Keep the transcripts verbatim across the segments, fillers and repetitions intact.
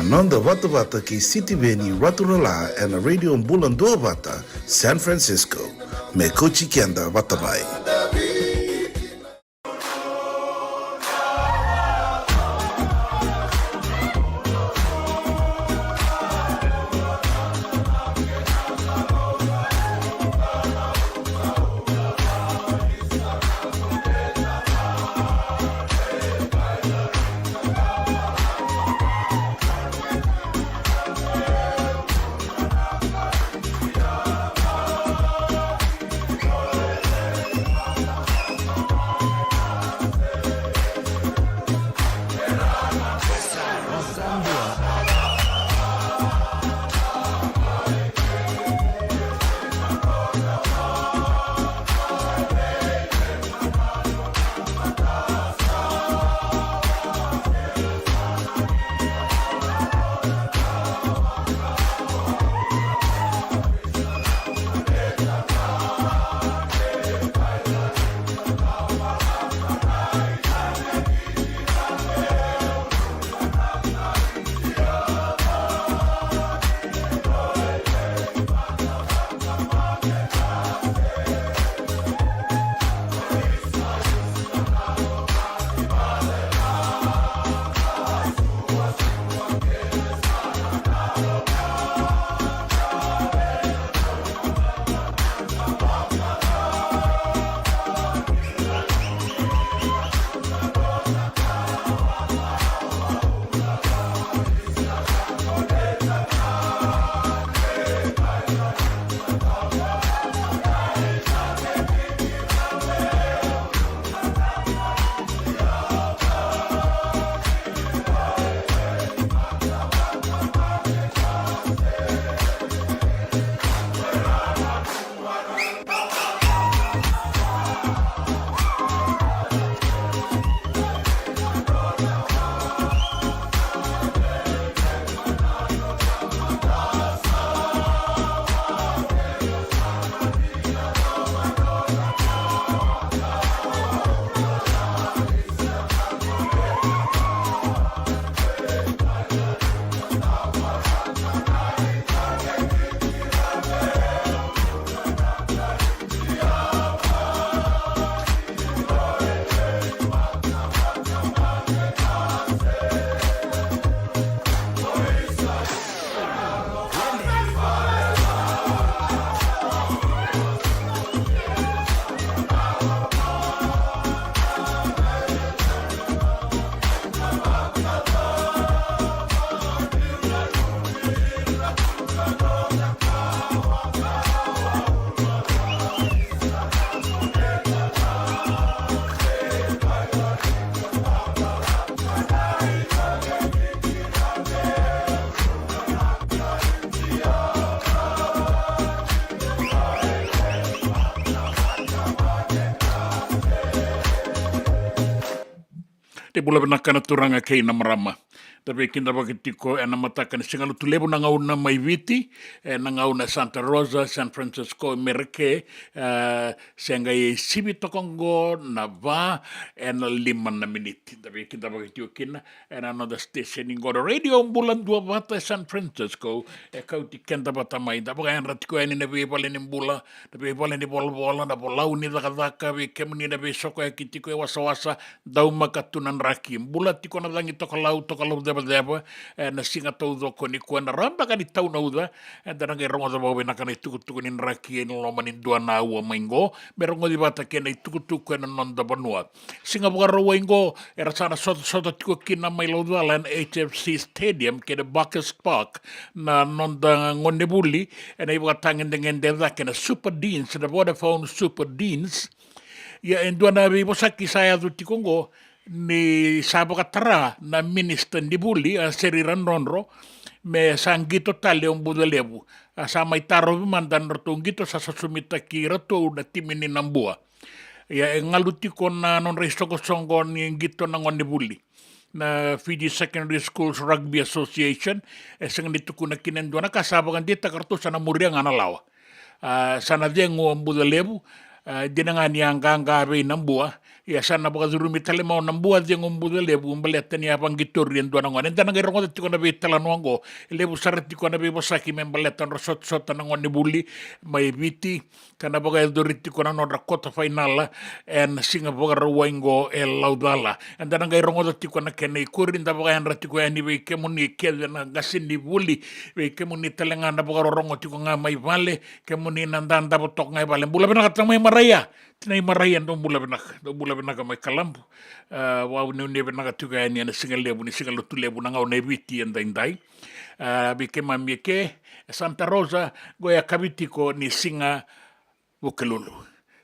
Noda vatavata kei Sitiveni Raturala ena Radio Bula Duavata, San Francisco. Me kauti keda vata mai. Ni bula vinaka na turaga kei na marama. Da veikidavaki tiko ena mataka ni Siga Lotulevu na gauna mai Viti, ena gauna Santa Rosa, San Francisco, Merika, e, se qai sivi toka oqo na va ena lima na miniti. Da veikidavaki tiko kina ena noda station qo na Radio Bula Duavata e San Francisco, e kauti keda vata mai. Da vakayadra tiko yani na veivale ni bula, na veivale ni volavola, na volau ni cakacaka, vei kemuni na veisokoyaki tiko e wasawasa, daumaka tu na draki. Bula tiko na cagi tokalau, tokalau cevaceva, e, na siga taucoko nikua, na rabaka ni tau na uca, eda na qai rogoca vakavinaka na itukutuku ni draki ena loma ni dua na aua mai qo, me rogoci vata kei na itukutuku ena noda vanua. Siga Vakarauwai qo, era sa na sotasota tiko kina mai Laucala ena H F C Stadium kei na Buckers Park na noda gonevuli ena ivakatagedegede e cake na Super Deans, na Vodafone Super Deans. Ia e dua na veivosaki sa yaco tiko oqo ni sa vakatara na minisita ni vuli, a Seri Radrodro, me sa qito tale o Bucalevu. A sa mai tarovi mada na nodratou qito, sa sosomitaki iratou na timi ni Nabua. Ia e galu tiko na nodra isoqosoqo ni qito na gonevuli, na Fiji Secondary Schools Rugby Association. E sega ni tukuna kina e dua na ka, sa vakadeitaka ratou sa na muria ga na lawa. A, sa na cegu o Bucalevu, a, dina ga ni a qaqa vei Nabua, Ia sa na vakacurumi tale mai o Nabua Cegu Bucalevu baleta ni a vaqitori e dua na gone. Eda na qai rogoca tiko na veitalanoa oqo. E levu sara tiko na veivosaki me baleta nodra sotasota na gonevuli mai Viti, ka na vakayacori tiko na nodra quarter final ena siga Vakarauwai oqo e Laucala. Eda na qai rogoca tiko na kena ikuri. Da vakayadra tiko yani vei kemuni kece na qasenivuli, vei kemuni tale ga na vakarorogo tiko ga mai vale, kemuni na dadavo toka ga i vale. Bula vinaka tamai Maraia, tinai Maraia, dou bula vinaka, dou bula vinaka mai Kalabu. A, vakanuinui vinaka tiko yani ena siga levu ni Siga Lotulevu na gauna e Viti edaidai. A, vei keimami eke e Santa Rosa, qo e yakavi tiko ni Siga Vukelulu.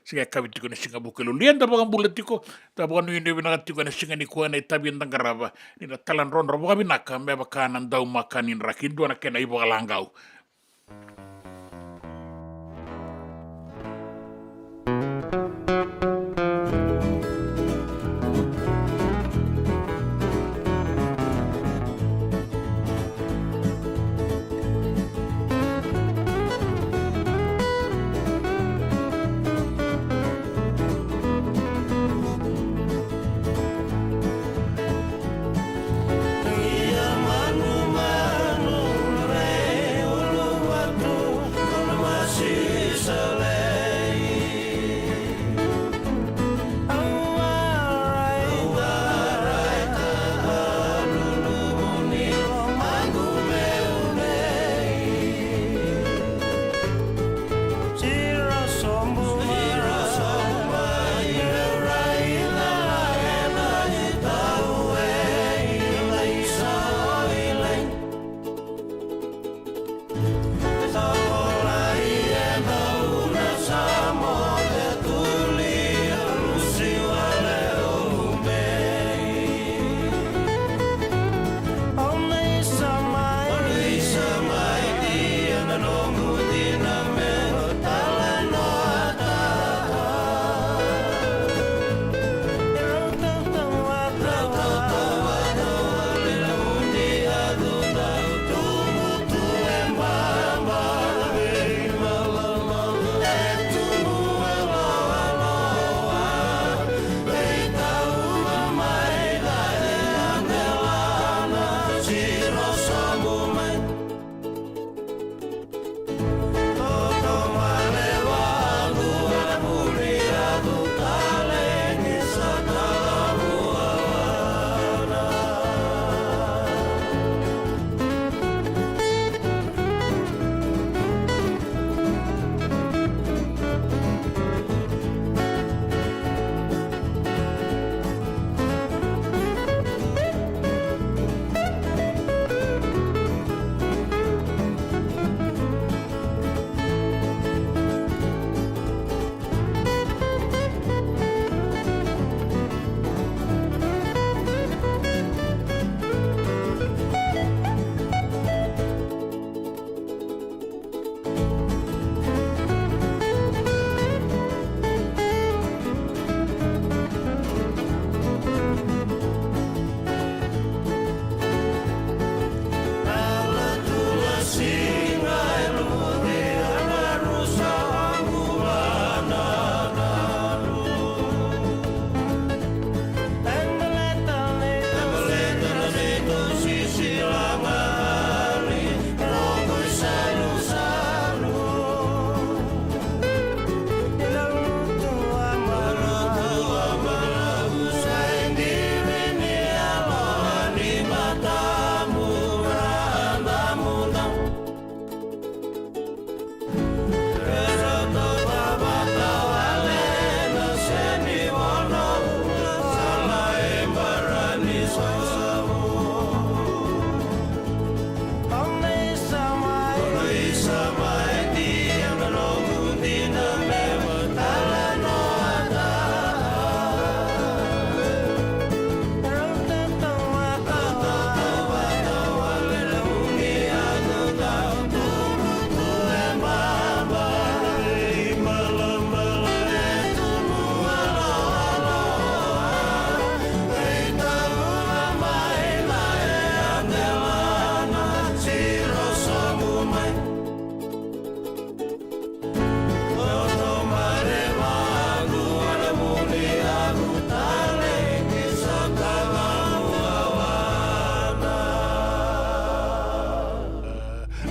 Siga e yakavi tiko ni Siga Vukelulu. Ia da vakabula tiko, da vakanuinui vinaka tiko ena siga nikua ena itavi eda qarava, ni na taladrodro vakavinaka me vaka na daumaka ni draki, dua na kena ivakalagau.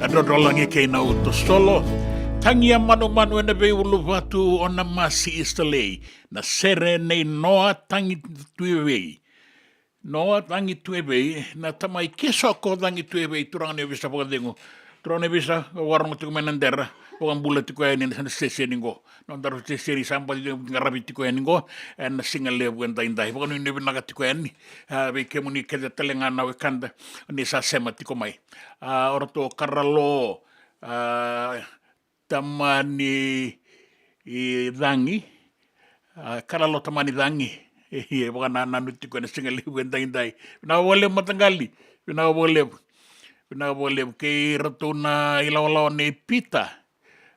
Drodrolagi kei na uto solo. Tagi a manumanu ena veiuluvatu o na masi Istalei. Na sere nei Noa Tagi Tuivei. Noa Tagi Tuivei, na tamai Kesoko Tagi Tuivei, turaga ni ovisa vakacegu. Turaga ni ovisa, vakarogo tiko mai na dera, vakabula tiko yani na seseni qo. Nodaru seseni sa baci qaravi tiko yani qo, ena siga levu edaidai. Vakanuinui vinaka tiko yani, a, vei kemuni kece tale ga na wekada, ni sa sema tiko mai. A, o ratou Karalo, a, Tamani, i, Cagi, a, Karalo Tamani Cagi, e, e vakanananu tiko ena siga levu edaidai. Vinaka vakalevu mataqali, vinaka vakalevu. Vinaka vakalevu kei ratou na ilawalawa nei Pita.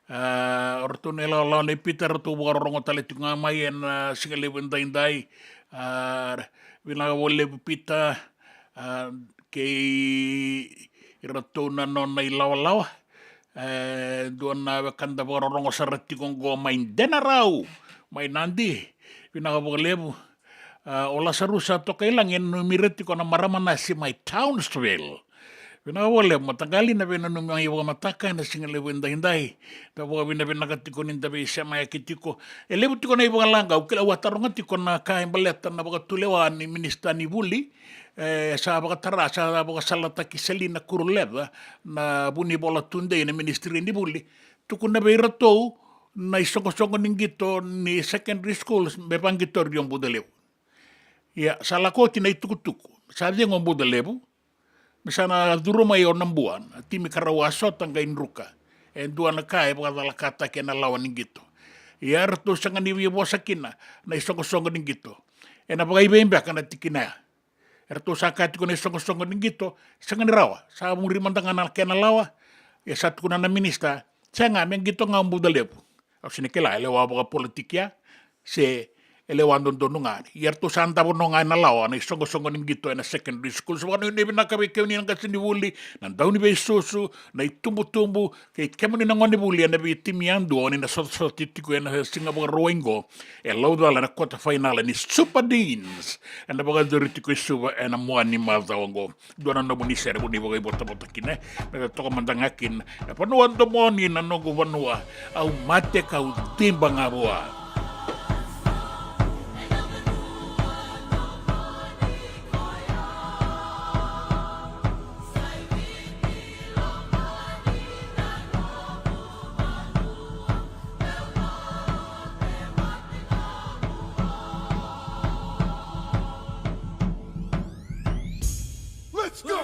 A, o ratou na ilawalawa nei Pita, ratou vakarorogo tale tiko ga mai ena siga levu edaidai. A, vinaka vakalevu Pita, a, kei iratou na nona ilawalawa. E, dua na wekada vakarorogo sara tiko qo mai Denarau, mai Nadi. Vinaka vakalevu. A, o Lasarusa Tokailagi e nanumi ira tiko na marama nasi mai Townsville. Vinaka vakalevu mataqali na veinanumi mai vakamataka ena siga levu edaidai. Da vakavinavinaka tiko ni da veisemayaki tiko. E levu tiko na ivakalaqa, au kila, au a taroga tiko na ka e baleta na vakatulewa ni minisita ni vuli, e, sa vakatara, sa vakasalataki Selina Kuruleca, na vunivola tudei na ministry ni vuli. Tukuna vei iratou na isoqosoqo ni qito ni secondary schools me vaqitoria o Bucalevu. Ia, sa lako oti na itukutuku. Sa cegu o Bucalevu, me sa na curu mai o Nabua, na timi ka rau a sota qai druka. E dua na ka e vakacalakataki ena lawa ni qito. Ia, eratou sega ni via vosa kina na isoqosoqo ni qito. Ena vakaivei beka na tikina ya? Eratou sa kaya tiko na isoqosoqo ni qito, sega ni rawa, sa muri mada ga na kena lawa. Ia sa tukuna na minisita, sega, me qito ga o Bucalevu. Au sega ni kila, e lewa vakapolitiki ya, se e lewa dodonu ga. Ia eratou sa davo no ga ena lawa na isoqosoqo ni qito ena secondary school. Sa vakanuinui vinaka vei kemuni na qasenivuli, na dauniveisusu, na itubutubu, kei kemuni na gonevuli ena veitimi yadua o ni na sotasota tiko ena siga Vakarauwai qo. E laucala ena quarter final ni Super Deans. Ena vakayacori tiko i Suva ena mua ni macawa qo. Dua na nomuni sere mo ni vakaivotavota kina, e? Me toka mada ga kina. E vanua domoni na noqu vanua. Au mate kau tiba ga vua. Let's go!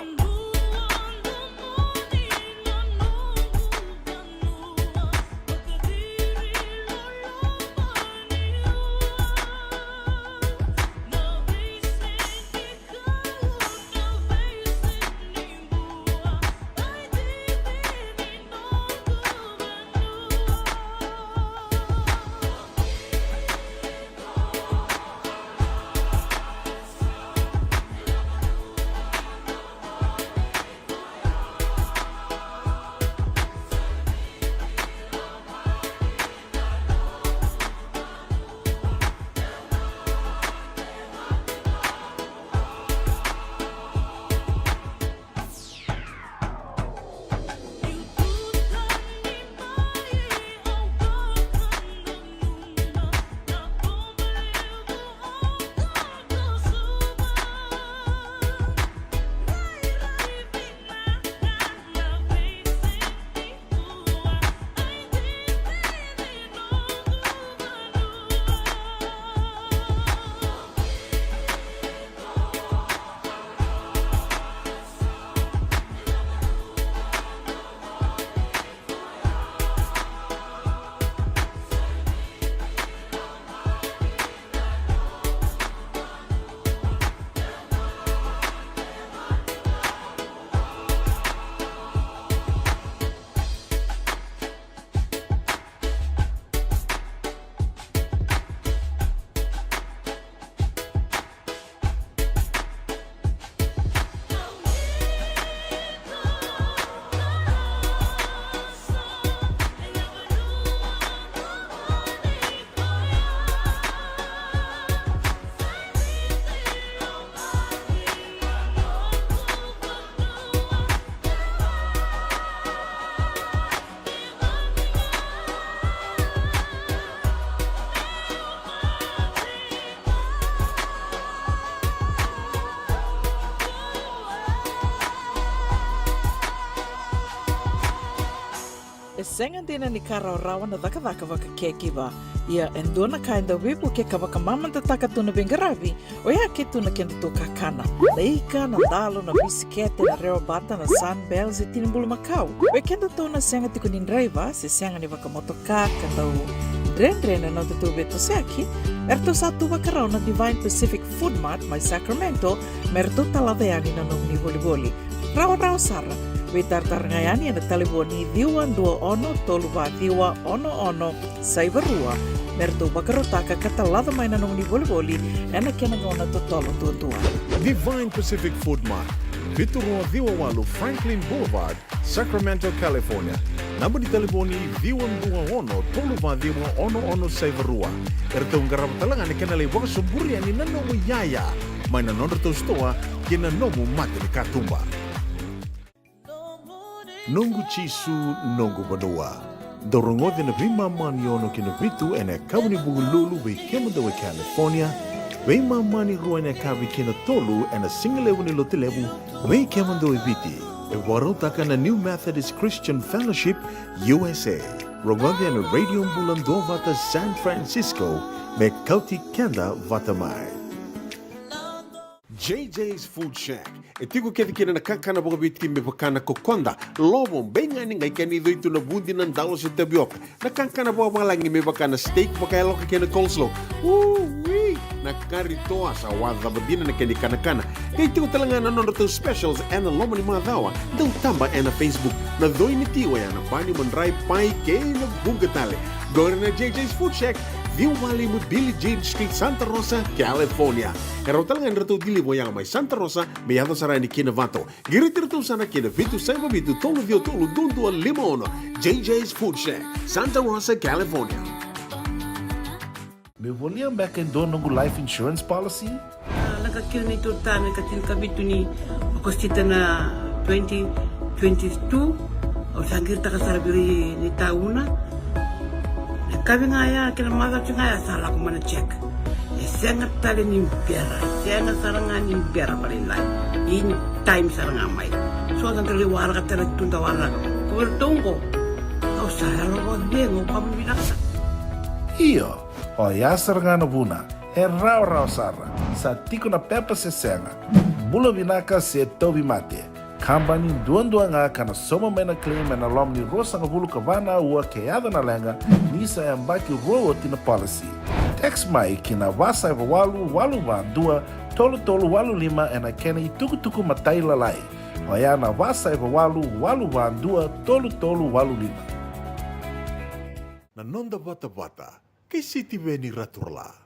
Sega dina ni ka rawarawa na cakacaka vakacaregiver. Ia e dua na ka e dau veivuke ka vakamamadataka tu na veiqaravi, oya ke tu na kedatou kakana. Na ika, na dalo, na bisikete, na rewa bata, na Sunbell, se tini bulumakau. Vei kedatou na sega tiko ni draiva se sega ni vakamotoka ka dau dredre na nodatou veitosoyaki, eratou sa tu vakarau na Divine Pacific Food Mart mai Sacramento me ratou talaca yani na nomuni volivoli. Rawarawa sara. Veitaratara ga yani ena talevoni ciwa dua ono tolu va ciwa ono ono saiva rua me ratou vakarautaka ka talaca mai na nomuni volivoli ena kena gauna totolo duadua. Divine Pacific Food Mart, vitu rua ciwa walu Franklin Boulevard, Sacramento, California. Naba ni talevoni ciwa dua ono tolu va ciwa ono ono saiva rua. Eratou qarava tale ga na kena lai vakasoburi yani na nomu iyaya mai na nodratou sitoa kei na nomu mata ni katuba. Noqu Jisu, noqu vanua. Dou rogoci na veimama ni ono ki na vitu ena yakavi ni Vukelulu vei kemudou e California, veimama ni rua ena yakavi ki na tolu ena sigalevu ni Lotulevu vei kemudou e Viti. E vakarautaka na New Methodist Christian Fellowship U S A. Rogoci ena Radio Bula Duavata San Francisco me kauti keda vata mai. J J's Food Shack. E tiko kece kina na kakana vakaviti me vaka na kokoda, lovo, beigani, qai kena icoi tu na vudi, na dalo se tavioka. Na kakana vakavalagi me vaka na steak vakayaloka kei na coleslaw. Ui! Na kari toa sa wacava dina na kena ikanakana. Qai tiko tale ga na nodratou specials ena loma ni macawa. Dau taba ena Facebook. Na coi ni ti oya na pani, madrai, pai kei na vuqa tale. Qori na J J's Food Shack, ciwa walu lima Billie Jean Street, Santa Rosa, California. E rawa tale ga ni ratou deliver oya mai Santa Rosa me yaco sara yani ki Novato. Qiriti iratou sara ki na vitu saiva vitu tolu ciwa tolu dua dua lima ono. J J's Food Shack, Santa Rosa, California. Meu volia beka e dua noqu life insurance policy? A, lako kina neitou retirement ena ika tinikavitu ni Okosita na twenty twenty-two. Au sa qiritaka sara vei ira ni tauna. Na yakavi ga ya kei na macawa ga ya sa lako mai na check. E sega tale ni bera, e sega sara ga ni bera vakalailai. In time sara ga mai. So da qai waraka tale tu da waraka. Ko vei iratou qo, au sa yalo vakacegu, au vakavinavinaka sara. Io, oya sara ga na vuna. E rawarawa sara. Sa tiko na pepa se sega. Bula vinaka se tauvimate. Kabani duadua ga ka na sauma mai na claim ena loma ni ruasagavulu ka va na aua ke yaco na leqa ni sa yabaki rua oti na policy. Text mai ki na va saiva walu walu va dua tolu tolu walu lima ena kena itukutuku matailalai. Oya na va saiva walu walu va dua tolu tolu walu lima. Na noda vatavata kei Sitiveni Raturala.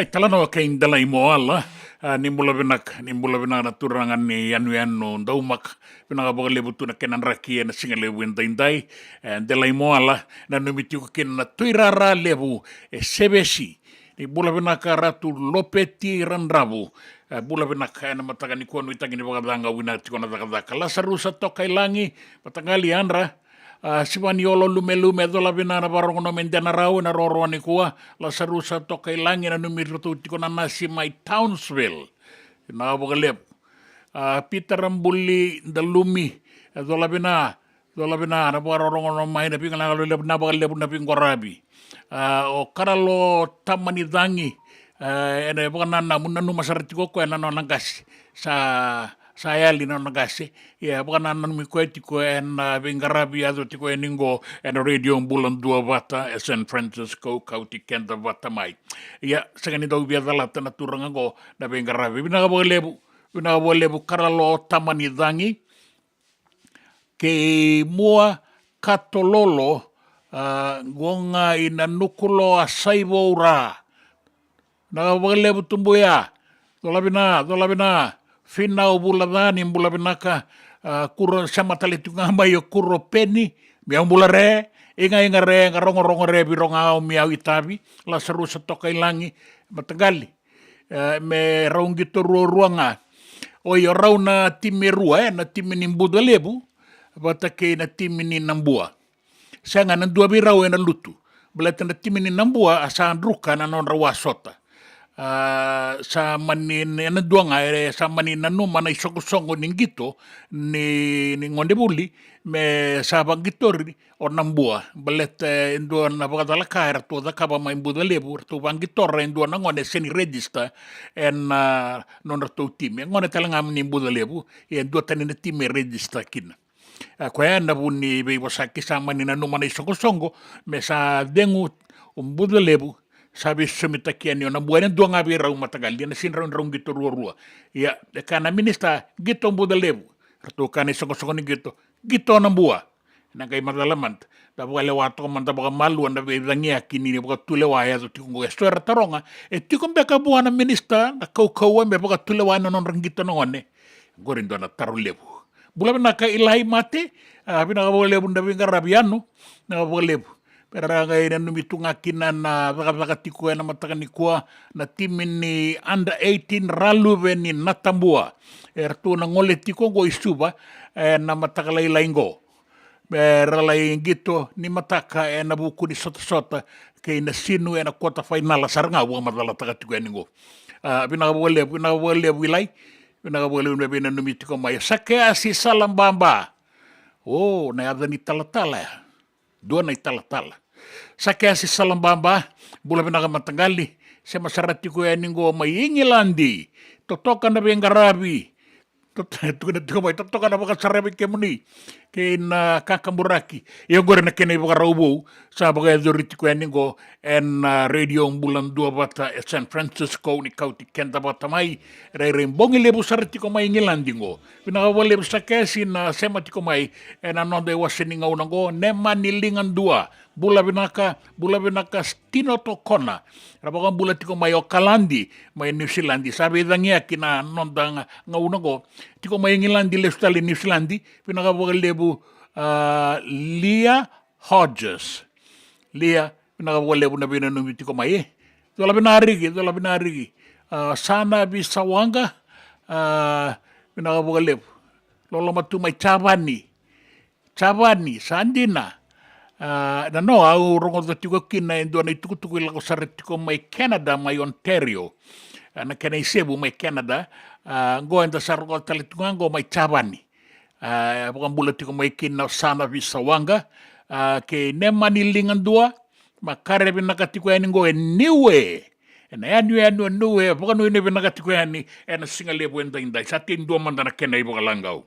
Ai, talanoa kei Delai Moala. A, ni bula vinaka, ni bula vinaka na turaga ni yanuyanu Daumaka. Vinaka vakalevu tu na kena draki ena siga levu edaidai. E, Delai Moala, nanumi tiko kina na tuirara levu e Sevesi. Ni bula vinaka Ratu Lopeti Radravu. E, bula vinaka ena mataka nikua, nuitaki ni vakacaga, vinaka tiko na cakacaka. Lasarusa Tokailagi, mataqali yadra. A, Sivaniolo Lumelume, cola vina na vakarogo, nome dena rau ena roroa nikua. Lasarusa Tokailagi, nanumi iratou tiko na nasi mai Townsville. Vinaka vakalevu. A, Pita Rabuli Dalumi, e, cola vina, cola vina na vakarorogo, nome mai na viga na levu, na vakalevu na viqoravi. A, o Karalo Tamanicagi, e, ena vakananamu, nanuma sara tiko o koya na nona qase. Sa, sa yali na nona qase. Ia, vakananumi koya tiko ena, a, veiqaravi yaco tiko yani qo ena Radio Bula Duavata e San Francisco, kauti keda vata mai. Ia, sega ni dau via calata na turaga qo na veiqaravi. Vinaka vakalevu, vinaka vakalevu Karalo Tamanicagi. Kei Mua Katololo, a, qo ga i Nanukuloa, Saivou ra. Vinaka vakalevu Tubuya. Cola vina, cola vina. Finau Vulaca, ni bula vinaka. A, kuro, sema tale tiko ga mai o Kuro Peni. Miau bula re, iga iga re, ga rogorogo re, vei ro ga au miau itavi. Lasarusa Tokailagi, mataqali. E, me rau qito ruarua ga. Oi, o rau na timi e rua, e, na timi ni Bucalevu vata kei na timi ni Nabua. Sega, na dua vei rau ena lutu. Baleta na timi ni Nabua a sa druka na nodra wasota. A, sa mani, ena dua ga, e, sa mani nanuma na isoqosoqo ni qito ni, ni gonevuli, me sa vaqitori o Nabua. Baleta e dua na vakacalaka eratou cakava mai Bucalevu, eratou vaqitora e dua na gone e sega ni register ena, a, nodratou timi. E gone tale ga ni Bucalevu, e dua tani na timi e register kina. A, koya na vu ni veivosaki, sa mani nanuma na isoqosoqo me sa cegu o Bucalevu, sa veisosomitaki yani o Nabua, ena dua ga vei rau, mataqali, ena sega ni rau, rau qito ruarua. Ia, e kaya na minisita, qito Bucalevu. Ratou kaya na isoqosoqo ni qito, qito Nabua. Na qai macala mada, da vakalewa toka mada vakamalua na veicagiyaki ni vakatulewa e yaco tiko qo. E so era taroga, e tiko beka vua na minisita na kaukauwa me vakatulewa na nodra qito na gone? Qori dua na taro levu. Bula vinaka Ilai Mate, a, vinaka vakalevu na veiqaravi, Anu, vinaka vakalevu. Me ra qai nanumi tu ga kina na cakacaka tiko ena mataka nikua na timi ni under eighteen Raluve ni Natabua. Eratou na gole tiko qo i Suva ena mataka lailai qo. Me ra lai qito ni mataka ena vuku ni sotasota kei Nasinu ena quarter final, sara ga vakamacalataka tiko yani qo. A, vinaka vakalevu, vinaka vakalevu Ilai. Vinaka vakalevu na veinanumi tiko mai. Sakeasi Salababa. O, na yaca ni talatala ya. Dua na italatala. Sakeasi Salababa, bula vinaka mataqali. Sema sara tiko yani qo mai Igiladi. Totoka na veiqaravi. Tot-, tukuna tiko mai, totoka na vakasaravi kemuni kei na kakaburaki. Ia qori na kena ivakarau vou sa vakayacori tiko yani qo ena, a, Radio Bula Duavata e San Francisco, ni kauti keda vata mai. Rairai bogi levu sara tiko mai Igiladi qo. Vinaka vakalevu Sakeasi na sema tiko mai ena noda iwase ni gauna qo. Nemani Ligadua, Bula vinaka, bula vinaka Stino Tokona. Ra vakabula tiko mai Okaladi, mai Niusiladi. Sa veicagiyaki na noda ga, gauna qo. Tiko mai Igiladi, lesu tale i Niusiladi. Vinaka vakalevu, ah, Lia Hodges. Lia, vinaka vakalevu na veinanumi tiko mai, e. Cola vinariki, cola vinariki. Ah, Sana Visawaqa, ah, vinaka vakalevu. Loloma tu mai Javani. Javani, sa dina. Ah, na no, au rogoca tiko kina e dua na itukutuku e lako sara tiko mai Canada, mai Ontario. Ah, na kena isevu mai Canada. Ah, qo eda sa rogoca tale tiko ga qo mai Javani. Ah, vakabula tiko mai kina o Sana Visawaqa. Ah, kei Nemani Ligadua, makare vinaka tiko yani qo e Niue. Ena yanuyanu o Niue, vakanuinui vinaka tiko yani ena siga levu edaidai. Sa tei dua mada na kena ivakalagau.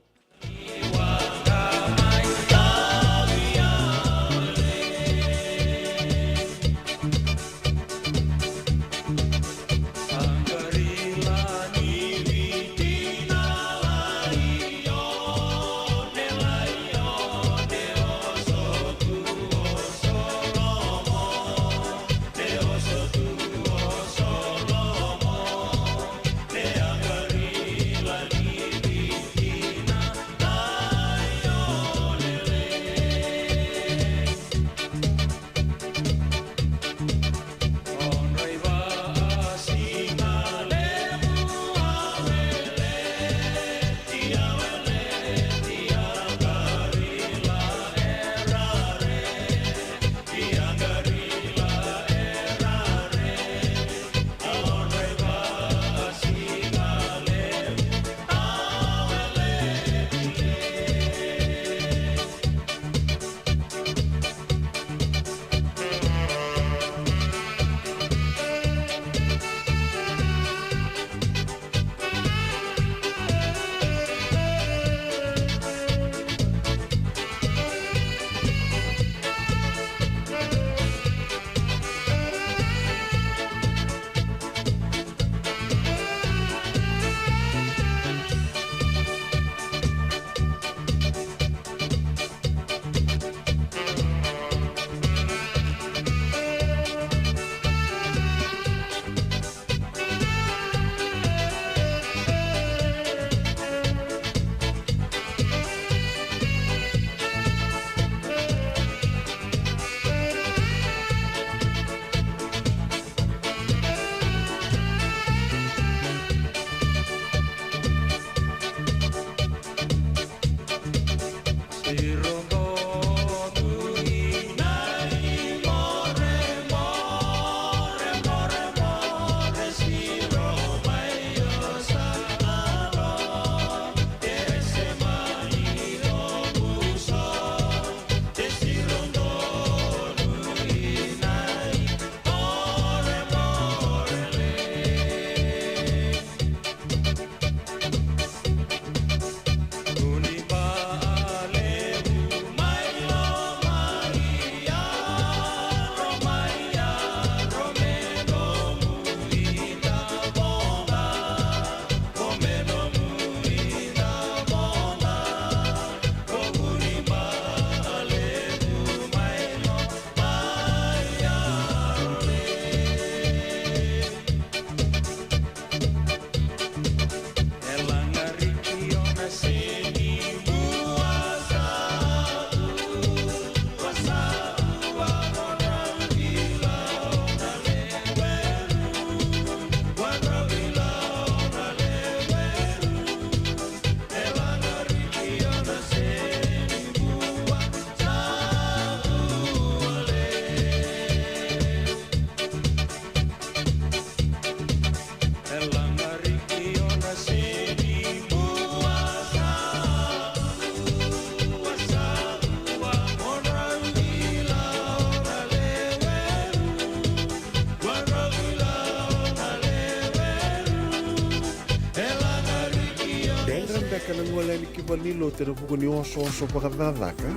Dredre beka na gole yani ki valenilotu ena vuku ni osooso vakacakacaka?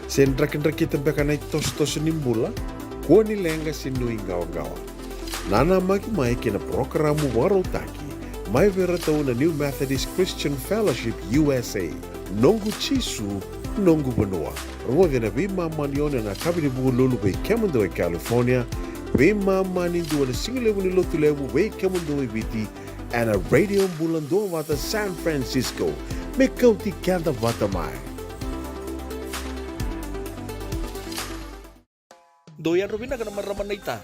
Se drakidrakita beka na itosotoso ni bula? Kua ni leqa se nuiqawaqawa. Nanamaki mai ki na parokaramu vakarautaki mai vei iratou na New Methodist Christian Fellowship U S A, Noqu Jisu Noqu vanua. Rogoci na veimama ni ono ena yakavi ni Vukelulu vei kemudou e California, veimama ni dua na sigalevu ni Lotulevu vei kemudou e Viti, ena Radio Bula Duavata San Francisco. Me kauti keda vata mai. Dou yadra vinaka na marama naita.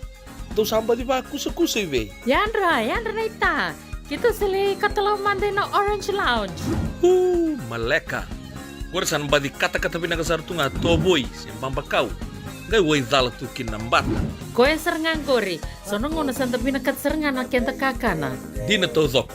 Dou sa baci vakusakusa i vei? Yadra, yadra naita. Keitou sa lai katalau mada ina Orange Lounge. Uu, maleka. Qori sa na baci katakata vinaka sara tu ga tovoi se babakau. Qai waicala tu kina na bata. Koya sara ga qori. So na gauna sa da vinakata sara ga na keda kakana. Dina taucoko.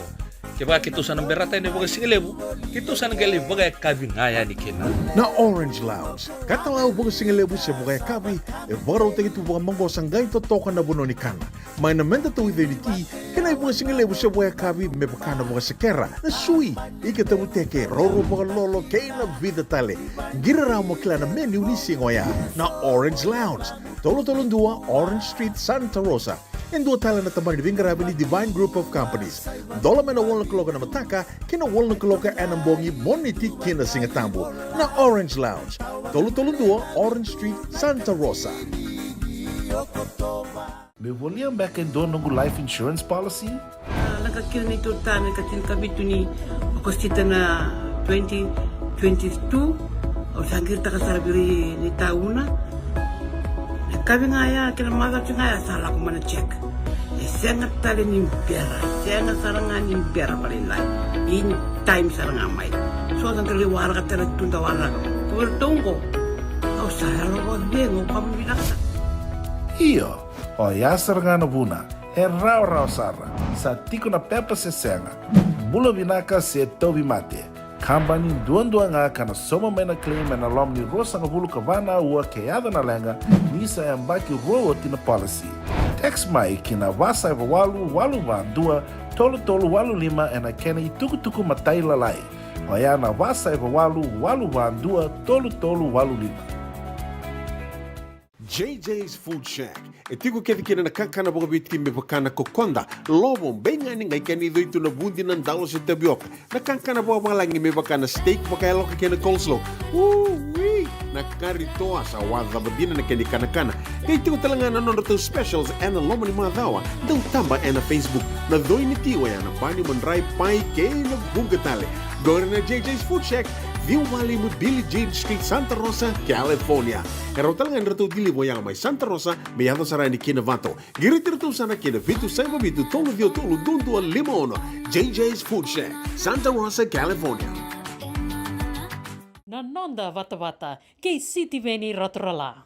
Kevaka keitou sa na berata yani vakasigalevu, keitou sa na qai lai vakayakavi ga yani kina. Na Orange Lounge, katalau vakasigalevu se vakayakavi, e vakarautaki tu vakamaqosa qai totoka na vanua ni kana. Mai na meda tauica ni ti, kei na ivakasigalevu se vakayakavi me vaka na vakasekera, na sui, ika tavuteke, roro vakalolo, kei na vica tale. Qiri rawa mo kila na menu ni siga oya. Na Orange Lounge, tolu tolu dua Orange Street, Santa Rosa. E dua tale na tabana ni veiqaravi ni Divine Group of Companies. Dola mai na walu na kaloko ena mataka ki na walu na kaloko ena bogi, Moniti ki na Sigatabu. Na Orange Lounge, tolu tolu dua Orange Street, Santa Rosa. Meu volia beka e dua noqu life insurance policy? A, lako kina neitou ta na ka tinikavitu ni Okosita na twenty twenty-two, au sa qiritaka sara vei ira ni tauna. Na kavi ga ya kei na macawa ga ya sa lako mai na check. E sega tale ni bera, sega sara ga ni bera vakalailai. In time sara ga mai. So da qai waraka tale tu da waraka. Ko vei ratou qo, au sa yalo vakacegu, au kama vinaka sara. Io, oya sara ga na vuna. E rawarawa sara, sa tiko na pepa se sega, bula vinaka se tauvimate. Kabani duadua ga ka na sauma mai na claim ena loma ni ruasagavulu ka va na aua ke yaco na leqa, ni sa yabaki rua oti na policy. Text mai ki na va saiva walu walu va dua tolu tolu walu lima ena kena itukutuku matailalai. Oya na va saiva walu walu va dua tolu tolu walu lima. J J's Food Shack. E tiko kece kina na kakana vakaviti me vaka na kokoda, lovo, beigani, qai kena icoi tu na vudi, na dalo se tavioka. Na kakana vakavalagi me vaka na steak vakayaloka kei na coleslaw. Ui! Na kari toa sa wacava dina na kena ikanakana. Qai tiko tale ga na nodratou specials ena loma ni macawa. Dau taba ena Facebook. Na coi ni ti oya na bani, madrai, pai kei na vuqa tale. Qori na J J's Food Shack, ciwa walu lima Billie Jean Street, Santa Rosa, California. E rawa tale ga ni ratou deliver oya mai Santa Rosa, me yaco sara yani ki Novato. Qiriti iratou sara ki na vitu saiva vitu tolu ciwa tolu dua dua lima ono. J J's Food Shack, Santa Rosa, California. Na noda vatavata kei Sitiveni Raturala.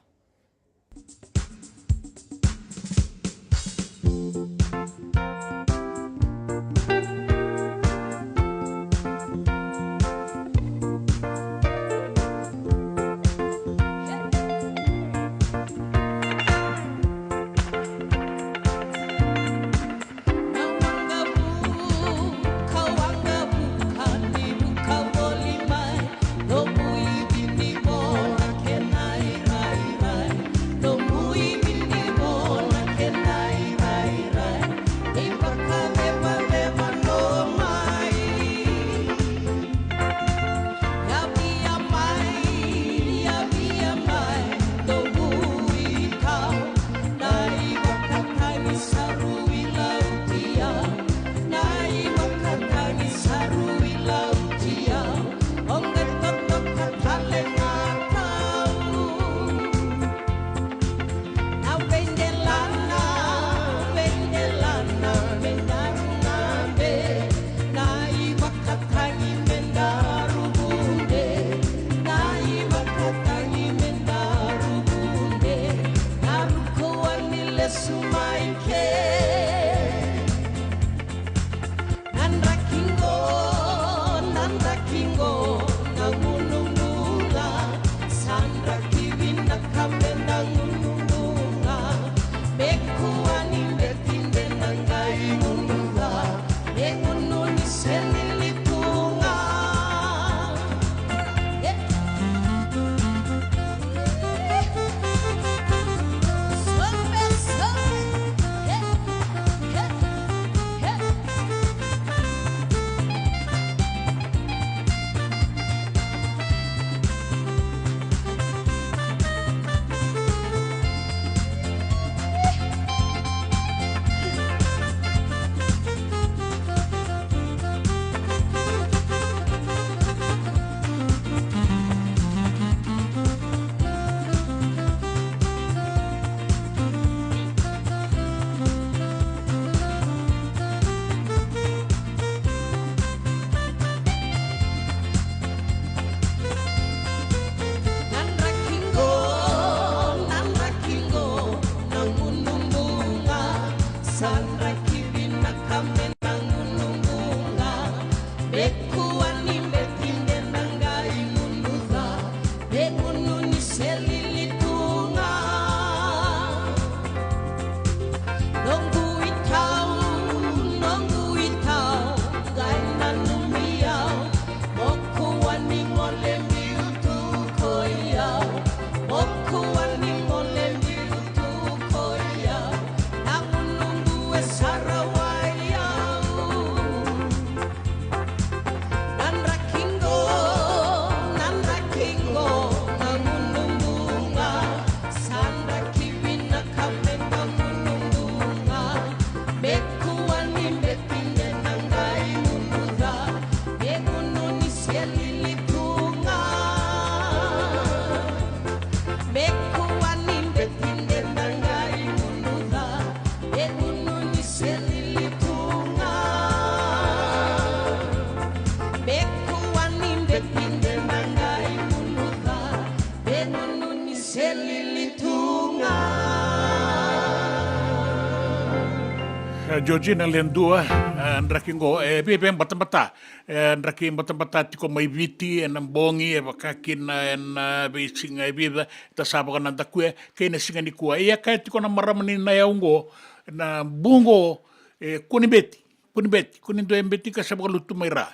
E, Georgina Ledua, e, draki qo, e, vei, vei batabata. E, draki batabata tiko mai Viti, ena bogi, e vaka kina, ena, e, veisiga e vica, eda sa vakanadakuya, kei na siga nikua. Ia kaya tiko na marama ni na yau qo, na bu qo, e, kua ni beti, kua ni beti, kua ni dua e beti ka sa vakalutu mai ra.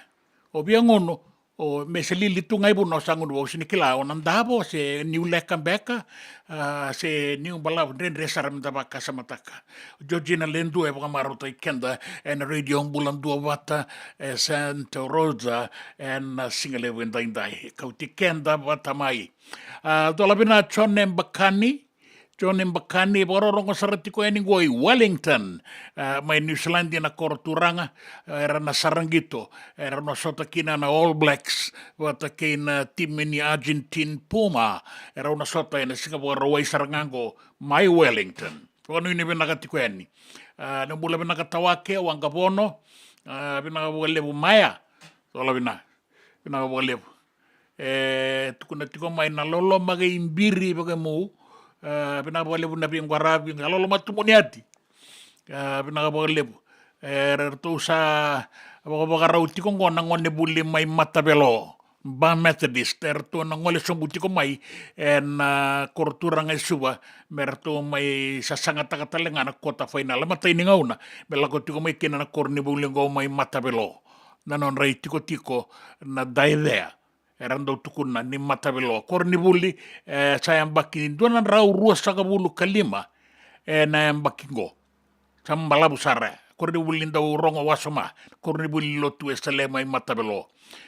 O via gunu, o me se lili tu ga i vuna o sa gunu vau, se ni kila, o na davo, se niu leka beka, a, se niu balavu, dredre sara me da vakasamataka. Georgina Ledua e vakamarautaki keda, ena Radio Bula Duavata, e Santa Rosa, ena siga levu edaidai. Kauti keda vata mai. A, cola vina Jone Bakani, Jone Bakani, vakarorogo sara tiko yani qo i Wellington, e, mai New Zealand na koro turaga, e, era na Saraqito, era na sota kina na All Blacks, vata kei na timi ni Argentine Puma, era na sota ena siga Vakarauwai sara ga qo mai Wellington. Vakanuinui vinaka tiko yani. E, na bula vinaka Tawake, Waqavono, e, vinaka vakalevu Maya, cola vina. Vinaka vakalevu. E tukuna tiko mai na loloma kei biri vakemu. E, vinaka vakalevu na veiqaravi, na loloma tu moni ati. E, vinaka vakalevu. E, ratou sa vakavakarau tiko qo na gone vuli mai Matavelo, Ba Methodist, e ratou na gole sobu tiko mai ena koro turaga e Suva, me ratou mai sasagataka tale ga na quarter final. E matai ni gauna me lako tiko mai kina na koronivuli qo mai Matavelo. Na nodra itikotiko na Daicea, era dau tukuna ni Matavelo. Koronivuli, e, sa yabaki dua na drau ruasagavulu ka lima, e, na yabaki qo. Sa balavu sara. Koronivuli dau rogo wasoma. Koronivuli lotu e Salema i Matavelo.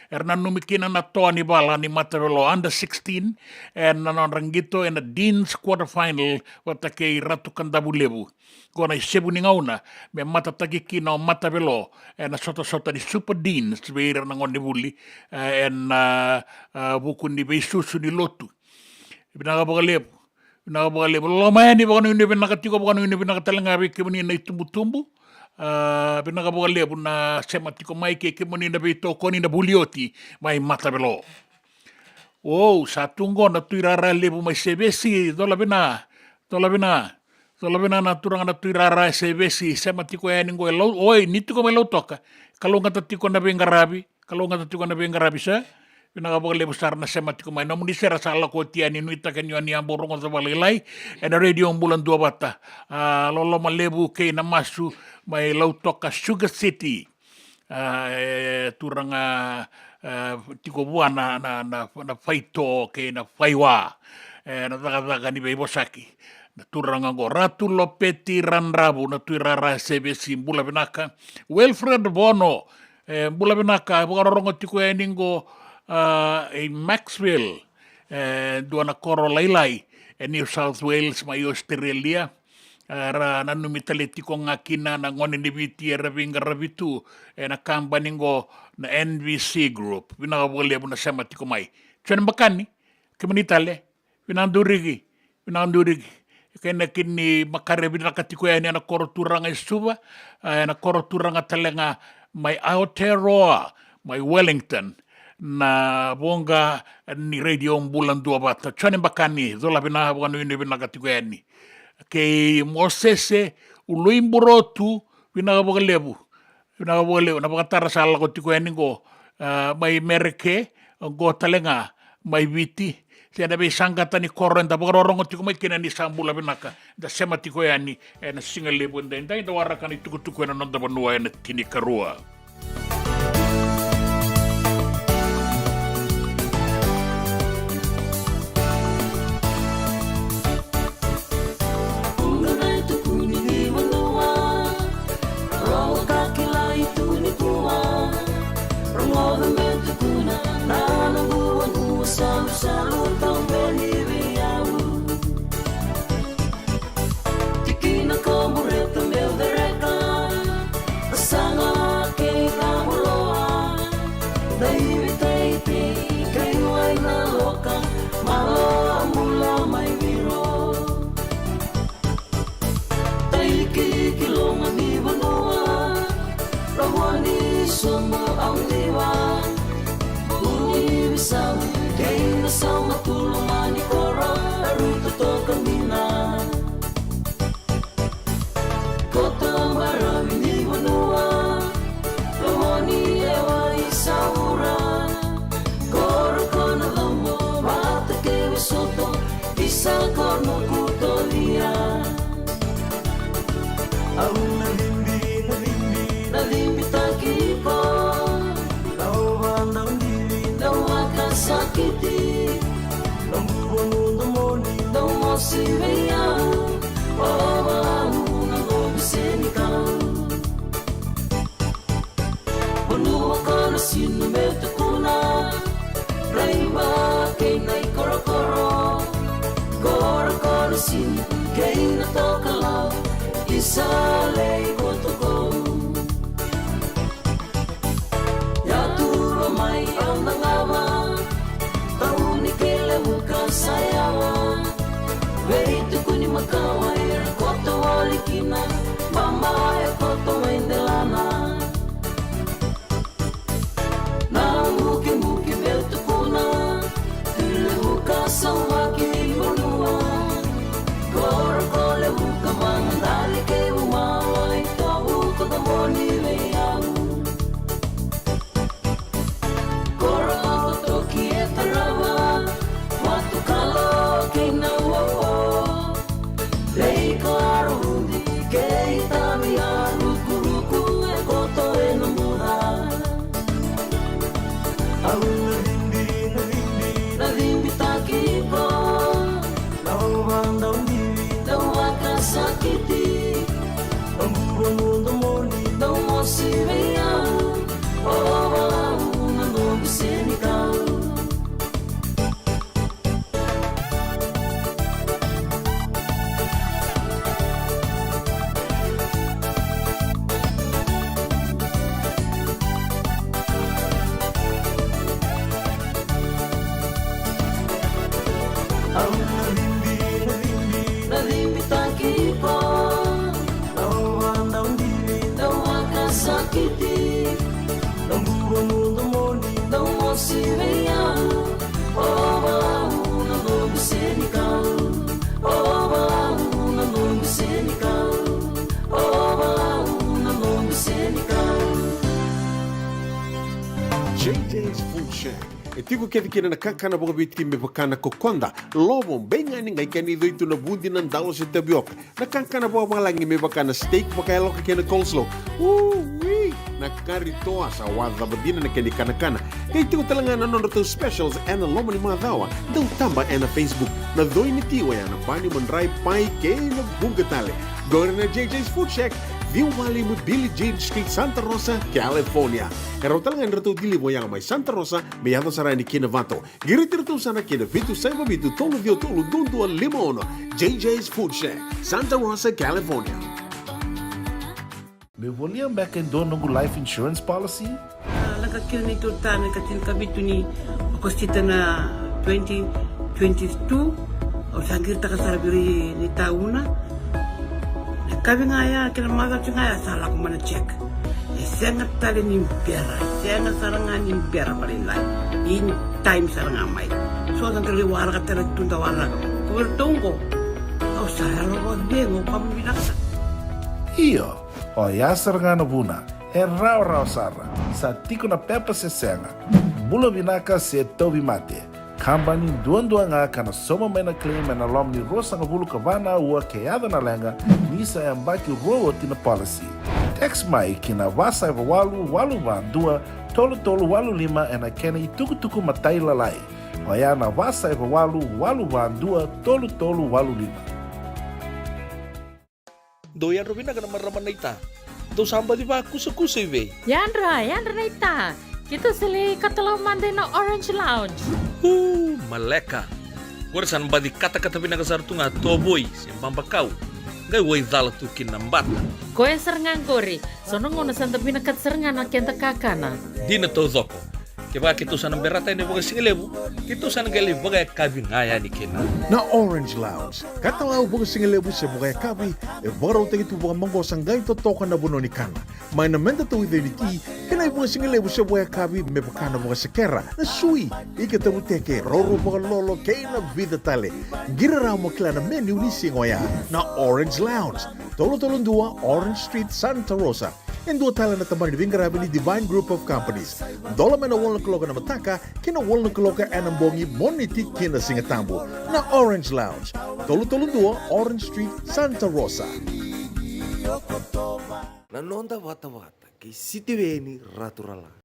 Era nanumi kina na toa ni vala ni Matavelo under sixteen, e, na nodra qito ena Deans quarter final vata kei Ratu Kadavulevu. Qo na isevu ni gauna me matataki kina o Matavelo ena sotasota ni Super Deans vei ira na gonevuli, e, ena, e, vuku ni veisusu ni lotu. Vinaka vakalevu. Vinaka vakalevu. Loloma yani, vakanuinui vinaka tiko, vakanuinui vinaka tale ga vei kemuni na itubutubu. E, vinaka vakalevu na sema tiko mai kei kemuni na veitokoni, na vuli oti mai Matavelo. Wow, sa tu qo na Tuirara Levu mai Sevesi, cola vina, cola vina, cola vina na turaga na Tuirara e Sevesi, sema tiko yani qo e Lau, oi, ni tiko mai Lautoka. Kalougata tiko na veiqaravi, kalougata tiko na veiqaravi, sir. Vinaka vakalevu sara na sema tiko mai. Nomuni sere sa lako oti yani, nuitaka ni o ni a bau rogoca vakalailai ena Radio Bula Duavata. A, loloma levu kei na masu mai Lautoka Sugar City. A, e, turaga, e, tiko vua na, na, na, na faito kei na faiwa, e, na cakacaka ni veivosaki. Na turaga qo Ratu Lopeti Radravu, na Tuirara e Sevesi, bula vinaka. Wilfred Vono, e, bula vinaka, vakarorogo tiko yani qo, a, e Macksville, e, dua na koro lailai e New South Wales mai Australia. Era nanumi tale tiko ga kina na gone ni Viti era veiqaravi tu ena kabani qo na N V C Group. Vinaka vakalevu na sema tiko mai. Jone Bakani, kemuni tale, vinaka duriki, vinaka duriki. Kei na kini makare vinaka tiko yani ena koro turaga e Suva, ena koro turaga tale ga mai Aotearoa, mai Wellington, na voqa ni Radio Bula Duavata. Jone Bakani, cola vina, vakanuinui vinaka tiko yani. Kei Mosese Uluiburotu, vinaka vakalevu. Vinaka vakalevu, na vakatara sa lako tiko yani qo, a, mai Mereke, qo tale ga mai Viti, se na veisaqata ni koro eda vakarorogo tiko mai kina ni sa bula vinaka, da sema tiko yani ena siga levu edaidai, da waraka na itukutuku ena noda vanua ena tinikarua. Rogoca me tukuna na noqu vanua, salusalu tau beni vei au. Tikina ka bureta meu cereka, saga kei na buloa, daivi teitei kei wai na loka, malo a bula mai viro. Taiki ki loma ni vanua, rawa ni sobu au diva. Buni visau kei na sauma tu loma ni koro, aru totoka mina. Koto baravi Ko noqu tolia. Au na cibi, na cibi, na cibitaki iko. Au vakadaudivi, dau vakasakiti. Noqu vanua domoni, dau mosi vei au. O au na noqu senikau. Vanua koro sinu me tukuna, raiva kei na ikorokoro. Korokoro sinu kei na tokalau, isa lei kotokou. Ia turo mai au na gava, tauni kei levu ka sa yawa. Vei tukuni makawa era koto voli kina, mama e koto mai delana. Na mukimuki vei tukuna, levu ka sa vaki vanua. Korokoro levu ka vagadali kei vumawai, tovu ko domoni vei au. Koro ko toki e tarava, watukalo kei na uauo. Lei koro udi kei tavi a rukuruku e koto e na muda. Au na cibi, na cibi, na cibitaki iko. Dau vakadaudivi, dau vakasakiti. Noqu vanua domoni, dau mosi vei au. O au na noqu senikau. Au na cibi, na cibi, na cibitaki iko. Au vakadaudivi, dau vakasakiti. Noqu vanua domoni, dau mosi vei au. O au na noqu senikau. O au na noqu senikau. O au na noqu senikau. J J's Food Shack. E tiko kece kina na kakana vakaViti me vaka na kokoda, lovo, beigani, qai kena icoi tu na vudi, na dalo se tavioka. Na kakana vakavalagi me vaka na steak vakayaloka kei na coleslaw. Ui! Na kari toa, sa wacava dina na kena ikanakana. Qai tiko tale ga na nodratou specials ena loma ni macawa. Dau taba ena Facebook. Na coi ni ti oya na bani, madrai, pai kei na vuqa tale. Qori na J J's Food Shack, ciwa walu lima Billie Jean Street, Santa Rosa, California. E rawa tale ga ni ratou deliver oya mai Santa Rosa me yaco sara yani ki Novato. Qiriti iratou sara ki na vitu saiva vitu tolu ciwa tolu dua dua lima ono. J J's Food Shack, Santa Rosa, California. Meu volia beka e dua noqu life insurance policy? A, lako kina neitou tama e ka tinikavitu ni Okosita na twenty twenty-two. Au sa qiritaka sara vei ira na itauna. Na yakavi ga ya kei na macawa ga ya sa lako mai na check. E sega tale ni bera, e sega sara ga ni bera vakalailai. In time sara ga mai. So da qai waraka tale tu, da waraka. Ko iratou qo, au sa yalo vakacegu, au vakavinavinaka sara. Io, oya sara ga na vuna. E rawarawa sara. Sa tiko na pepa se sega. Bula vinaka se tauvimate. Kabani duadua ga ka na sauma mai na claim ena loma ni ruasagavulu ka va na aua ke yaco na leqa, ni sa yabaki rua oti na policy. Text mai ki na va saiva walu walu va dua tolu tolu walu lima ena kena itukutuku matailalai. Oya na va saiva walu walu va dua tolu tolu walu lima. Dou yadra vinaka na marama naita. Dou sa baci vakusakusa i vei? Yadra, yadra naita. Keitou sa lai katalau mada ina Orange Lounge. Uu, maleka. Qori sa na baci katakata vinaka sara tu ga tovoi se babakau. Qai waicala tu kina na bata. Koya sara ga qori. So na gauna sa da vinakata sara ga na keda kakana. Dina taucoko. Kevaka keitou sa na berata yani vakasigalevu, keitou sa na qai lai vakayakavi ga yani kina. Na Orange Lounge, katalau vakasigalevu se vakayakavi, e vakarautaki tu vakamaqosa qai totoka na vanua ni kana. Mai na meda tauica ni ti, kei na ivakasigalevu se vakayakavi me vaka na vakasekera, na sui, ika tavuteke, roro vakalolo, kei na vica tale. Qiri rawa mo kila na menu ni siga oya. Na Orange Lounge, tolu tolu dua Orange Street, Santa Rosa. E dua tale na tabana ni veiqaravi ni Divine Group of Companies. Dola mai na walu na kaloko ena mataka ki na walu na kaloko ena bogi, Moniti ki na Sigatabu. Na Orange Lounge, tolu tolu dua Orange Street, Santa Rosa. Na noda vatavata kei Sitiveni Raturala.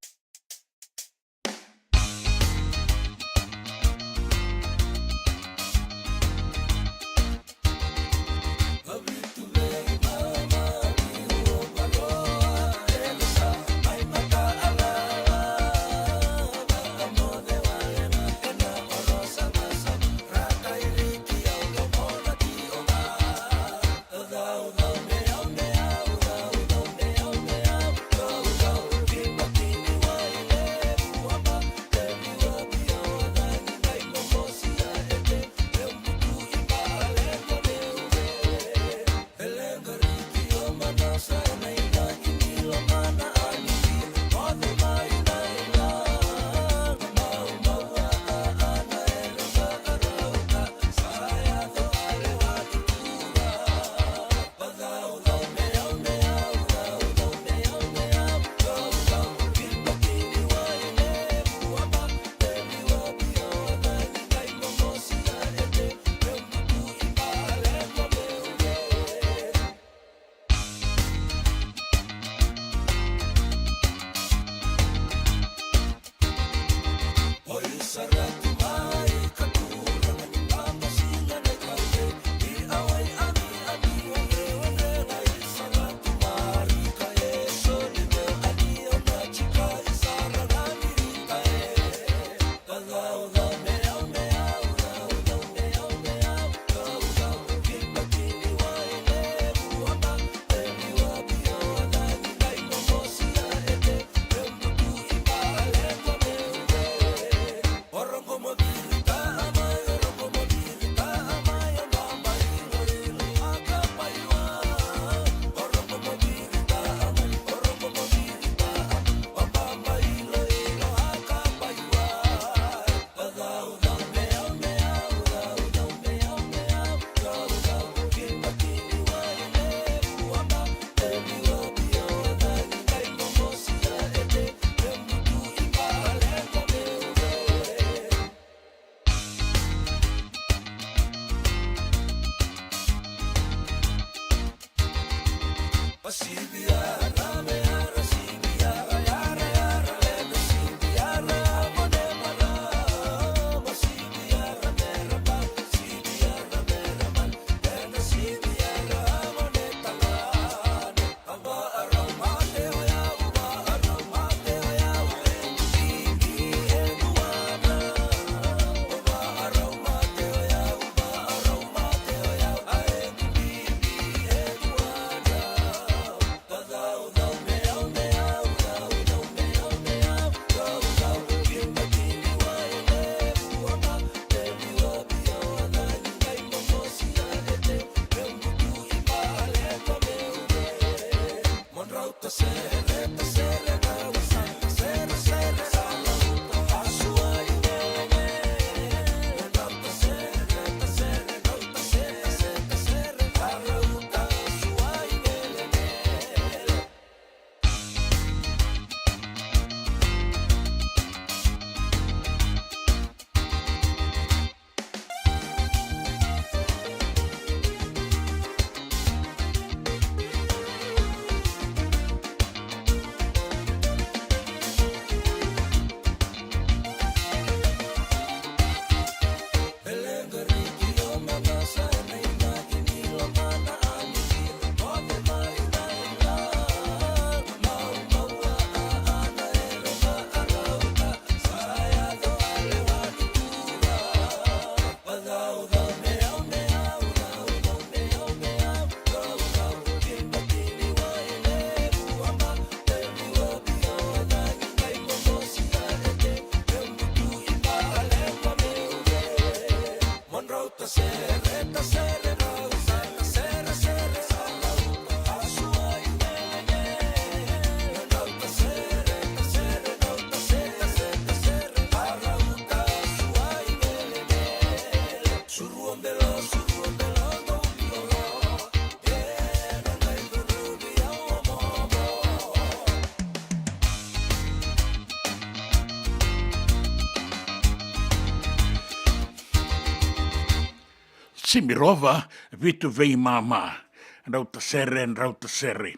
Timirova, Vitu Veimama. Drauta sere, drauta sere.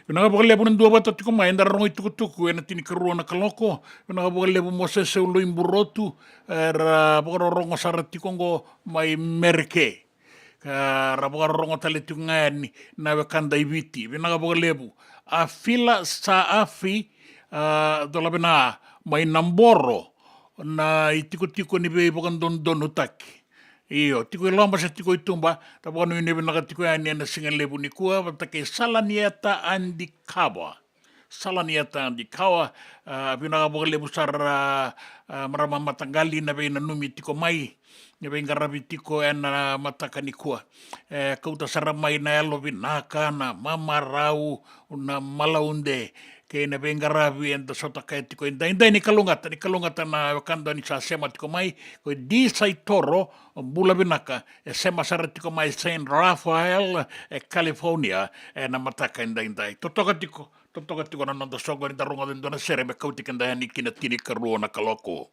Vinaka vakalevu na duavata tiko mai, eda rogo i tukutuku ena tinikarua na kaloko. Vinaka vakalevu Mosese Uluiburotu, era vakarorogo sara tiko oqo mai Mereke. Ka ra vakarorogo tale tiko ga yani na wekada i Viti. Vinaka vakalevu. A Fila Saafi, a, Dolavina mai Naboro, na itikotiko ni veivakadodonutaki. Io, tiko i loma se tiko i tuba, da vakanuinui vinaka tiko yani ena siga levu nikua, vata kei Salanieta Adikawa. Salanieta Adikawa, a, vinaka vakalevu sara, a, marama mataqali na veinanumi tiko mai, na veiqaravi tiko ena mataka nikua. E, kauta sara mai na yalovinaka, na mamarau, na malaude, kei na veiqaravi eda sota kaya tiko edaidai. Ni kalougata, ni kalougata na wekada ni sa sema tiko mai, ko Di Saitoro, bula vinaka, e sema sara tiko mai Saint Raphael, e California, ena mataka edaidai. Totoka tiko, totoka tiko na noda soqo ni da rogoca e dua na sere me kauti keda yani ki na tinikarua na kaloko.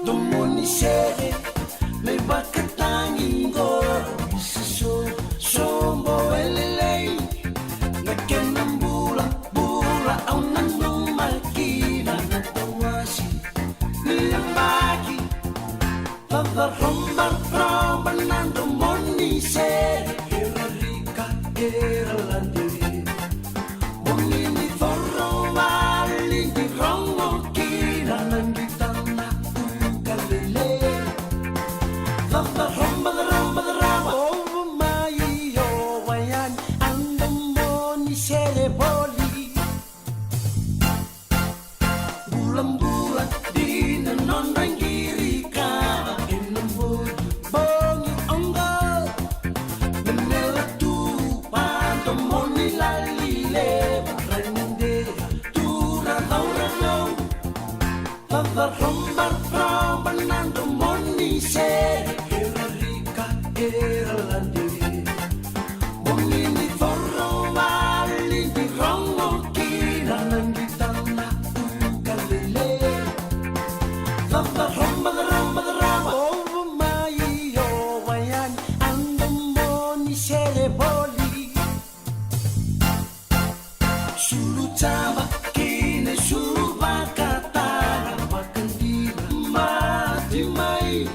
Domo ni sere, me vakatagi qo, isa so, sobo e lelei. Na kena bula, bula au nanuma kina na tawasi ni yabaki. Vavaroborobo na domo ni sere, era rika, era ladere. Bogi ni coro vale ni rogo kina na qita na uka lele. Vavaroborobo, vavaroborobo, o mai o wayani, a domo ni sere voli. Bulabula dina nodra qiri kava ena bogi, bogi oqo. Memela tu vata moni lali levu, rainidea tu na cauravou. Vavaroborobo na domo ni sere, era rika, era ladere. Bogi ni coro vale ni rogo kina na qita na uka lele. Vavaroborobo, vavaroborobo, o mai o wayani, a domo ni sere voli. Sulu cava kei na sulu vakatara, vakadina mati mai.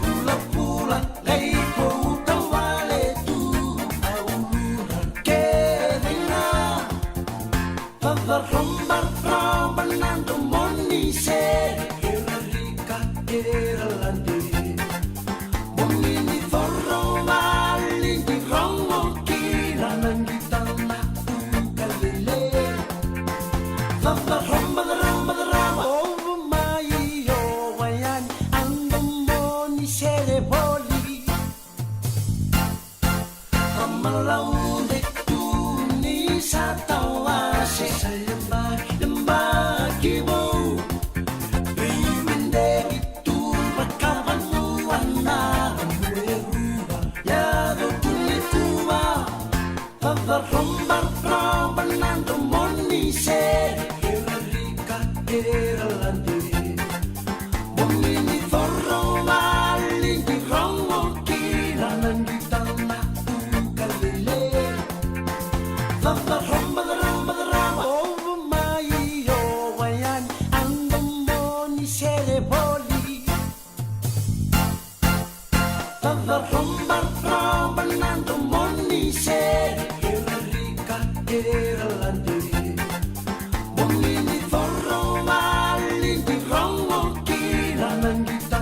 Pulapula qai kauta wale tu, a ulura kece ga. Vavaroborobo na domo ni sere, era rika, era ladere. Bogi ni coro vale ni rogo kina na qita na uka lele. Vavaroborobo, vavaroborobo, o mai o wayani, a domo ni sere voli. Ramalaude tu ni sa tawase, sa yabaki, yabaki vou. Veimedeki tu vakavanua na ramu e rua, yaco tu ni kuva. Vavaroborobo na domo ni sere, era rika, era ladere. Bogi ni coro vale ni rogo kina na qita na uka lele. Vavaroborobo, vavaroborobo, o mai o wayani, a domo ni sere voli. Vavaroborobo na domo ni sere, era rika, era ladere. Bogi ni coro vale ni rogo kina na qita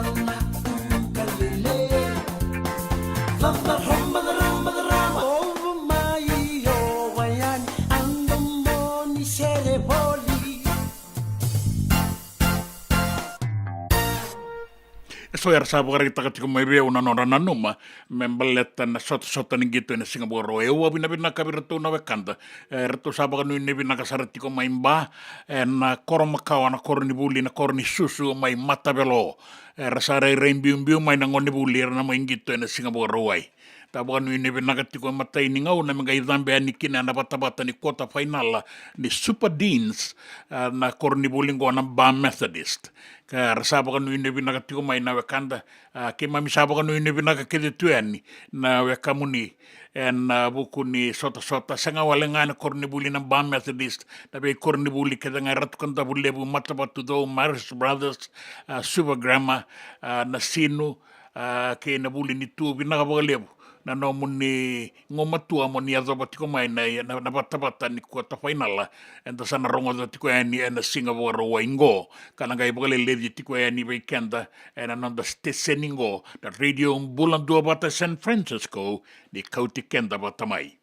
So era sa vakaraitaka tiko mai vei au na nodra nanuma me baleta na sotasota ni qito ena siga Vakarauwai. E uavi na vinaka vei iratou na wekada. E, ratou sa vakanuinui vinaka sara tiko mai Ba, ena koro makawa, na koro ni vuli, na koro ni susu mai Matavelo. Era sa rairai biubiu mai na gonevuli, era na mai qito ena siga Vakarauwai. Da vakanuinui vinaka tiko e matai ni gauna me qai cabe yani kina ena vatavata ni quarter final ni Super Deans, a, na koronivuli qo na Ba Methodist. Ka ra sa vakanuinui vinaka tiko mai na wekada, a, keimami sa vakanuinui vinaka kece tu yani na wekamuni ena vuku ni sotasota, sega wale ga na koronivuli na Ba Methodist, na veikoronivuli kece ga e Ratu Kadavulevu, Matavatucou, Marist Brothers, a, Suva Grammar, a, Nasinu, a, kei na Vuli ni Tu. Vinaka vakalevu na nomuni gumatua mo ni yacova tiko mai na, na, na vatavata ni quarter final eda sa na rogoca tiko yani ena siga Vakarauwai qo, ka na qai vakaleleci tiko yani vei keda ena noda siteseni qo na Radio Bula Duavata San Francisco, ni kauti keda vata mai.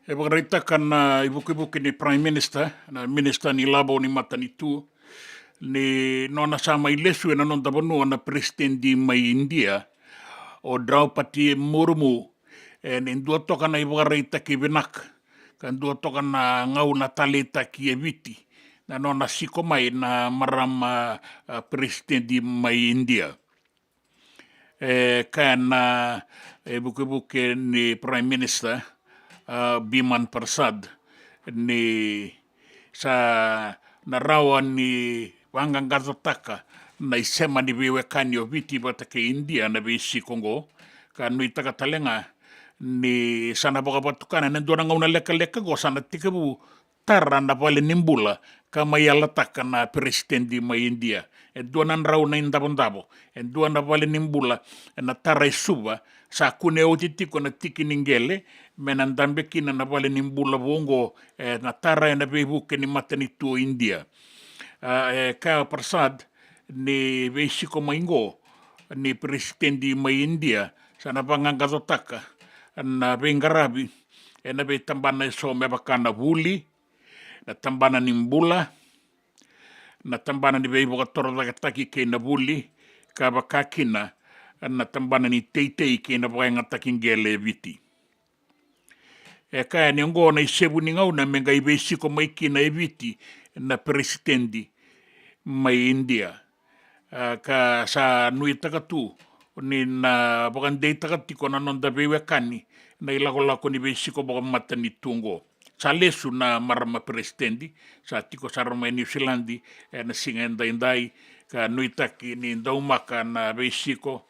E vakaraitaka na ivukevuke ni Prime Minister, na Minister ni Lavo ni Matanitu, ni nona sa mai lesu ena noda vanua na peresitedi mai India, o Draupadi Murmu, e, ni dua toka na ivakaraitaki vinaka ka dua toka na gauna taleitaki e Viti na nona siko mai na marama, a, peresitedi mai India. E kaya na, e, vukevuke ni Prime Minister, a, Biman Prasad, ni sa na rawa ni vaqaqacotaka na isema ni veiwekani o Viti vata kei India na veisiko oqo, ka nuitaka tale ga ni sa na vakavatukana ena dua na gauna lekaleka oqo sa na tekivu tara na vale ni bula ka mai yalataka na peresitedi mai India. E dua na drau na idavodavo, e dua na vale ni bula ena tara e Suva, sa kune oti tiko na tiki ni qele me na dabe kina na vale ni bula vou oqo, e, na tara ena veivuke ni matanitu o India. A, e kaya o Prasad ni veisiko mai oqo ni peresitedi mai India sa na vaqaqacotaka na veiqaravi ena veitabana eso me vaka na vuli, na tabana ni bula, na tabana ni veivakatorocaketaki kei na vuli, ka vaka kina na tabana ni teitei kei na vakayagataki qele e Viti. E kaya ni oqo na isevu ni gauna me qai veisiko mai kina e Viti na peresitedi mai India. A, ka sa nuitaka tu ni na vakadeitaka tiko na noda veiwekani na ilakolako ni veisiko vakamatanitu oqo. Sa lesu na marama peresitedi, sa tiko sara mai Niusiladi ena siga edaidai, ka nuitaki ni daumaka na veisiko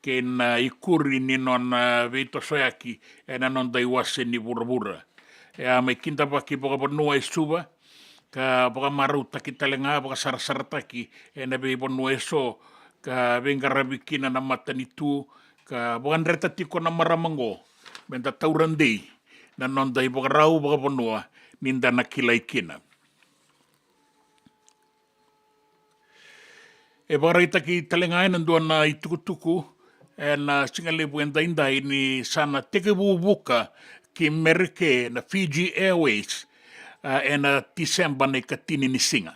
kei na ikuri ni nona veitosoyaki ena noda iwase ni vuravura. E a mai kidavaki vakavanua e Suva, ka vakamarautaki tale ga, vakasarasarataki ena veivanua eso, ka veiqaravi kina na matanitu, ka vakadreta tiko na marama oqo me da taura dei na noda ivakarau vakavanua ni da na kilai kina. E vakaraitaki tale ga ena dua na itukutuku ena sigalevu edaidai ni sa na tekivu vuka ki Mereke na Fiji Airways, a, ena Tiseba na ikatini ni siga.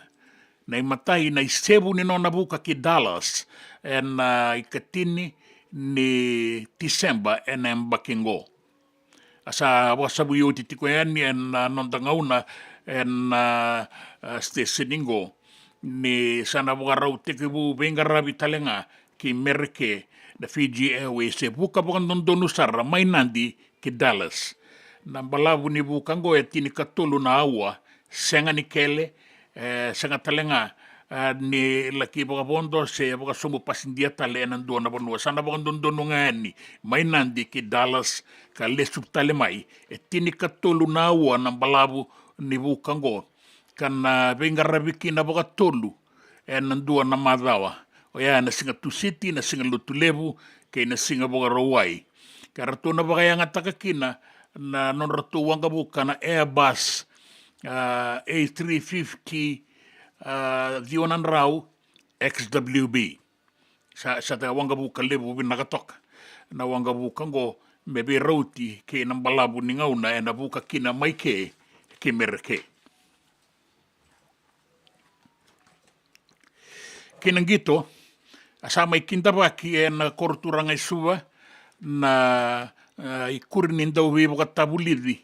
Na imatai na isevu ni nona vuka ki Dallas ena ikatini ni Tiseba ena yabaki oqo. A sa vakasavui oti tiko yani ena noda gauna ena, a, siteseni oqo ni sa na vakarau tekivu veiqaravi tale ga ki Mereke na Fiji Airways, e vuka vakadodonu sara mai Nadi ki Dallas. Na balavu ni vuka oqo e tinikatolu na aua, sega ni kele, e sega tale ga, a, ni laki vakavodo se vakasobu pasidia tale ena dua na vanua. Sa na vakadodonu ga yani mai Nadi ki Dallas ka lesu tale mai, e tinikatolu na aua na balavu ni vuka oqo, ka na veiqaravi kina vakatolu ena dua na macawa. Oya na siga Tusiti, na siga Lotulevu kei na siga Vakarauwai. Ka ratou na vakayagataka kina na nodratou waqavuka na Airbus, a, A three fifty, a, ciwa na drau X W B. sa, sa ta waqavuka levu vinaka toka. Na waqavuka oqo me veirauti kei na balavu ni gauna ena vuka kina mai ke ki Mereke. Kei na qito, a sa mai kidavaki ena koro turaga e Suva na, e, ikuri ni dauveivakatavulici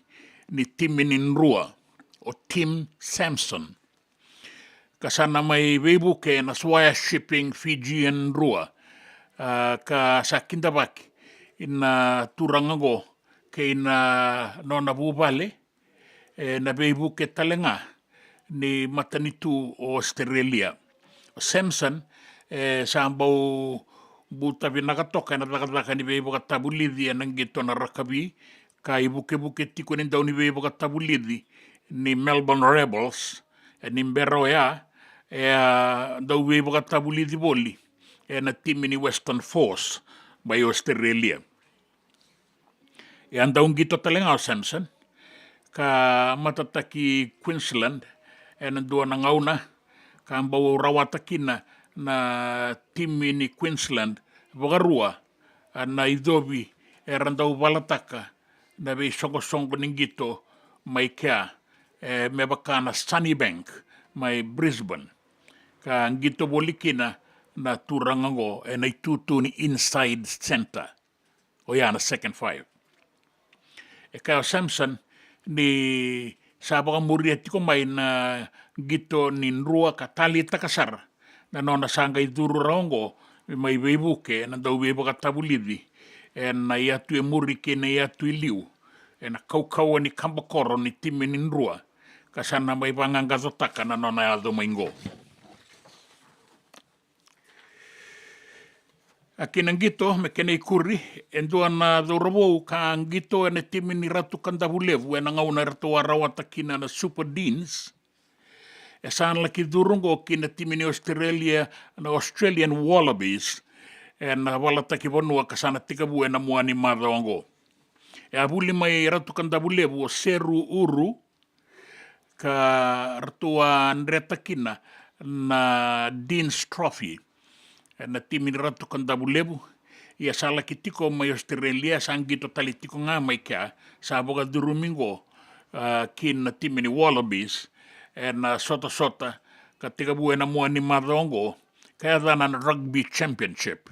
ni timi ni Drua, o Tim Samson. Ka sa na mai veivuke ena Swire Shipping Fijian Drua, a, ka sa kidavaki na turaga oqo kei na nona vuvale, e, na veivuke tale ga ni matanitu o Australia. O Samson, e, sa bau buta vinaka toka ena cakacaka ni veivakatavulici ena qito na rakavi, ka ivukevuke tiko ni dau ni veivakatavulici ni Melbourne Rebels, e, ni bera oya, e a dau veivakatavulici voli ena timi ni Western Force mai Australia. E a dau qito tale ga o Samson ka matataki Queensland ena dua na gauna ka bau rawata kina na timi ni Queensland vakarua, a, na icovi era dau valataka na veisoqosoqo ni qito mai kea, e, me vaka na Sunnybank mai Brisbane. Ka qito voli kina na turaga oqo ena itutu ni Inside Centre, oya na Second Five. E kaya o Samson ni sa vakamuria tiko mai na qito ni Drua ka taleitaka sara na nona sa qai curu rawa oqo me mai veivuke ena dauveivakatavulici ena iyatu e muri kei na iyatu e liu ena kaukauwa ni kabakoro ni timi ni Drua, ka sa na mai vaqaqacotaka na nona yaco mai qo. A kina qito me kena ikuri, e dua na cauravou ka qito ena timi ni Ratu Kadavulevu ena gauna eratou a rawata kina na Super Deans. E sa na laki curu oqo ki na timi ni Australia, na Australian Wallabies, ena valataki vanua ka sa na tekivu ena mua ni macawa oqo. E a vuli mai Ratu Kadavulevu o Seru Uru, ka ratou a dreta kina na Deans Trophy ena timi ni Ratu Kadavulevu. Ia sa laki tiko mai Australia, sa qito tale tiko ga mai kea, sa vakacurumi qo, a, ki na timi ni Wallabies ena sotasota ka tekivu ena mua ni macawa oqo, ka yacana na Rugby Championship.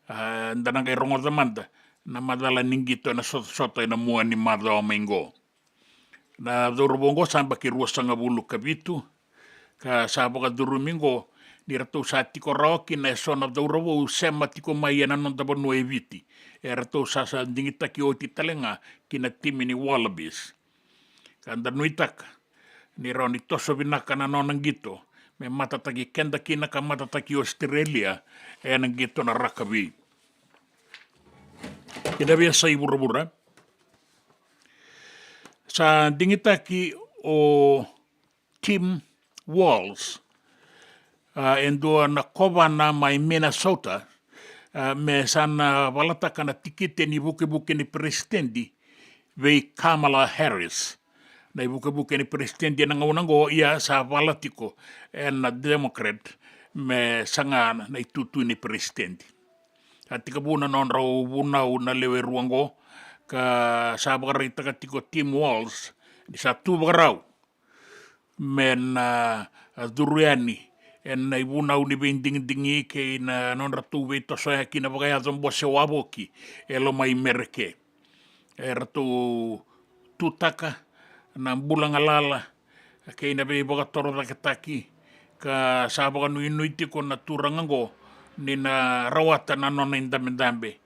A, da na qai rogoca mada na macala ni qito ena sotasota ena mua ni macawa mai qo. Na cauravou oqo sa yabaki ruasagavulu ka vitu, ka sa vakacurumi oqo ni ratou sa tiko rawa kina eso na cauravou sema tiko mai ena noda vanua e Viti, e ratou sa, sa digitaki oti tale ga ki na timi ni Wallabies. Ka da nuitaka ni rawa ni toso vinaka na nona qito me matataki keda kina ka matataki Australia ena qito na rakavi. Ki na veiyasai vuravura, sa digitaki o Tim Walz, a, e dua na kovana mai Minnesota, a, me sa na valataka na tikite ni vukevuke ni peresitedi vei Kamala Harris. Na ivukevuke ni peresitedi ena gauna oqo, ia sa vala tiko ena Democrat me saga na itutu ni peresitedi. A tekivu na nodrau vunau na lewe rua oqo, ka sa vakaraitaka tiko Tim Walz ni sa tu vakarau me na, a, curu yani ena ivunau ni veidigidigi kei na nodratou veitosoyaki na vakayaco bose wavoki e loma i Mereke. E ratou tutaka na bula galala kei na veivakatorocaketaki, ka sa vakanuinui tiko na turaga oqo ni na rawata na nona idabedabe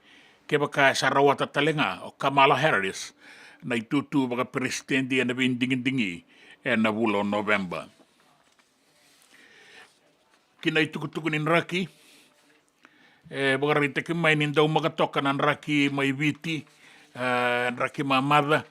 kevaka e sa rawata tale ga o Kamala Harris na itutu vakaperesitedi ena veidigidigi ena vula o Noveba. Ki na itukutuku ni draki, e vakaraitaki mai ni daumaka toka na draki mai Viti, e, draki mamaca,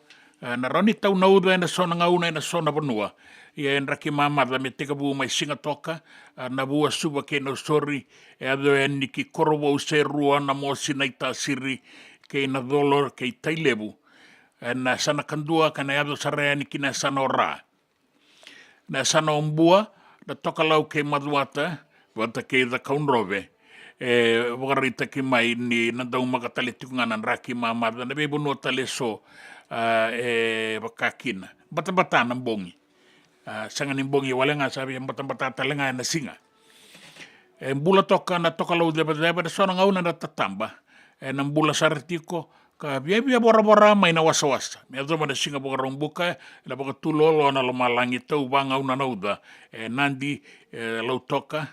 e, na rawa ni tau nauca ena so na gauna ena so na vanua. Ia e draki mamaca me tekivu mai Sigatoka, e, Navua, Suva kei Nausori, e yaco yani ki Korovou, Serua, Namosi, Naitasiri kei Nacolo kei Tailevu ena yasana kadua, ka na yaco sara yani ki na yasana o Ra. Na yasana o Bua, Natokalau kei Macuata vata kei Cakaudrove, E vakaraitaki mai ni na daumaka tale tiko ga na draki mamaca na veivanua tale eso, a, e vaka kina batabata na bogi. A, sega ni bogi wale ga, sa via batabata tale ga ena siga. E bula toka na tokalau cevaceva, na so na gauna na tataba e na bula sara tiko ka viavia voravora mai na wasawasa me yacova na Siga Vakaraubuka. E na vakatuloaloa na lomalagi tau vagauna na uca, e Nadi, e Lautoka,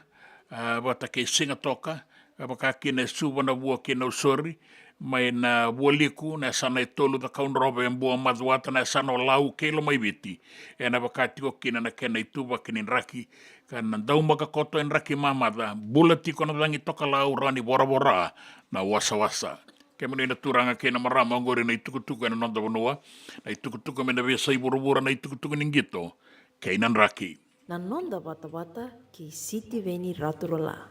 a, vata kei Sigatoka, e vaka kina e Suva, Navua kei Nausori, mai na Vualiku na yasana e tolu, Cakaudrove, Bua, Macuata na yasana o Lau kei Lomaiviti. E na vaka tiko kina na kena ituvaki ni draki, ka na daumaka koto e draki mamaca, bula tiko na cagi tokalau, rawa ni voravora na wasawasa. Kemuni na turaga kei na marama, oqori na itukutuku e na noda vanua, na itukutuku me na veiyasai vuravura, na itukutuku ni qito kei na draki. Na noda vatavata kei Sitiveni Raturala.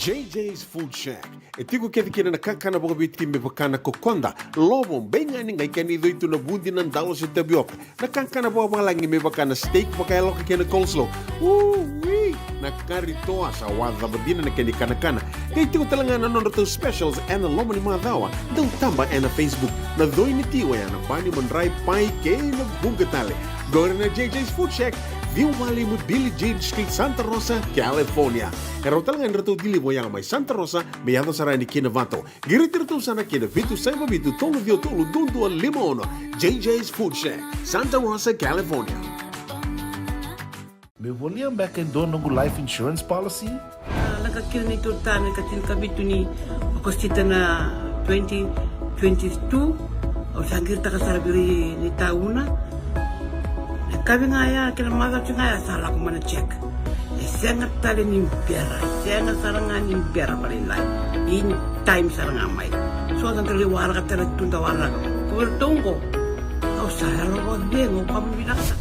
J J's Food Shack. E tiko kece kina na kakana vakaviti me vaka na kokoda, lovo, beigani, qai kena icoi tu na vudi, na dalo se tavioka. Na kakana vakavalagi me vaka na steak vakayaloka kei na coleslaw. Ui! Na kari toa sa wacava dina na kena ikanakana. Qai tiko tale ga na nodratou specials ena loma ni macawa. Dau taba ena Facebook. Na coi ni ti oya na bani, madrai, pai kei na vuqa tale. Qori na J J's Food Shack, ciwa walu lima Billie Jean Street, Santa Rosa, California. E rawa tale ga ni ratou deliver oya mai Santa Rosa me yaco sara yani ki Navato. Qiriti iratou sara ki na vitu saiva vitu tolu ciwa tolu dua dua lima ono. J J's Food Shack, Santa Rosa, California. Meu volia beka e dua noqu life insurance policy? A, lako kina neitou ta na ika tinikavitu ni Okosita na twenty twenty-two. Au sa qiritaka sara vei ira na itauna. Na yakavi ga ya kei na macawa ga ya sa lako mai na check. E sega tale ni bera, e sega sara ga ni bera vakalailai. In time sara ga mai. So sa da lai waraka tale tu, da waraka. Ko iratou qo, au sa yalo vakacegu, au kama vinaka sara.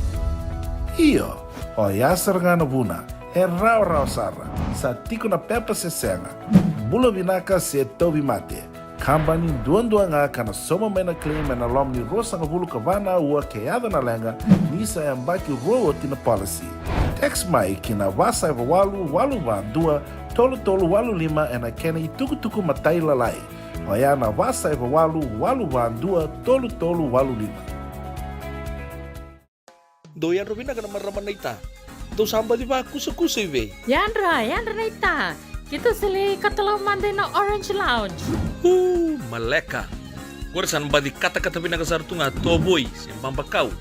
Io. Oya sara ga na vuna, e rawarawa sara, sa tiko na pepa se sega, bula vinaka se tauvimate. Kabani duadua ga ka na sauma mai na claim ena loma ni ruasagavulu ka va na aua ke yaco na leqa, ni sa yabaki rua oti na policy. Text mai ki na va saiva walu walu va dua tolu tolu walu lima ena kena itukutuku matailalai. Oya na va saiva walu walu va dua tolu tolu walu lima. Dou yadra vinaka na marama naita. Dou sa baci vakusakusa i vei? Yadra, yadra naita. Keitou sa lai katalau mada ina Orange Lounge. Uu, maleka. Qori sa na baci katakata vinaka sara tu ga tovoi se babakau.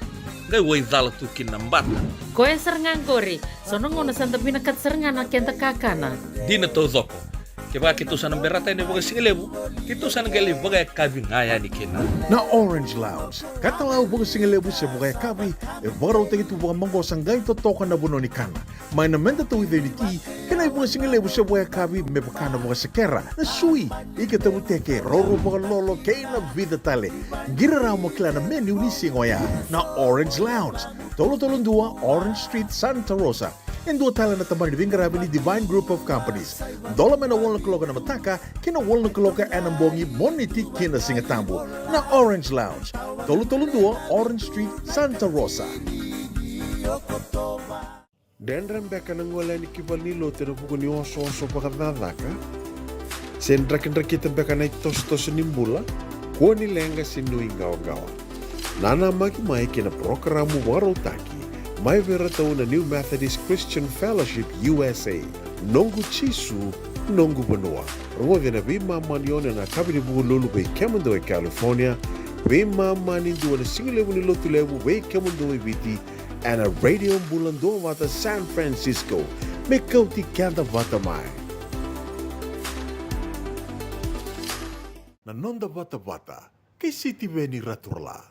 Qai wai cala tu kina na bata. Koya sara ga qori. So na gauna sa da vinakata sara ga na keda kakana. Dina taucoko. Kevaka keitou sa na berata yani vakasigalevu, keitou sa na qai lai vakayakavi ga yani kina. Na Orange Lounge, katalau vakasigalevu se vakayakavi, e vakarautaki tu vakamaqosa, qai totoka na vanua ni kana. Mai na medatou i cei ni ti, kei na ivakasigalevu se vakayakavi me vaka na vakasekera, na sui, ika tavuteke, roro vakalolo kei na vica tale. Qiri rawa mo kila na menu ni siga oya. Na Orange Lounge, tolu tolu dua Orange Street, Santa Rosa. E dua tale na tabana ni veiqaravi ni Divine Group of Companies. Dola mai na walu na kaloko ena mataka ki na walu na kaloko ena bogi, Moniti ki na Sigatabu. Na Orange Lounge, tolu tolu dua Orange Street, Santa Rosa. Dredre beka na gole yani ki valenilotu ena vuku ni osooso vakacakacaka? Se drakidrakita beka na itosotoso ni bula? Kua ni leqa se nuiqawaqawa. Nanamaki mai ki na parokaramu vakarautaki mai vei iratou na New Methodist Christian Fellowship U S A, Noqu Jisu, Noqu Vanua. Rogoci ena veimama ni ono ena yakavi ni Vukelulu vei kemudou e California, veimama ni dua na sigalevu ni Lotulevu vei kemudou e Viti, ena Radio Bula Duavata San Francisco. Me kauti keda vata mai. Na noda vatavata kei Sitiveni Raturala.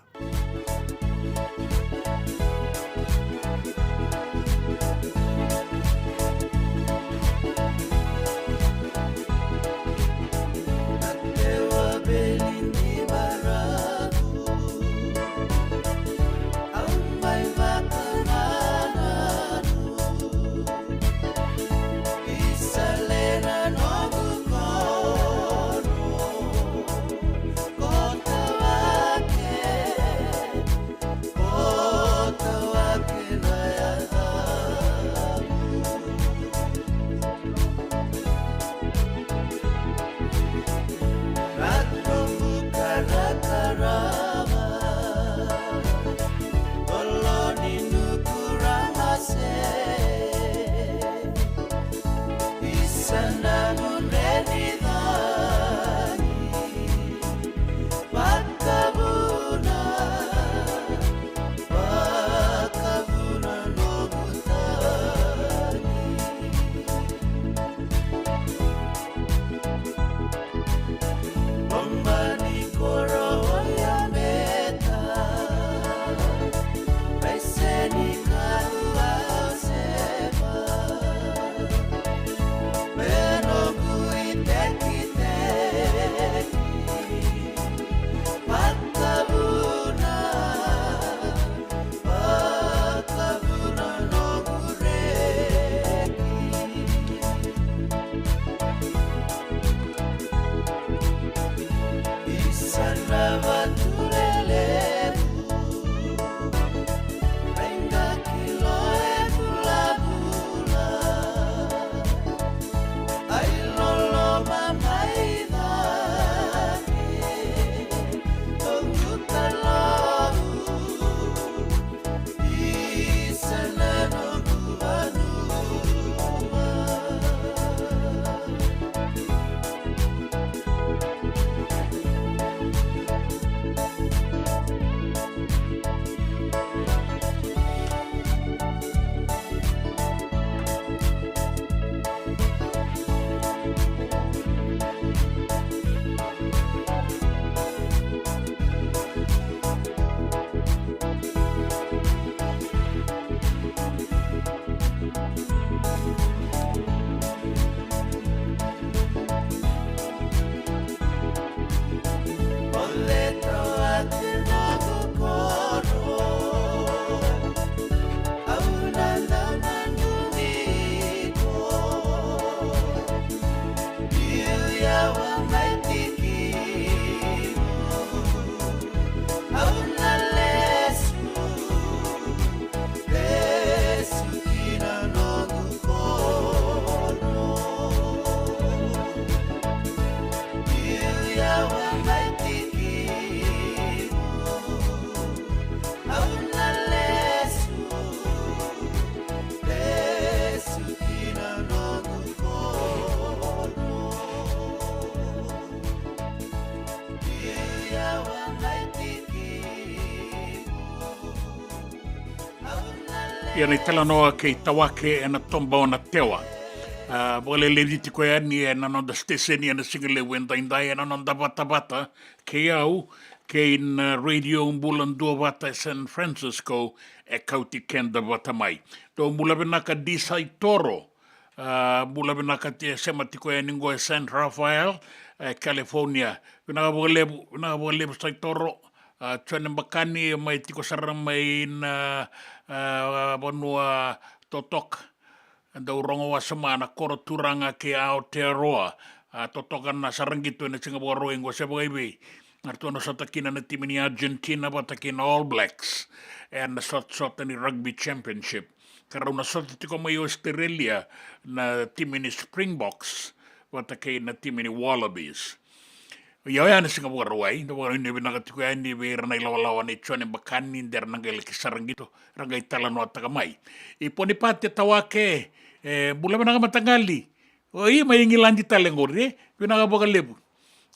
Ia na italanoa kei Tawake ena toba o Natewa. A, vakaleleci tiko yani ena noda siteseni ena siga levu edaidai ena noda vatavata kei au, kei na Radio Bula Duavata e San Francisco, e kauti keda vata mai. Dou bula vinaka Di Saitoro. A, bula vinaka, e sema tiko yani qo e San Rafael, e California. Vinaka vakalevu, vinaka vakalevu Saitoro. A, Jone Bakani mai tiko sara mai na, a, vanua totoka. Dau rogo wasoma na koro turaga kei Aotearoa. A, totoka na Sarajevo ena siga Vakarauwai qo se vakaivei. Eratou na sota kina na timi ni Argentina vata kei na All Blacks ena sotasota ni Rugby Championship. Ka rau na sota tiko mai Australia na timi ni Springboks vata kei na timi ni Wallabies. Ia oya na siga Vakarauwai, da vakanuinui vinaka tiko yani vei ira na ilawalawa nei Jone Bakani, de ra na qai laki Sarajevo, ra qai talanoataka mai. I Ponipate Tawake, e, bula vinaka mataqali. O i mai Igiladi tale qori, e, vinaka vakalevu.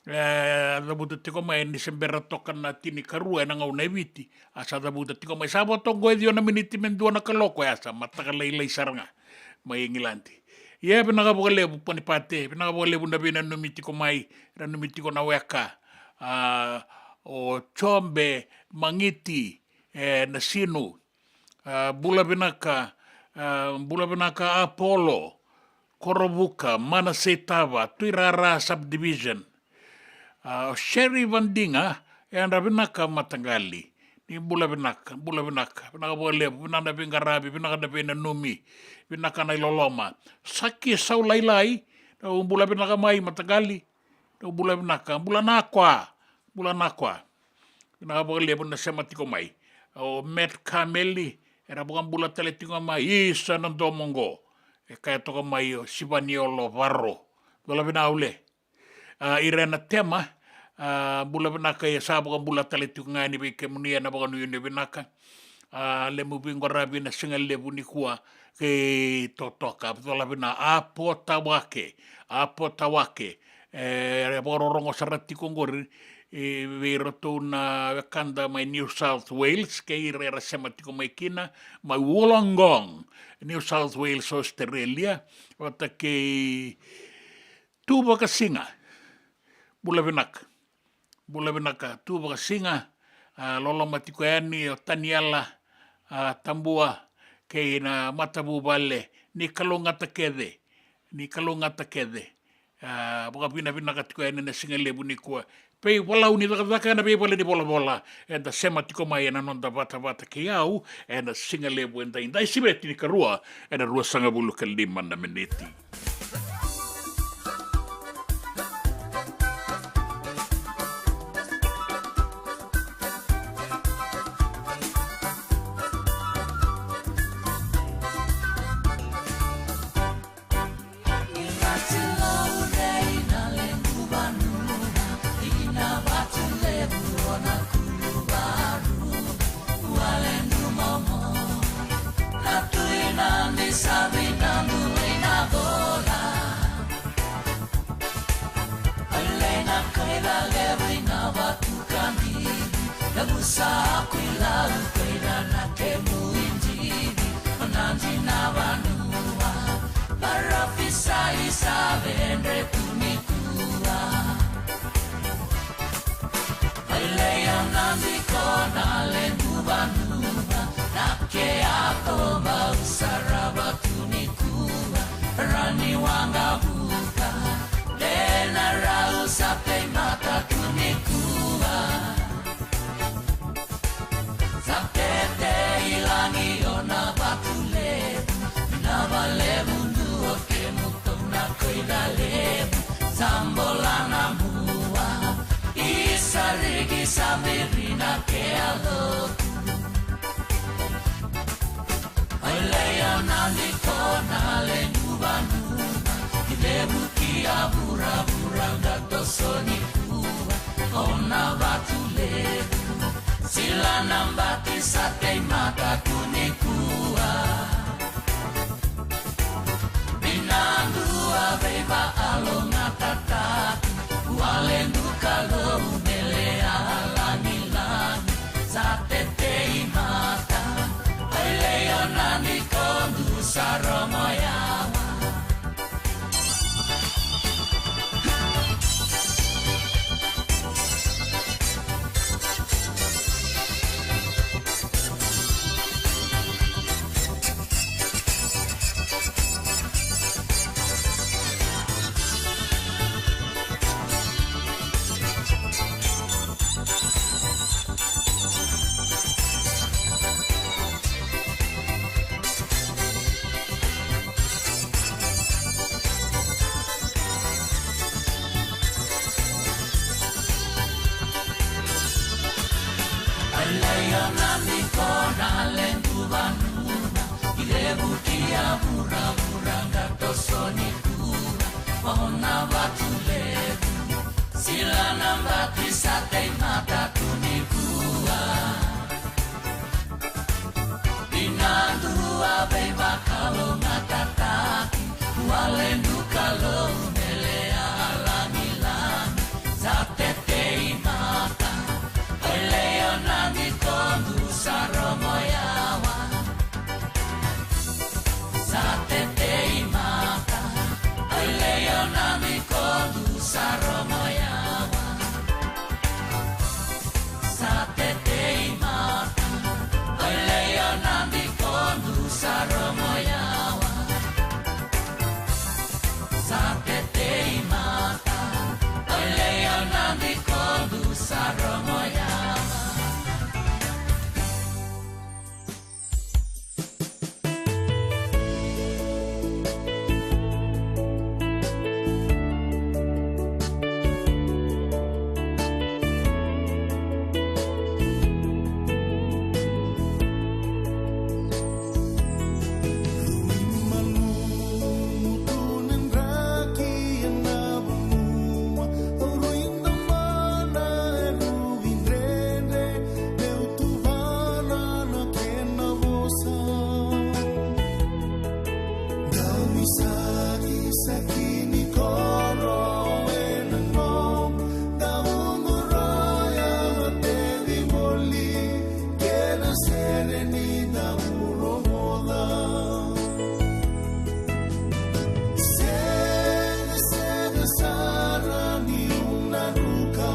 E, cavuta tiko mai ni se bera toka na tinikarua ena gauna e Viti. A sa cavuta tiko mai, sa vo toka e ciwa na miniti me dua na kaloko, e a sa mataka lailai sara ga mai Igiladi. Ia vinaka vakalevu Ponipate, vinaka vakalevu na veinanumi tiko mai, nanumi tiko na weka. A, o Jobe Magiti, e, na Sinu. A, bula vinaka, a, bula vinaka Apolo, Korovuka, Manase Tava, Tuirara Subdivision. A, o Sherry Vandiga, e yadra vinaka mataqali. Ni bula vinaka, bula vinaka, vinaka vakalevu, vinaka na veiqaravi, vinaka na veinanumi, vinaka na iloloma. Saki Saulailai, dou bula vinaka mai mataqali. Dou bula vinaka, bula na kwa, bula na kwa. Vinaka vakalevu na sema tiko mai. O Matt Kameli, era vakabula tale tiko mai, isa na domo qo. E kaya toka mai o Sivaniolo Varo. Bula vinaka ule. A, Irena Tema, a, bula vinaka, e sa vakabula tale tiko ga yani vei kemuni ena vakanuinui vinaka. A, levu veiqaravi na siga levu nikua kei totoka, bula vinaka, a, Potawake, a, Potawake. E, vakarorogo sara tiko qori, e, vei iratou na wekada mai New South Wales, kei ira era sema tiko mai kina, mai Wollongong, New South Wales, Australia, vata kei Tuvakasiga. Bula vinaka. Bula vinaka, Tuvakasiga, a, loloma tiko yani o Taniela, a, Tabua, kei na matavuvale, ni kalougata kece, ni kalougata kece. A, vakavinavinaka tiko yani na siga levu nikua. Veivalau ni cakacaka ena veivale ni volavola, eda sema tiko mai ena noda vatavata kei au, ena siga levu edaidai, siveti ni karua, ena ruasagavulu ka lima na miniti. Ia na miko na ledu vanua, i levu ki a vuravura, ka toso ni kua, o na vatu levu, sila na bati sa tei mata tu ni kua. Ina dua veivakalougatataki, ua ledu Kalou me lea lagilagi, sa tetei mata. Oi leio na mikodu sa rogo yawa. Sa tetei mata. Oi leio na mikodu sa rogo yawa. Sa tetei mata. Oi leio na mikodu sa rogo yawa. Sa tetei mata. Oi leio na mikodu sa rogo yawa. Sega, sega sara niu na druka.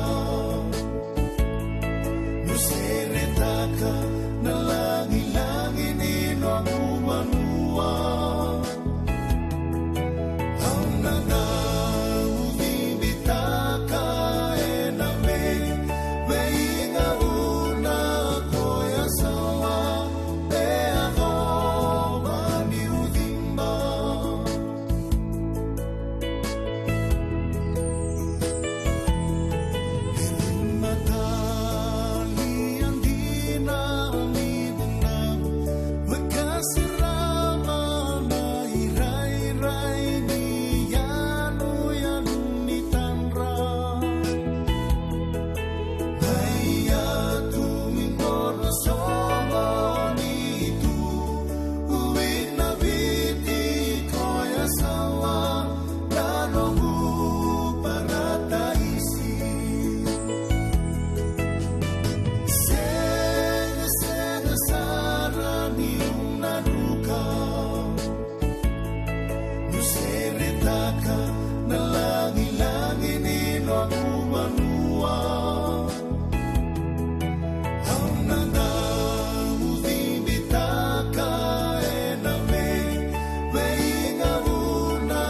Niu seretaka na lagilagi ni noqu vanua. Au na dau cibitaka ena vei, veigauna koya sa la me yacova niu ciba. Sega, sega sara niu na druka. Niu seretaka na lagilagi ni noqu vanua. Au na dau cibitaka ena vei, veigauna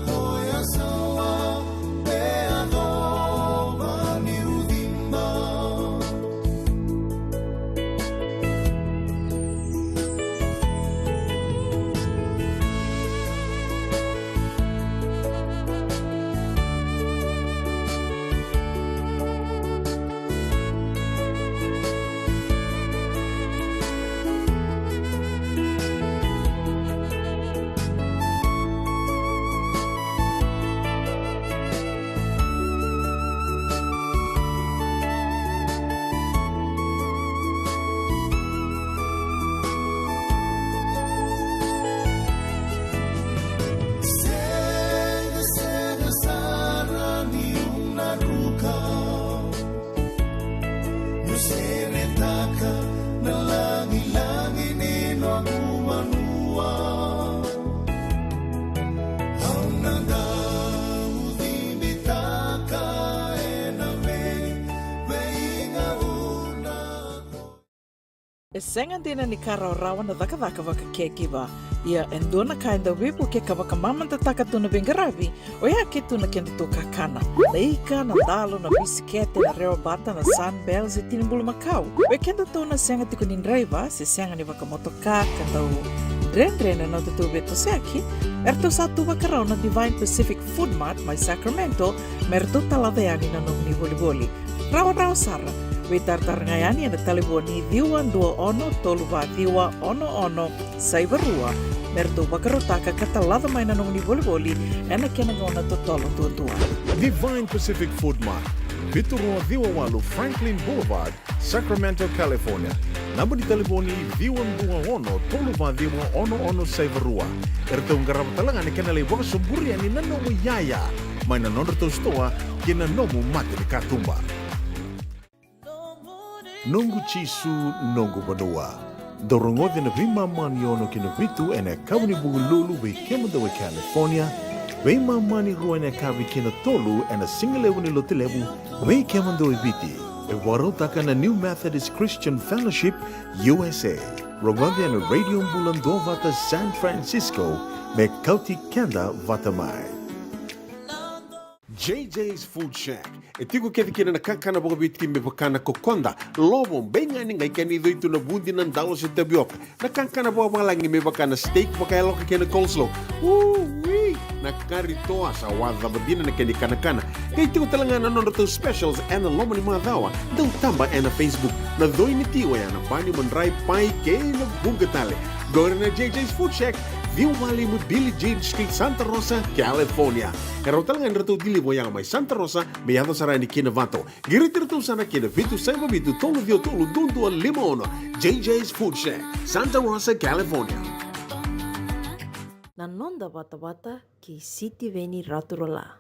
koya sa la me yacova niu ciba. Sega, sega sara niu na druka. Niu seretaka na lagilagi ni noqu vanua. Au na dau cibitaka ena vei, veigauna. E sega dina ni ka rawarawa na cakacaka vaka caregiver. Ia e dua na ka e dau veivukei ka vakamamadataka tu na veiqaravi, oya ke tu na kedatou kakana. Na ika, na dalo, na bisikete, na rewabata, na Sunbell se tini bulumakau. Vei kedatou na sega tiko ni draiva se sega ni vakamotoka ka dau dredre na nodatou veitosoyaki, eratou sa tu vakarau na Divine Pacific Food Mart mai Sacramento me ratou talaca yani na nomuni volivoli. Rawarawa sara, Veitaratara ga yani ena talevoni ciwa dua ono tolu va ciwa ono ono saiva rua, me ratou vakarautaka ka talaca mai na nomuni volivoli ena kena gauna totolo duadua. Divine Pacific Food Mart, vitu rua ciwa walu Franklin Boulevard, Sacramento, California. Naba ni talevoni ciwa dua ono tolu va ciwa ono ono saiva rua. E ratou qarava tale ga na kena lai vakasoburi yani na nomu iyaya mai na nodratou sitoa ki na nomu mata ni katuba. Noqu Jisu, noqu vanua. Dou rogoca na veimama ni ono ki na vitu ena yakavi ni Vukelulu vei kemudou e California, veimama ni rua ena yakavi ki na tolu ena sigalevu ni Lotulevu vei kemudou e Viti. E vakarautaka na New Methodist Christian Fellowship U S A. Rogoca ena Radio Bula Duavata San Francisco, me kauti keda vata mai. J J's Food Shack. E tiko kece kina na kakana vakaviti me vaka na kokoda, lovo, beigani, qai kena icoi tu na vudi, na dalo se tavioka. Na kakana vakavalagi me vaka na steak vakayaloka kei na coleslaw. Ui! Na kari toa sa wacava dina na kena ikanakana. Qai tiko tale ga na nodratou specials ena loma ni macawa. Dau taba ena Facebook. Na coi ni ti oya na bani, madrai, pai kei na vuqa tale. Qori na J J's Food Shack, ciwa walu lima Billie Jean Street, Santa Rosa, California. E rawa tale ga ni ratou deliver oya mai Santa Rosa me yaco sara yani ki Novato. Qiriti iratou sara ki na vitu saiva vitu tolu ciwa tolu dua dua lima ono. J J's Food Shack, Santa Rosa, California. Na noda vatavata kei Sitiveni Raturala.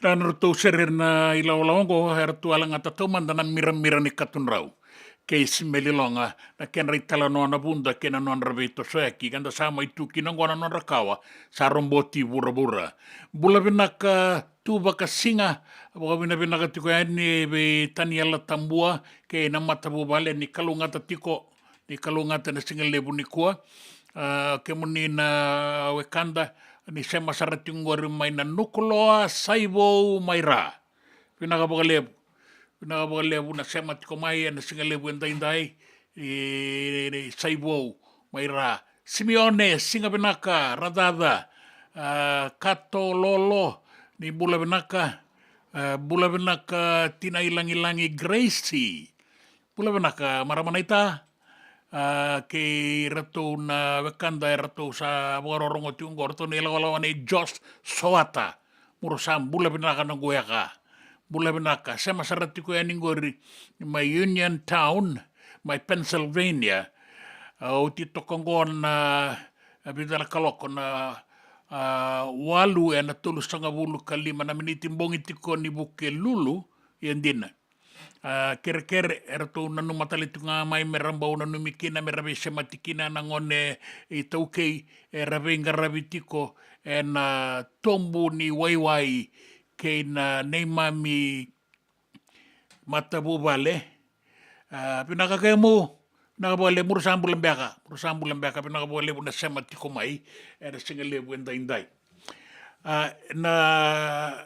Na nodratou sere na ilawalawa oqo, eratou a lagata taumada na miramira ni katudrau kei Simeli Loga, na kedra italanoa na Vuda kei na nodra veitosoyaki. Keda sa mai tu kina oqo na nodra kawa, sa roboti vuravura. Bula vinaka tu vakasiga, vakavinavinaka tiko yani vei Taniela Tabua kei na matavuvale, ni kalougata tiko, ni kalougata na siga levu nikua. A, kemuni na wekada, ni sema sara tiko qori mai na Nukuloa, Saivou mai Ra. Vinaka vakalevu. Vinaka vakalevu na sema tiko mai ena siga levu edaidai. E, Saivou mai Ra. Simeone, siga vinaka, Racaca. A, Kato Lolo, ni bula vinaka. A, bula vinaka, Tina Ilagilagi, Gracie. Bula vinaka, marama naita. A, kei ratou na wekada e ratou sa vakarorogo tiko qo, ratou na ilakolako nei Josh Soata. Mura sa bula vinaka na gueka. Bula vinaka, sema sara tiko yani qori mai Union Town, mai Pennsylvania. A, oti toka qo na, a, vica na kaloko na, a, walu ena tolusagavulu ka lima na miniti, bogi tiko ni Vukelulu, ia dina. A, kerekere, eratou nanuma tale tiko ga mai me ra bau nanumi kina, me ra veisemati kina na gone iTaukei era veiqaravi tiko ena tobu ni waiwai kei na neimami matavuvale. A, vinaka kemu, vinaka vakalevu, mura sa bula beka, mura sa bula beka, vinaka vakalevu na sema tiko mai ena siga levu edaidai. A, na,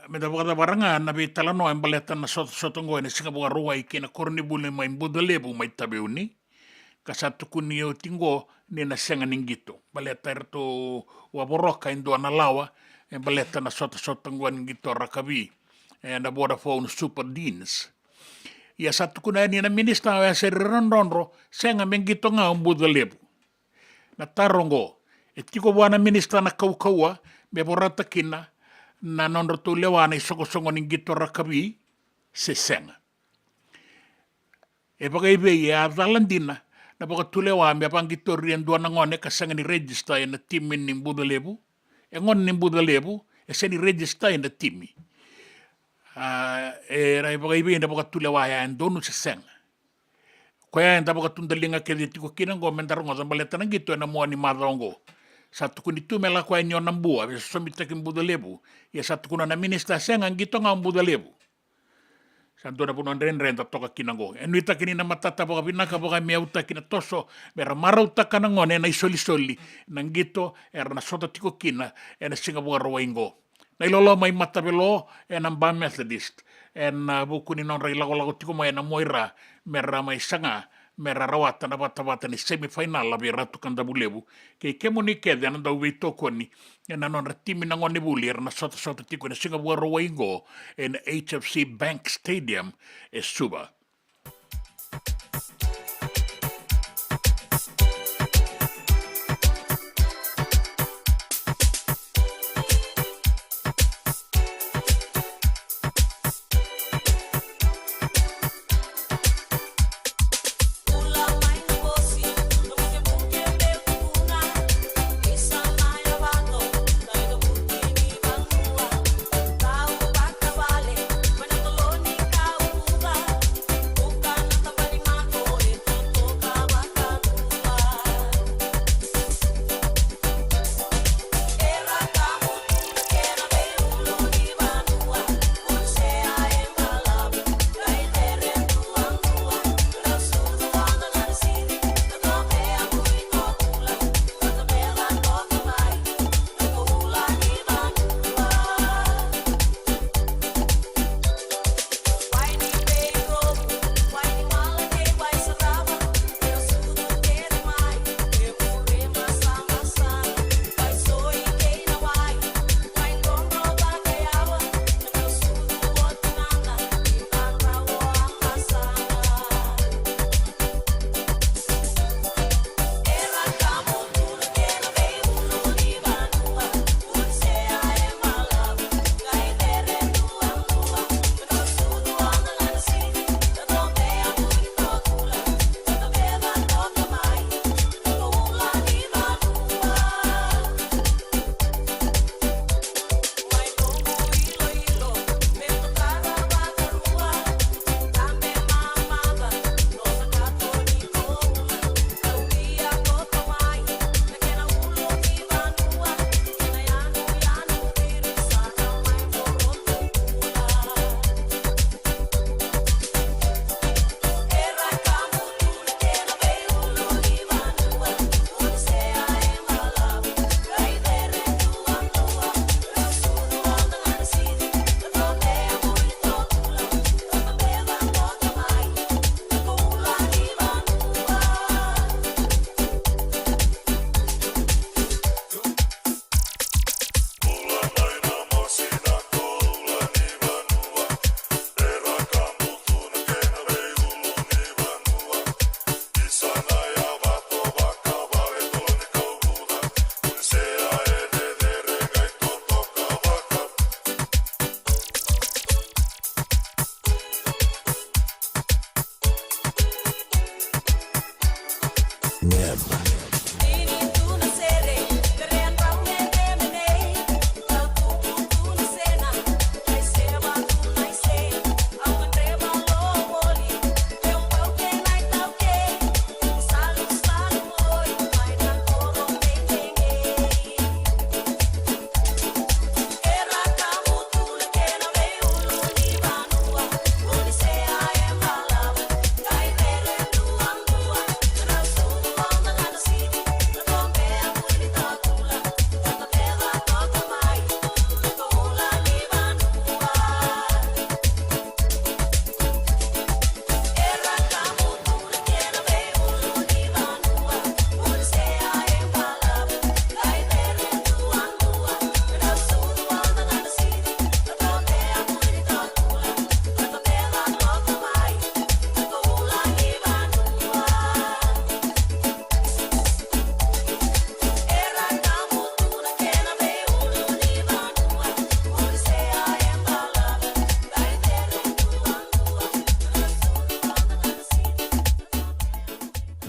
meda vakacavara ga na veitalanoa e baleta na sotasota oqo ena siga Vakarauwai kei na koronivuli mai Bucalevu mai Taveuni. Ka sa tukuni oti oqo ni na sega ni qito, baleta eratou vakavoroka e dua na lawa e baleta na sotasota oqo ni qito rakavi, e, na Vodafone Super Deans. Ia sa tukuna yani na minisita o Yaseri Radrodro, sega, me qito ga o Bucalevu. Na taro oqo, e tiko vua na minisita na kaukauwa me vorata kina na nodratou lewa na isoqosoqo ni qito rakavi se sega? E vakaivei, e a cala dina na vakatulewa me vaqitori e dua na gone ka sega ni register ena timi ni Bucalevu? E gone ni Bucalevu, e sega ni register ena timi. A, e, e vakaivei na vakatulewa ya, e donu se sega? Koya eda vakatudaliga kece tiko kina oqo meda rogoca baleta na qito ena mua ni macawa oqo. Sa tukuni tu me lako yani o Nabua, veisosomitaki Bucalevu. Ia sa tukuna na minisita, sega, qito ga o Bucalevu. Sa dua na vanua dredre eda toka kina oqo. E nuitaki ni na matata vakavinaka, vakamamautaki na toso, me ra marautaka na gone ena isolisoli na qito era na sota tiko kina ena siga Vakarauwai oqo. Na ilolo mai Matavelo ena Ba Methodist, ena vuku ni nodra ilakolako tiko mai ena mua i Ra, me ra mai saga me ra rawata na vatavata ni semifinal vei Ratu Kadavulevu. Kei kemuni kece na dau veitokoni ena nodra timi na gonevuli era na sotasota tiko ena siga Vakarauwai oqo ena H F C Bank Stadium e Suva.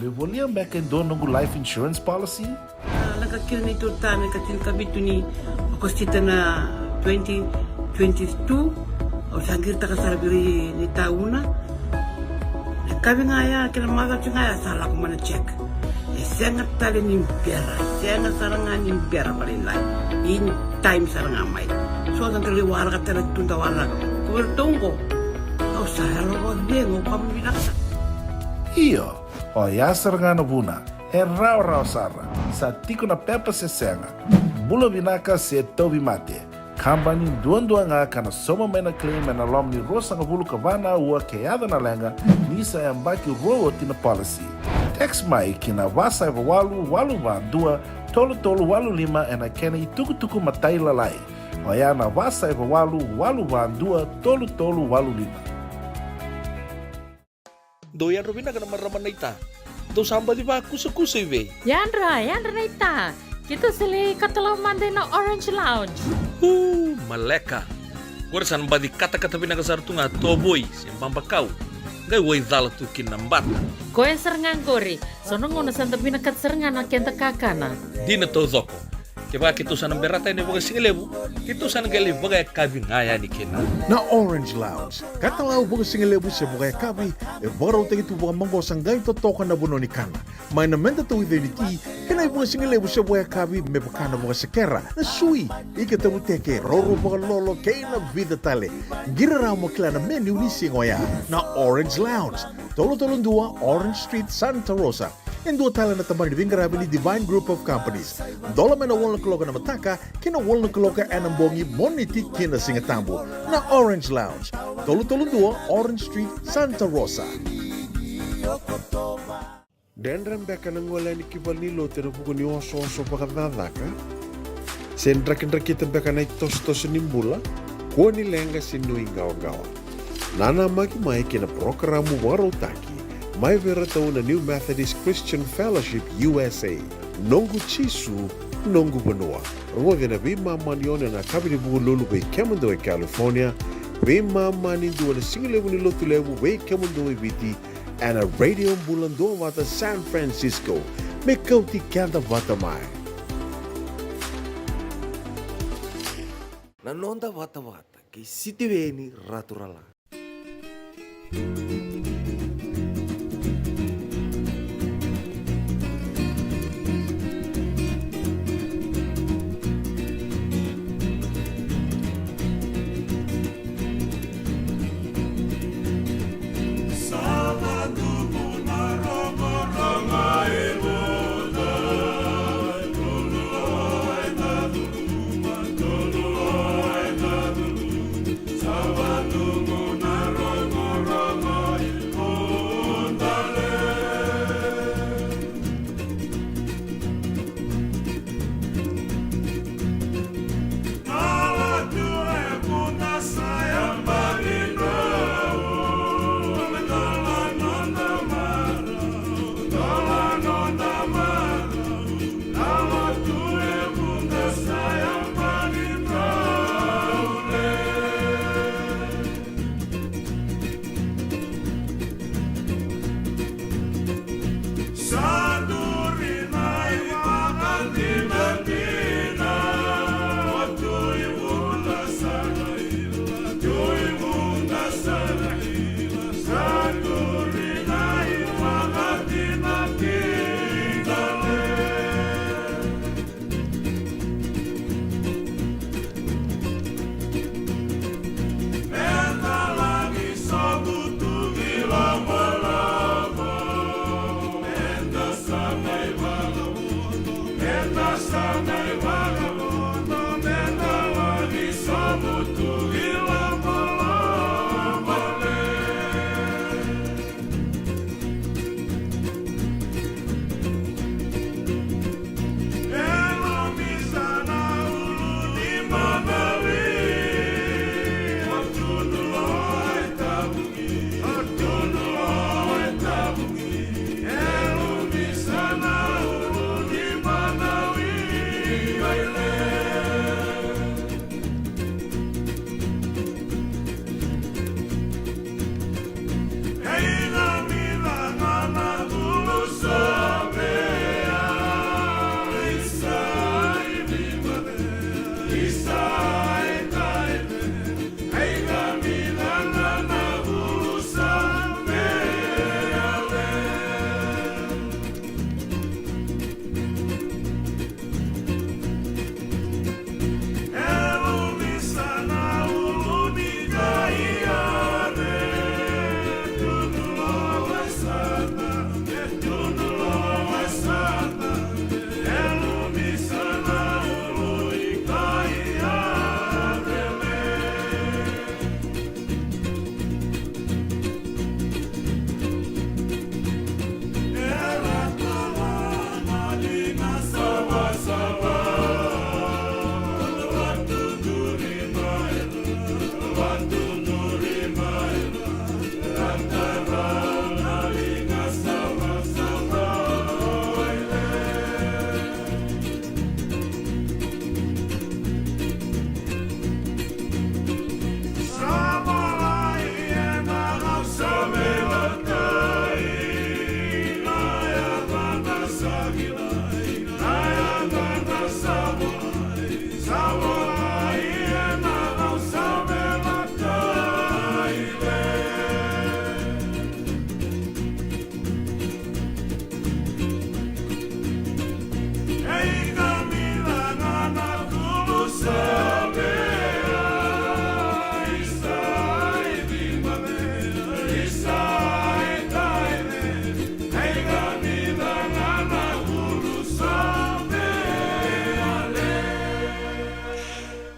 Me volia beka e dua noqu life insurance policy? A, lako kina na itotani ka tinikavitu ni Okosita na twenty twenty-two, au sa qiritaka sara vei ira na itauna. Na yakavi ga ya kei na macawa ga ya sa lako mai na check. E sega tale ni bera, sega sara ga ni bera vakalailai. In time sara ga mai. So da qai waraka tale tu da waraka. Ko iratou oqo, au sa yalo vakacegu, au vakavinavinaka sara. Io, oya sara ga na vuna. E rawarawa sara, sa tiko na pepa se sega. Bula vinaka se tauvimate. Kabani duadua ga ka na sauma mai na claim ena loma ni ruasagavulu ka va na aua ke yaco na leqa, ni sa yabaki rua oti na policy. Text mai ki na va saiva walu, walu va dua, tolu tolu walu lima ena kena itukutuku matailalai. Oya na va saiva walu, walu va dua, tolu tolu walu lima. Dou yadra vinaka na marama naita. Dou sa baci vakusakusa i vei? Yadra, yadra naita. Keitou sa lai katalau mada ina Orange Lounge. Uu, maleka. Qori sa na baci katakata vinaka sara tu ga tovoi se babakau. Qai wai cala tu kina na bata. Koya sara ga qori. So na gauna sa da vinakata sara ga na keda kakana. Dina taucoko. Kevaka keitou sa na berata yani vakasigalevu, keitou sa na qai lai vakayakavi ga yani kina. Na Orange Lounge, katalau vakasigalevu se vakayakavi, e vakarautaki tu vakamaqosa qai totoka na vanua ni kana. Mai na meda tauica ni ti, kei na ivakasigalevu se vakayakavi me vaka na vakasekera, na sui, ika tavuteke, roro vakalolo, kei na vica tale. Qiri rawa mo kila na menu ni siga oya. Na Orange Lounge, tolu tolu dua Orange Street, Santa Rosa. E dua tale na tabana ni veiqaravi ni Divine Group of Companies. Dola mai na walu na kaloko na mataka ki na walu na kaloko ena bogi, Moniti ki na Sigatabu. Na Orange Lounge, tolu tolu dua Orange Street, Santa Rosa. Dredre beka na gole yani ki valenilotu ena vuku ni osooso vakacakacaka? Se drakidrakita beka na itosotoso ni bula? Kua ni leqa se nuiqawa qawaqawa. Nanamaki mai ki na parokaramu vakarautaki mai vei iratou na New Methodist Christian Fellowship U S A, Noqu Jisu, Noqu Vanua. Rogoci ena veimama ni ono ena yakavi ni Vukelulu vei kemudou e California, veimama ni dua ena sigalevu ni Lotulevu vei kemudou e Viti, ena Radio Bula Duavata San Francisco, me kauti keda vata mai. Na noda vatavata kei Sitiveni Raturala.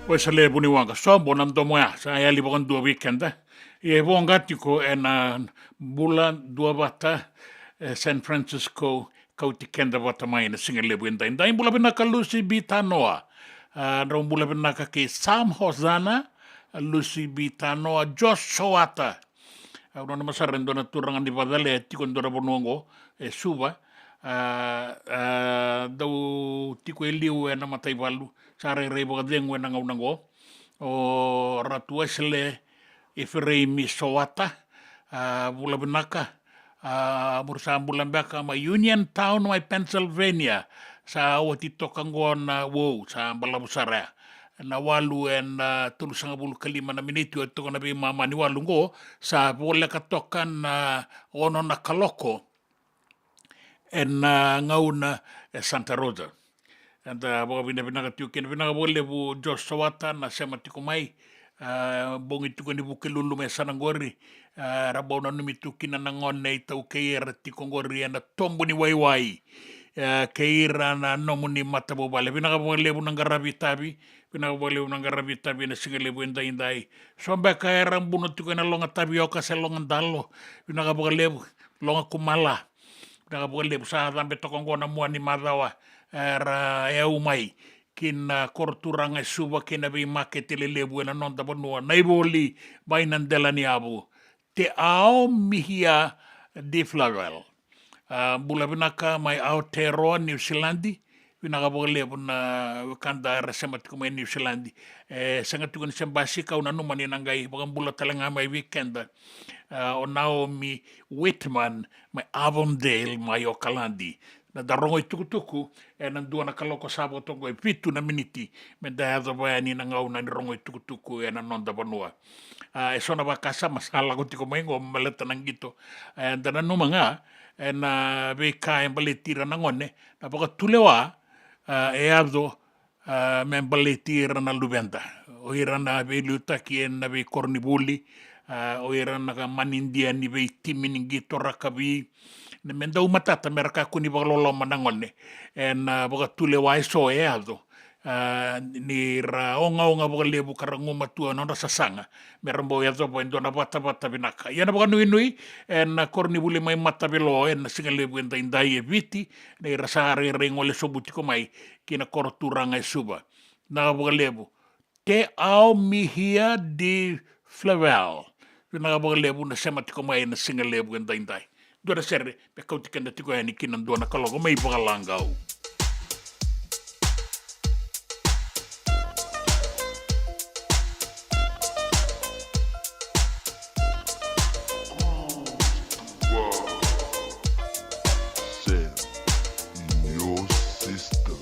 Oi, sa levu ni waqa sobo na domo ya, sa yali vakadua vei keda. Ia e voqa tiko ena bula duavata, e San Francisco, kauti keda vata mai na siga levu edaidai. Bula vinaka Lucy B Tanoa. A, drau bula vinaka kei Sam Hosana, Lucy B Tanoa, Josh Sowata. Au nanuma sara e dua na turaga ni vakacala e tiko e dua na vanua oqo, e Suva. A, a, dau tiko e liu ena mataivalu, sa rairai vakacegu ena gauna oqo. O Ratu Wesley Ifireimi Sowata, a, bula vinaka. A, muri sa bula beka mai Union Town mai Pennsylvania. Sa oti toka oqo na, wow, sa balavu sara ya. Na walu ena, a, tolusagavulu ka lima na miniti, oti toka na veimama ni walu oqo, sa voleka toka na ono na kaloko ena, a, gauna e Santa Rosa. Eda vakavinavinaka tiko kina, vinaka vakalevu Josh Sowata na sema tiko mai. A, bogi tiko ni Vukelulu mai yasana qori. A, era bau nanumi tu kina na gone iTaukei era tiko qori ena tobu ni waiwai. A, kei ira na nomuni matavuvale. Vinaka vakalevu na qaravi tavi. Vinaka vakalevu na qaravi tavi ena siga levu edaidai. So beka era buno tiko ena loga tavioka se loga dalo. Vinaka vakalevu, loga kumala. Vinaka vakalevu, sa cabe toka oqo na mua ni macawa, era yau mai ki na koro turaga e Suva kei na veimakete lelevu ena noda vanua, Naivoli mai Nadela-ni-yavu. Te Ao Mihia de Flavel. A, bula vinaka mai Aotearoa, Niusiladi. Vinaka vakalevu na wekada era sema tiko mai Niusiladi. E sega tiko ni se basika, au nanuma ni na qai vakabula tale ga mai vei keda, a, o Naomi Whitman mai Avondale mai Okaladi. Na da rogo itukutuku ena dua na kaloko sa vo toka e vitu na miniti me da yacova yani na gauna ni rogo itukutuku ena noda vanua. A, e so na vakasama sa lako tiko mai oqo me baleta na qito. E, da nanuma ga ena veika e baleti ira na gone, na vakatulewa, a, e yaco, a, me baleti ira na luveda. O ira na veiliutaki ena veikoronivuli, a, o ira na manidia ni veitimi ni qito rakavi, na me dau matata me ra kakua ni vakaloloma na gone ena, a, vakatulewa e so e yaco. A, ni ra ogaoga vakalevu ka ra gumatua na nodra sasaga me ra bau yacova e dua na vatavata vinaka. Ia na vakanuinui ena koronivuli mai Matavelo ena siga levu edaidai e Viti, ni ra sa rairai gole sobu tiko mai ki na koro turaga e Suva. Vinaka vakalevu. Te Ao Mihia de Flavel. Vinaka vakalevu na sema tiko mai ena siga levu edaidai. Dua na sere me kauti keda tiko yani ki na dua na kaloko mai Vakalaqau. Send in your system.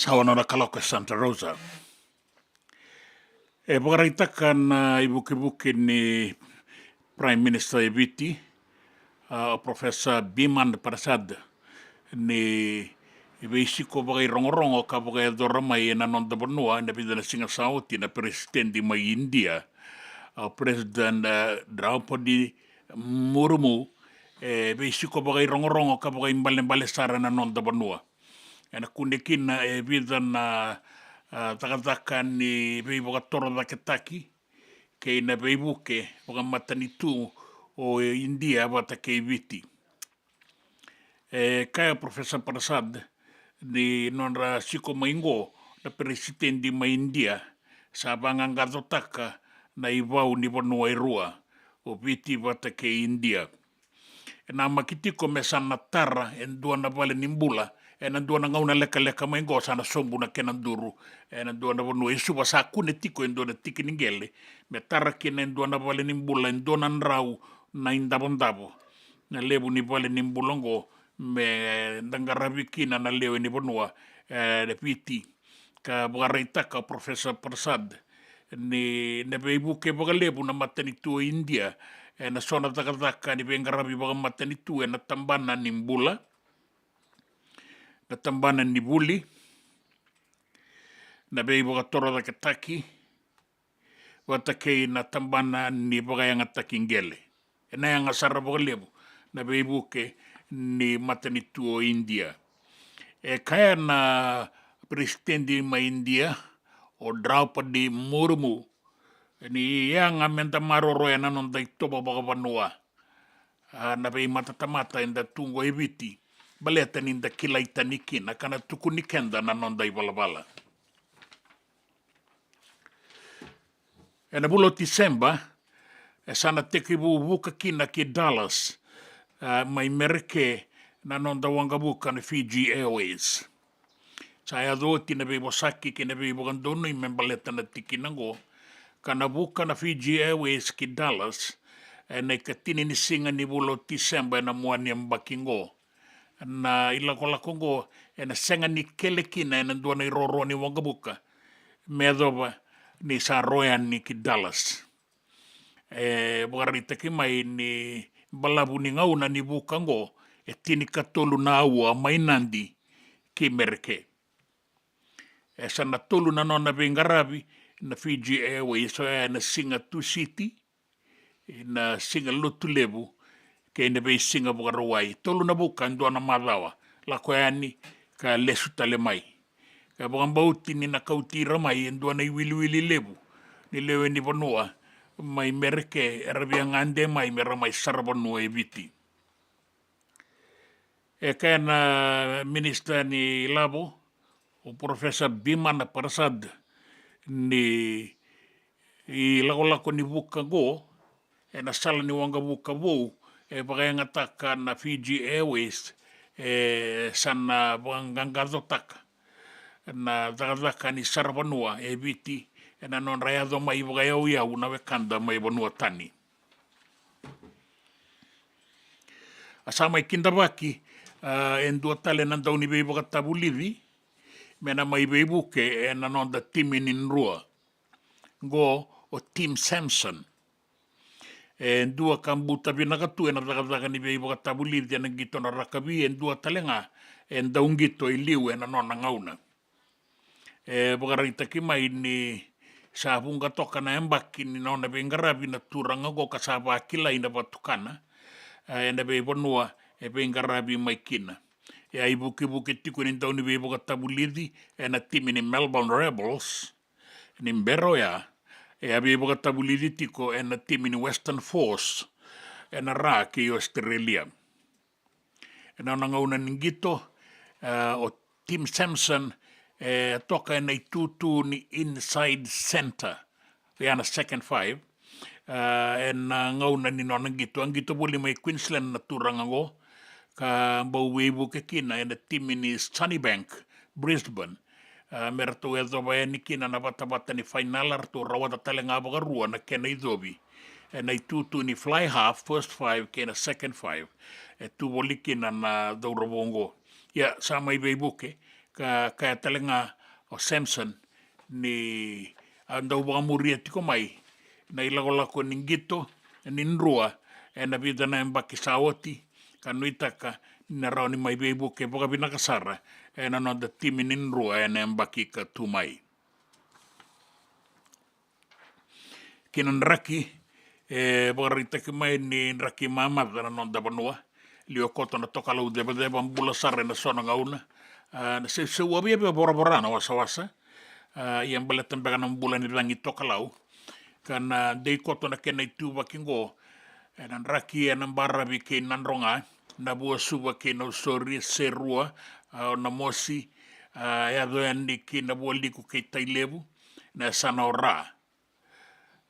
Sa ono na kaloko e Santa Rosa. E vakaraitaka na ivukevuke ni Prime Minister e Viti, a, o Professor Biman Prasad, ni veisiko vakairogorogo ka vakayacora mai ena noda vanua ena vica na siga sa oti na peresitedi mai India, a, President, a, Draupadi Murmu, e veisiko vakairogorogo ka vakaibalebale sara ena noda vanua. Ena kune kina e vica na, a, cakacaka ni veivakatorocaketaki kei na veivuke vakamatanitu o India vata kei Viti. E kaya Professor Prasad ni nodra siko mai qo na peresitedi mai India sa vaqaqacotaka na ivau ni vanua e rua, o Viti vata kei India. E namaki tiko me sa na tara e dua na vale ni bula ena dua na gauna lekaleka mai qo, sa na sobu na kena duru ena dua na vanua e Suva. Sa kune tiko e dua na tiki ni qele me tara kina e dua na vale ni bula e dua na drau na idavodavo. Na levu ni vale ni bula oqo me da qaravi kina na lewe ni vanua e Viti. Ka vakaraitaka o Professor Prasad ni na veivuke vakalevu na matanitu o India ena so na cakacaka ni veiqaravi vakamatanitu ena tabana ni bula, na tabana ni vuli, na veivakatorocaketaki, vata kei na tabana ni vakayagataki qele. Ena yaga sara vakalevu na veivuke ni matanitu o India. E kaya na peresitedi mai India, o Draupadi Murmu, ni yaga me da maroroya na noda itovo vakavanua, a, na veimatatamata eda tu qo e Viti, baleta ni da kilai tani kina ka na tukuni keda na noda ivalavala. Ena vula o Tiseba, e sa na tekivu vuka kina ki Dallas, a, mai Mereke na noda waqavuka na Fiji Airways. Sa yaco oti na veivosaki kei na veivakadonui me baleta na tikina oqo, ka na vuka na Fiji Airways ki Dallas ena ikatini ni siga ni vula o Tiseba ena mua ni yabaki oqo. Na ilakolako oqo ena sega ni kele kina ena dua na iroro ni waqavuka me yacova ni sa ro yani ki Dallas. E vakaraitaki mai ni balavu ni gauna ni vuka oqo e tinikatolu na aua mai Nadi ki Mereke. E sa na tolu na nona veiqaravi na Fiji Airways, oya ena siga Tusiti, na siga Lotulevu kei na veisiga Vakarauwai. Tolu na vuka e dua na macawa, lako yani ka lesu tale mai. Ka vakabauti ni na kauti ira mai e dua na iwiliwili levu ni lewe ni vanua mai Mereke era via gade mai me ra mai saravanua e Viti. E kaya na minisita ni lavo, o Professor Bimana Prasad, ni ilakolako ni vuka oqo ena sala ni waqavuka vou e vakayagataka na Fiji Airways, e sa na vakaqaqacotaka na cakacaka ni saravanua e Viti ena nodra yaco mai vakayauyau na wekada mai vanua tani. A sa mai kidavaki, a, e dua tale na dauniveivakatavulici me na mai veivuke ena noda timi ni drua. Qo o Tim Samson. E dua ka buta vinaka tu ena cakacaka ni veivakatavulici ena qito na rakavi, e dua tale ga e dauqito e liu ena nona gauna. E vakaraitaki mai ni sa vuqa toka na yabaki ni nona veiqaravi na turaga oqo ka sa vakilai na vatukana, e, ena veivanua e veiqaravi mai kina. E a ivukevuke tiko ni dauniveivakatavulici ena timi ni Melbourne Rebels, ni bera oya e a veivakatavulici tiko ena timi ni Western Force ena ra kei Australia. Ena nona gauna ni qito, e, o Tim Samson e toka ena itutu ni inside centre, oya na second five. E, ena gauna ni nona qito, a qito voli mai Queensland na turaga oqo, ka bau veivuke kina ena timi ni Sunnybank Brisbane. A, me ratou yacova yani kina na vatavata ni fainala, ratou rawata tale ga vakarua na kena icovi ena itutu ni fly half, first five kei na second five. E tu voli kina na cauravou oqo. Ia, sa mai veivuke Ka kaya tale ga o Samson ni a dau vakamuria tiko mai na ilakolako ni qito ni Drua ena vica na yabaki sa oti, ka nuitaka ni na rawa ni mai veivuke vakavinaka sara ena noda timi ni Drua ena yabaki ka tu mai. Kei na draki e vakaraitaki mai ni draki mamaca na noda vanua. Liwa koto na tokalau cevaceva, bula sara ena so na gauna. A, na seuseu a viavia voravora na wasawasa. A, ia baleta beka na bula ni cagi tokalau, ka na dei koto na kena ituvaki oqo ena draki, ena baravi kei Nadroga, Navuasuva kei Nausori, Serua, a, Namosi, a, yaco yani kei Navualiku kei Tailevu, na yasana o Ra.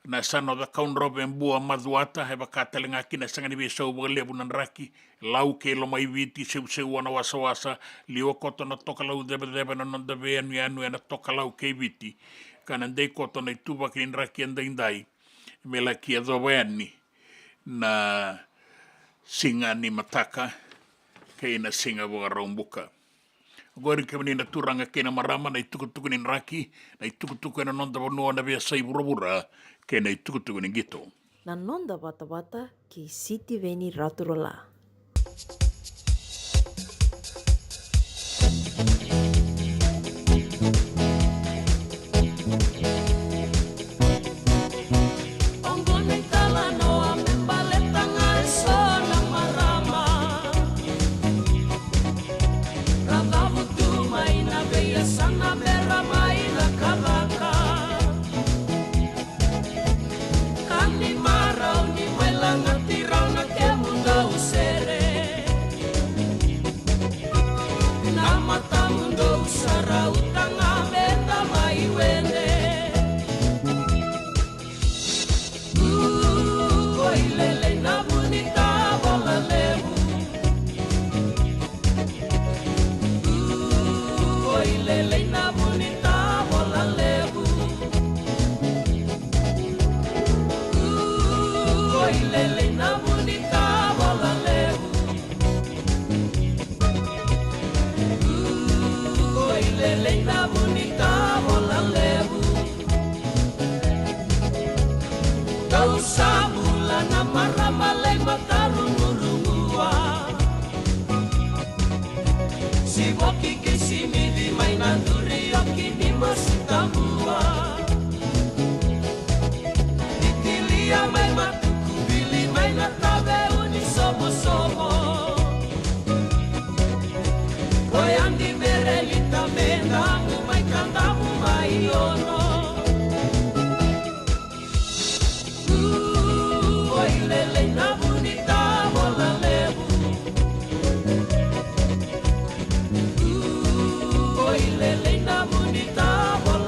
Na yasana o Cakaudrove, Bua, Macuata, e vaka tale ga kina e sega ni veisau vakalevu na draki. Lau kei Lomaiviti, seuseu a na wasawasa. Liwa koto na tokalau cevaceva ena noda veiyanuyanu ena tokalau kei Viti, ka na dei koto na ituvaki ni draki edaidai me laki yacova yani na siga ni mataka kei na siga Vakaraubuka. Oqori kemuni na turaga kei na marama, na itukutuku ni draki, na itukutuku ena noda vanua, na veiyasai vuravura, kei na itukutuku ni qito. Na noda vatavata kei Sitiveni Raturala. Oqo na italanoa me baleta ga e so na marama ra cavutu mai na veiyasana me ra mai cakacaka. Ka ni marau ni mai lagati rau na kemudou sere, na matamudou sa rauta ga me da mai wele. Oi lelei na vu ni tavola levu. Oi lelei na vu ni tavola levu. Oi lelei na vu ni tavola levu. Oi lelei na vu ni tavola levu. Dou sa bula na marama lai matarugurugua. Sivoki kei Simici mai na duri oki ni masu tabua. Ni tilia mai Matukuvili mai na taveu ni sovosovo. Koya ni Merelita me damu mai Kadavu mai Ono. Oi lelei na vu ni tavola levu. Oi lelei na vu ni tavola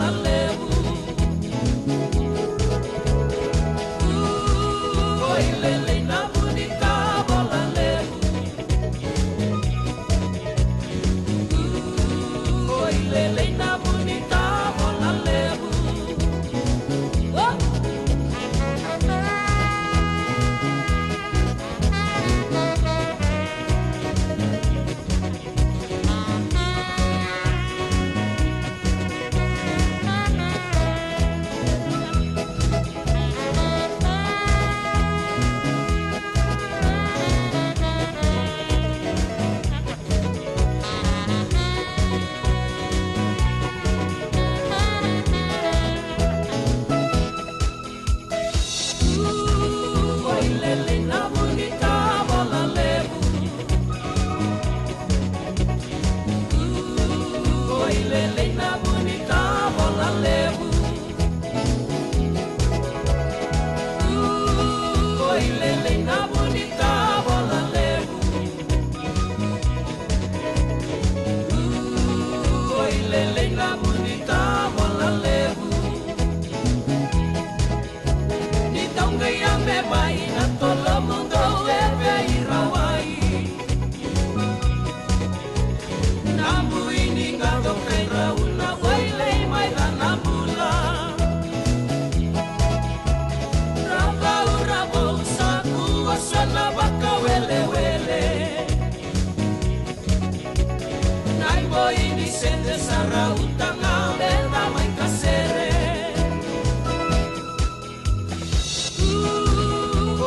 Ede sa rauta ga o reda mai kasere.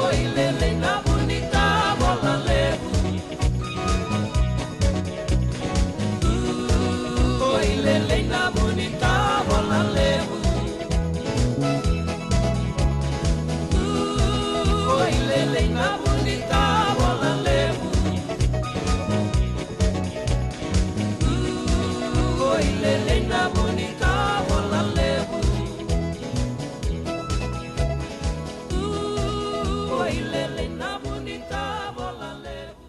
Oi lelei na vu ni tavola levu. Oi lelei na vu ni tavola levu. Oi lelei na vu ni tavola levu. Oi lelei na vu ni tavola levu. Oi lelei na vu ni tavola levu.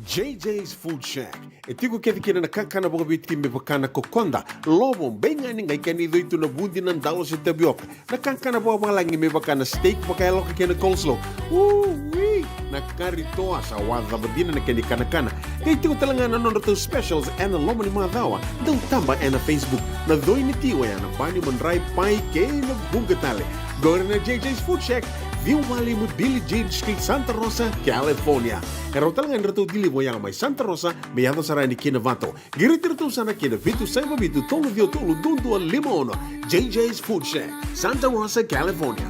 J J's Food Shack. E tiko kece kina na kakana vakaviti me vaka na kokoda, lovo, beigani, qai kena icoi tu na vudi, na dalo se tavioka. Na kakana vakavalagi me vaka na steak vakayaloka kei na coleslaw. Ui, na kari toa, sa wacava dina na kena ikanakana. Qai tiko tale ga na nodratou specials ena loma ni macawa. Dau taba ena Facebook. Na coi ni ti oya na bani, madrai, pai kei na vuqa tale. Qori na J J's Food Shack, ciwa walu lima Billie Jean Street, Santa Rosa, California. E rawa tale ga ni ratou deliver oya mai Santa Rosa me yaco sara yani ki Novato. Qiriti iratou sara ki na vitu saiva vitu tolu ciwa tolu dua dua lima ono. J J's Food Shack, Santa Rosa, California.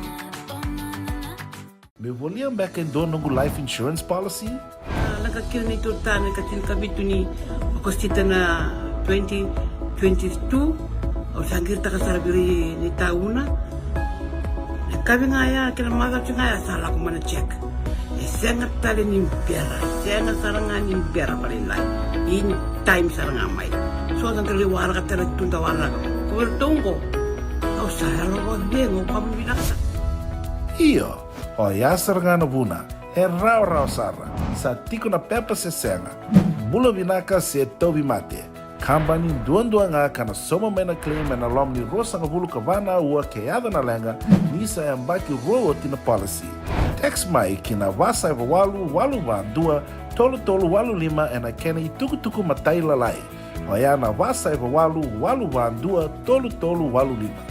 Meu volia beka e dua noqu life insurance policy? A, lako kina neitou tane ka tinikavitu ni Okosita na twenty twenty-two. Au sa qiritaka sara vei ira ni tauna. Na kavi ga ya kei na macawa ga ya sa lako mai na check. E sega tale ni bera, e sega sara ga ni bera vakalailai. Ini time sara ga mai. So da qai waraka tale tu da waraka. Ko iratou qo, au sa yalo vakacegu, au vakavinavinaka sara. Io, oya sara ga na vuna. E rawarawa sara. Sa tiko na pepa se sega. Bula vinaka se tauvimate. Kabani duadua ga ka na sauma mai na claim ena loma ni ruasagavulu ka va na aua ke yaco na leqa, ni sa yabaki rua oti na policy. Text mai ki na va saiva walu walu va dua tolu tolu walu lima ena kena itukutuku matailalai. Oya na va saiva walu walu va dua tolu tolu walu lima.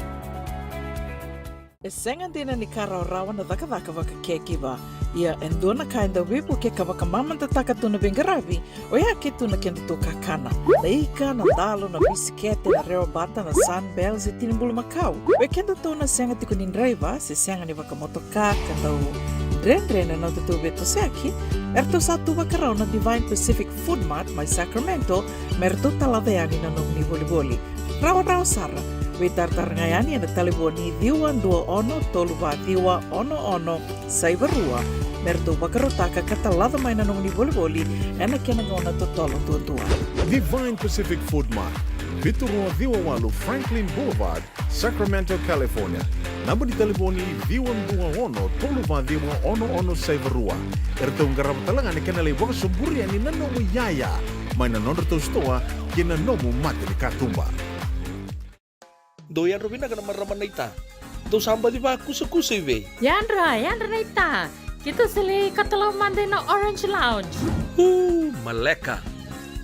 E sega dina ni ka rawarawa na cakacaka vakacaregiver. Ia e dua na ka e dau veivuke ka vakamamadataka tu na veiqaravi, oya ke tu na kedatou kakana. Na ika, na dalo, na bisikete, na rewa bata, na Sunbell se tini bulumakau. Vei kedatou na sega tiko ni draiva se sega ni vakamotoka ka dau dredre na nodatou veitosoyaki, eratou sa tu vakarau na Divine Pacific Food Mart mai Sacramento me ratou talaca yani na nomuni volivoli. Rawarawa sara. Veitaratara ga yani ena talevoni ciwa dua ono tolu va ciwa ono ono saiva rua me ratou vakarautaka ka talaca mai na nomuni volivoli ena kena gauna totolo duadua. Divine Pacific Food Mart, vitu rua ciwa walu Franklin Boulevard, Sacramento, California. Naba ni talevoni ciwa dua ono tolu va ciwa ono ono saiva rua. Eratou qarava tale ga na kena lai vakasoburi yani na nomu iyaya mai na nodratou sitoa ki na nomu mata ni katuba. Dou yadra vinaka na marama naita. Dou sa baci vakusakusa i vei? Yadra, yadra naita. Keitou sa lai katalau mada ina Orange Lounge. Uu, maleka.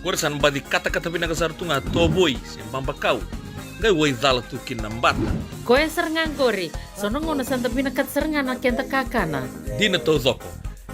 Qori sa na baci katakata vinaka sara tu ga tovoi se babakau. Qai waicala tu kina na bata. Koya sara ga qori. So na gauna sa da vinakata sara ga na keda kakana. Dina taucoko.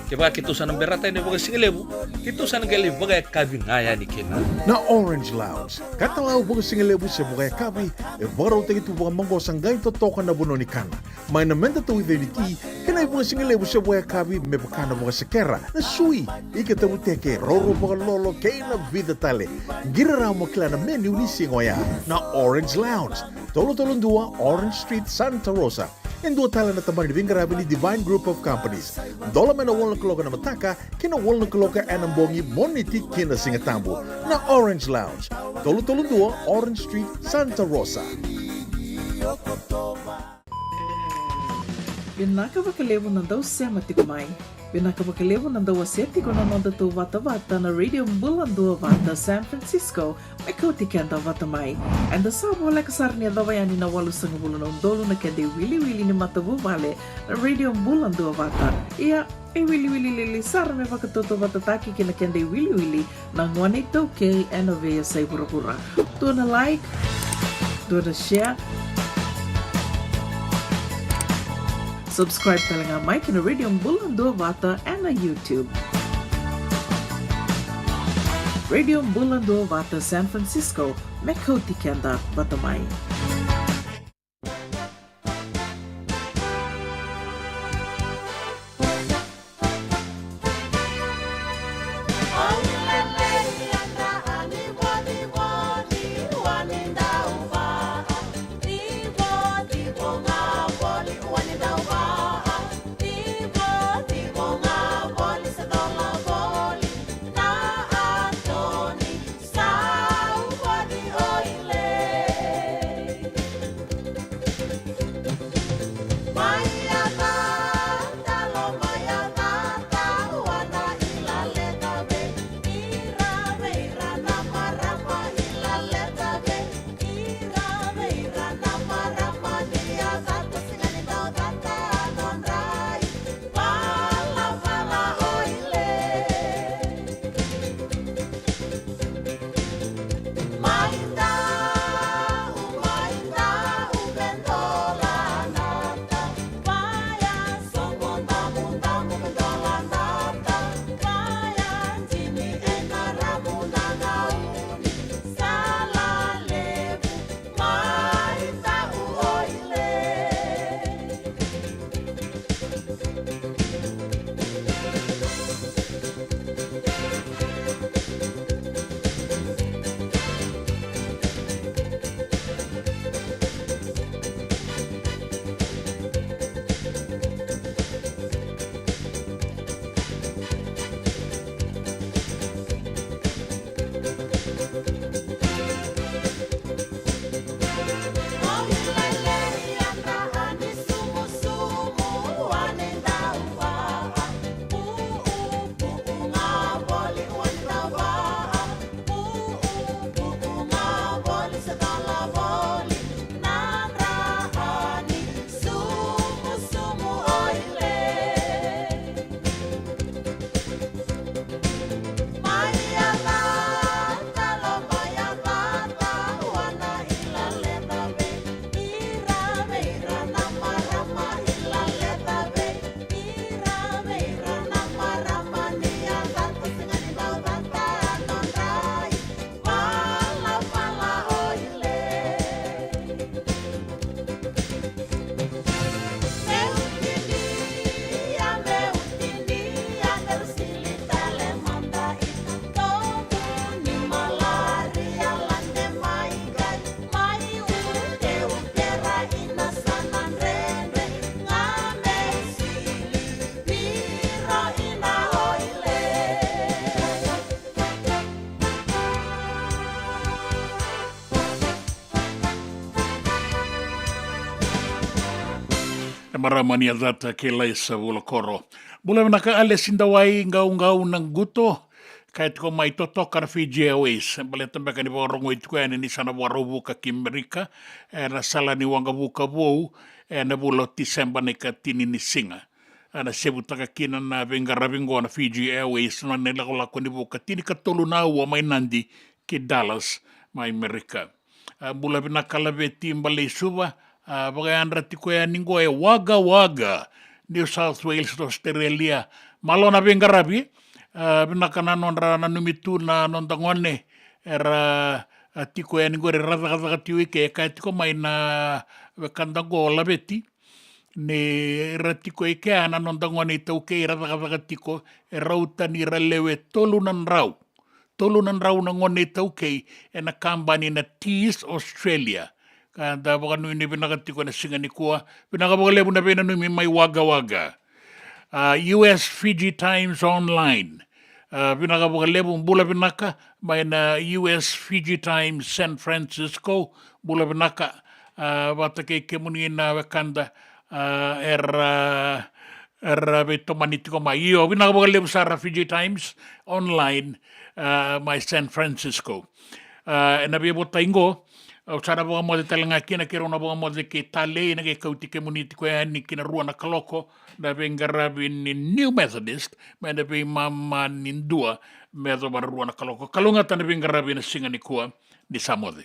Kevaka keitou sa na berata yani vakasigalevu, keitou sa na qai lai vakayakavi ga yani kina. Na Orange Lounge, katalau vakasigalevu se vakayakavi, e vakarautaki tu vakamaqosa qai totoka na vanua ni kana. Mai na medatou icoi ni ti, kei na ivakasigalevu se vakayakavi me vaka na vakasekera, na sui, ika tavuteke, roro vakalolo kei na vica tale. Qiri rawa mo kila na menu ni siga oya. Na Orange Lounge, tolu tolu dua Orange Street, Santa Rosa. E dua tale na tabana ni veiqaravi ni Divine Group of Companies. Dola mai na walu na kaloko ena mataka ki na walu na kaloko ena bogi, Moniti ki na Sigatabu. Na Orange Lounge, tolu tolu dua Orange Street, Santa Rosa. Vinaka vakalevu na dau sema tiko mai. Vinaka vakalevu na dau wasea tiko na nodatou vatavata na Radio Bula Duavata San Francisco, me kauti keda vata mai. Eda sa voleka sara ni yacova yani na walusagavulu na udolu na keda iwiliwili ni matavuvale na Radio Bula Duavata. Ia, e wiliwili lili sara me vakatautauvatataki kei na keda iwiliwili na gone iTaukei ena veiyasai vuravura. Dua na like, dua na share, subscribe tale ga mai ki na Radio Bula Duavata ena YouTube. Radio Bula Duavata San Francisco, me kauti keda vata mai. E marama ni Yacata kei Laisa Vulakoro. Bula vinaka Alesi Dawai, Gaugau na Quto. Kaya tiko mai, totoka na Fiji Airways. Baleta beka ni vakarogoi tiko yani ni sa na vakarau vuka ki Merika ena sala ni waqavuka vou ena vula o Tiseba na ikatini ni siga. A na sevutaka kina na veiqaravi oqo na Fiji Airways, na nona ilakolako ni vuka tinikatolu na aua mai Nadi ki Dallas mai Merika. A, bula vinaka Laveti Baleisuva, a, vakayadra tiko yani oqo e Wagga Wagga, New South Wales, Australia. Malo na veiqaravi, a, vinaka na nodra nanumi tu na noda gone era, a, tiko yani oqori, era cakacaka tiko i ke. E kaya tiko mai na wekada oqo Laveti, ni ra tiko i kea na noda gone iTaukei, ra cakacaka tiko, e rauta ni ra lewe tolu na drau. Tolu na drau na gone iTaukei ena kabani na Tees Australia. Ka da vakanuinui vinaka tiko ena siga nikua. Vinaka vakalevu na veinanumi mai Wagga Wagga. A, U S Fiji Times Online. A, vinaka vakalevu, bula vinaka mai na U S Fiji Times San Francisco. Bula vinaka, a, vata kei kemuni na wekada, a, era, era veitomani tiko mai. Io, vinaka vakalevu sara Fiji Times Online, a, mai San Francisco. A, ena veivotai oqo, au sa na vakamoce tale ga kina, keirau na vakamoce kei Talei, na qai kauti kemuni tiko yani ki na rua na kaloko, na veiqaravi ni New Methodist, mai na veimama ni dua me yacova na rua na kaloko. Kalougata na veiqaravi ena siga nikua, ni sa moce.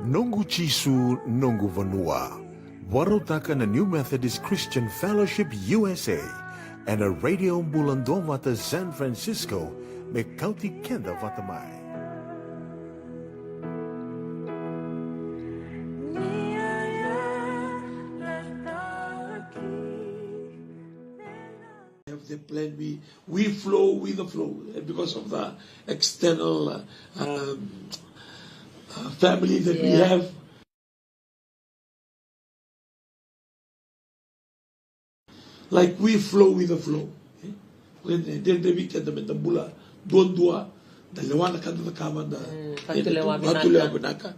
Noqu Jisu, noqu vanua. Vakarautaka na New Methodist Christian Fellowship U S A ena Radio Bula Duavata San Francisco, me kauti keda vata mai. Have the plan, we, we flow with the flow, eh, because of the external, uh, um, uh, family that we have. Like we flow with the flow, eh? When, eh, dede vei keda me da bula duadua, da lewa na ka da cakava, da, mm, eh, da vatulewa vinaka.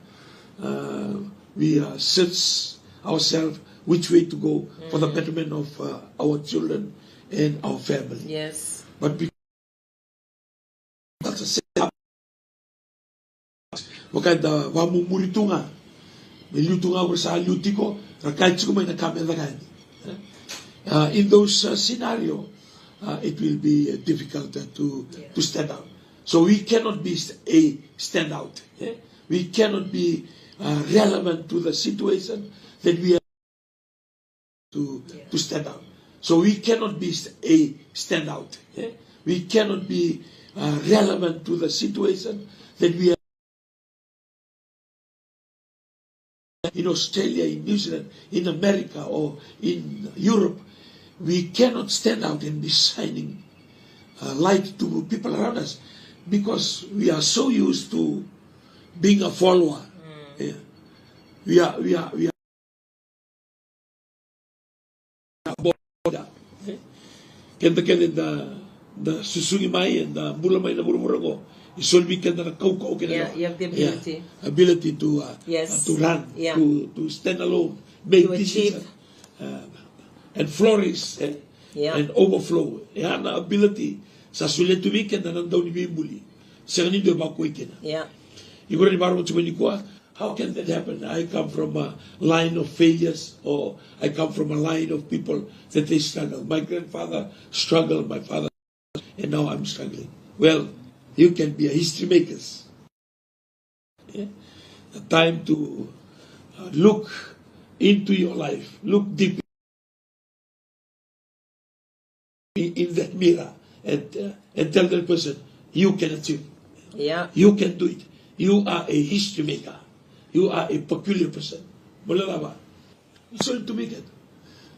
Uh, we, uh, search ourselves which way to go for the betterment of, uh, our children and our family. Yes. But because vaka eda vamumuri tu ga, me liu tu ga o ira sa liu tiko, ra kaya tiko mai na ka me caka yani. Uh, in those, uh, scenario, uh, it will be, uh, difficult, uh, to, to stand out. So we cannot be st-, a standout, eh? We cannot be, uh, relevant to the situation that we are to, to stand out. So we cannot be st-, a standout, eh? We cannot be, uh, relevant to the situation that we are in Australia, in New Zealand, in America, or in Europe. We cannot stand out and be shining, uh, light to people around us because we are so used to being a follower. Mm. Yeah. We are, we are, we are border. Keda kece da, da susugi mai, da bula mai na vuravura oqo, e soli vei keda na kaukauwa kei na, yeah, you have the ability. Yeah, ability to, uh, yes, uh, to run, yeah, to, to stand alone, make decisions, uh, and flourish, eh, yeah, and overflow. Ya na ability sa solia tu vei keda na Dauniveibuli. Sega ni dua e vakuai kina. Yeah. Iko rawa ni vakarorogo tiko mai nikua, how can that happen? I come from a line of failures, or I come from a line of people that they struggle. My grandfather struggled, my father, and now I'm struggling. Well, you can be a history makers. Yeah? A time to, uh, look into your life, look deep in, in that mirror and, uh, and tell that person, "You can achieve. Yeah. You can do it. You are a history maker. You are a peculiar person." Mo lala va. So to make it.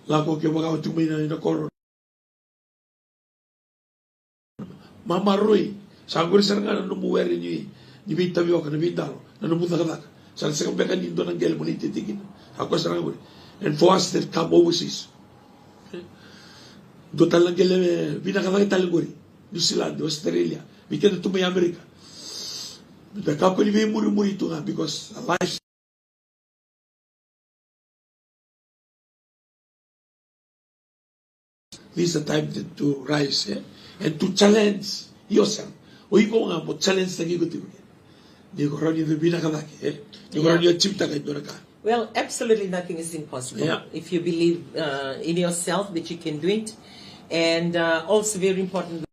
Lako ke vaka tu mai na, na koro. Mamaroi. Sa qori sara ga na nomu were ni, ni veitavioka, na veidalo, na nomu cakacaka. Sa na sega beka ni dua na qele mo na iteitei kina. Sa koya sara ga qori. And for us that come overseas, dua tale na qele vinaka cake tale qori, New Zealand, Australia, vei keda tu mai America. Da kakua ni veimurimuri tu ga because a life This is a time to, to rise, eh? And to challenge yourself. O iko ga mo challenge taki iko tiko. Ni ko rawa ni vinaka cake, eh? Ni ko rawa ni achieve taka e dua na ka. Well, absolutely nothing is impossible. Yeah. If you believe, uh, in yourself that you can do it. And, uh, also very important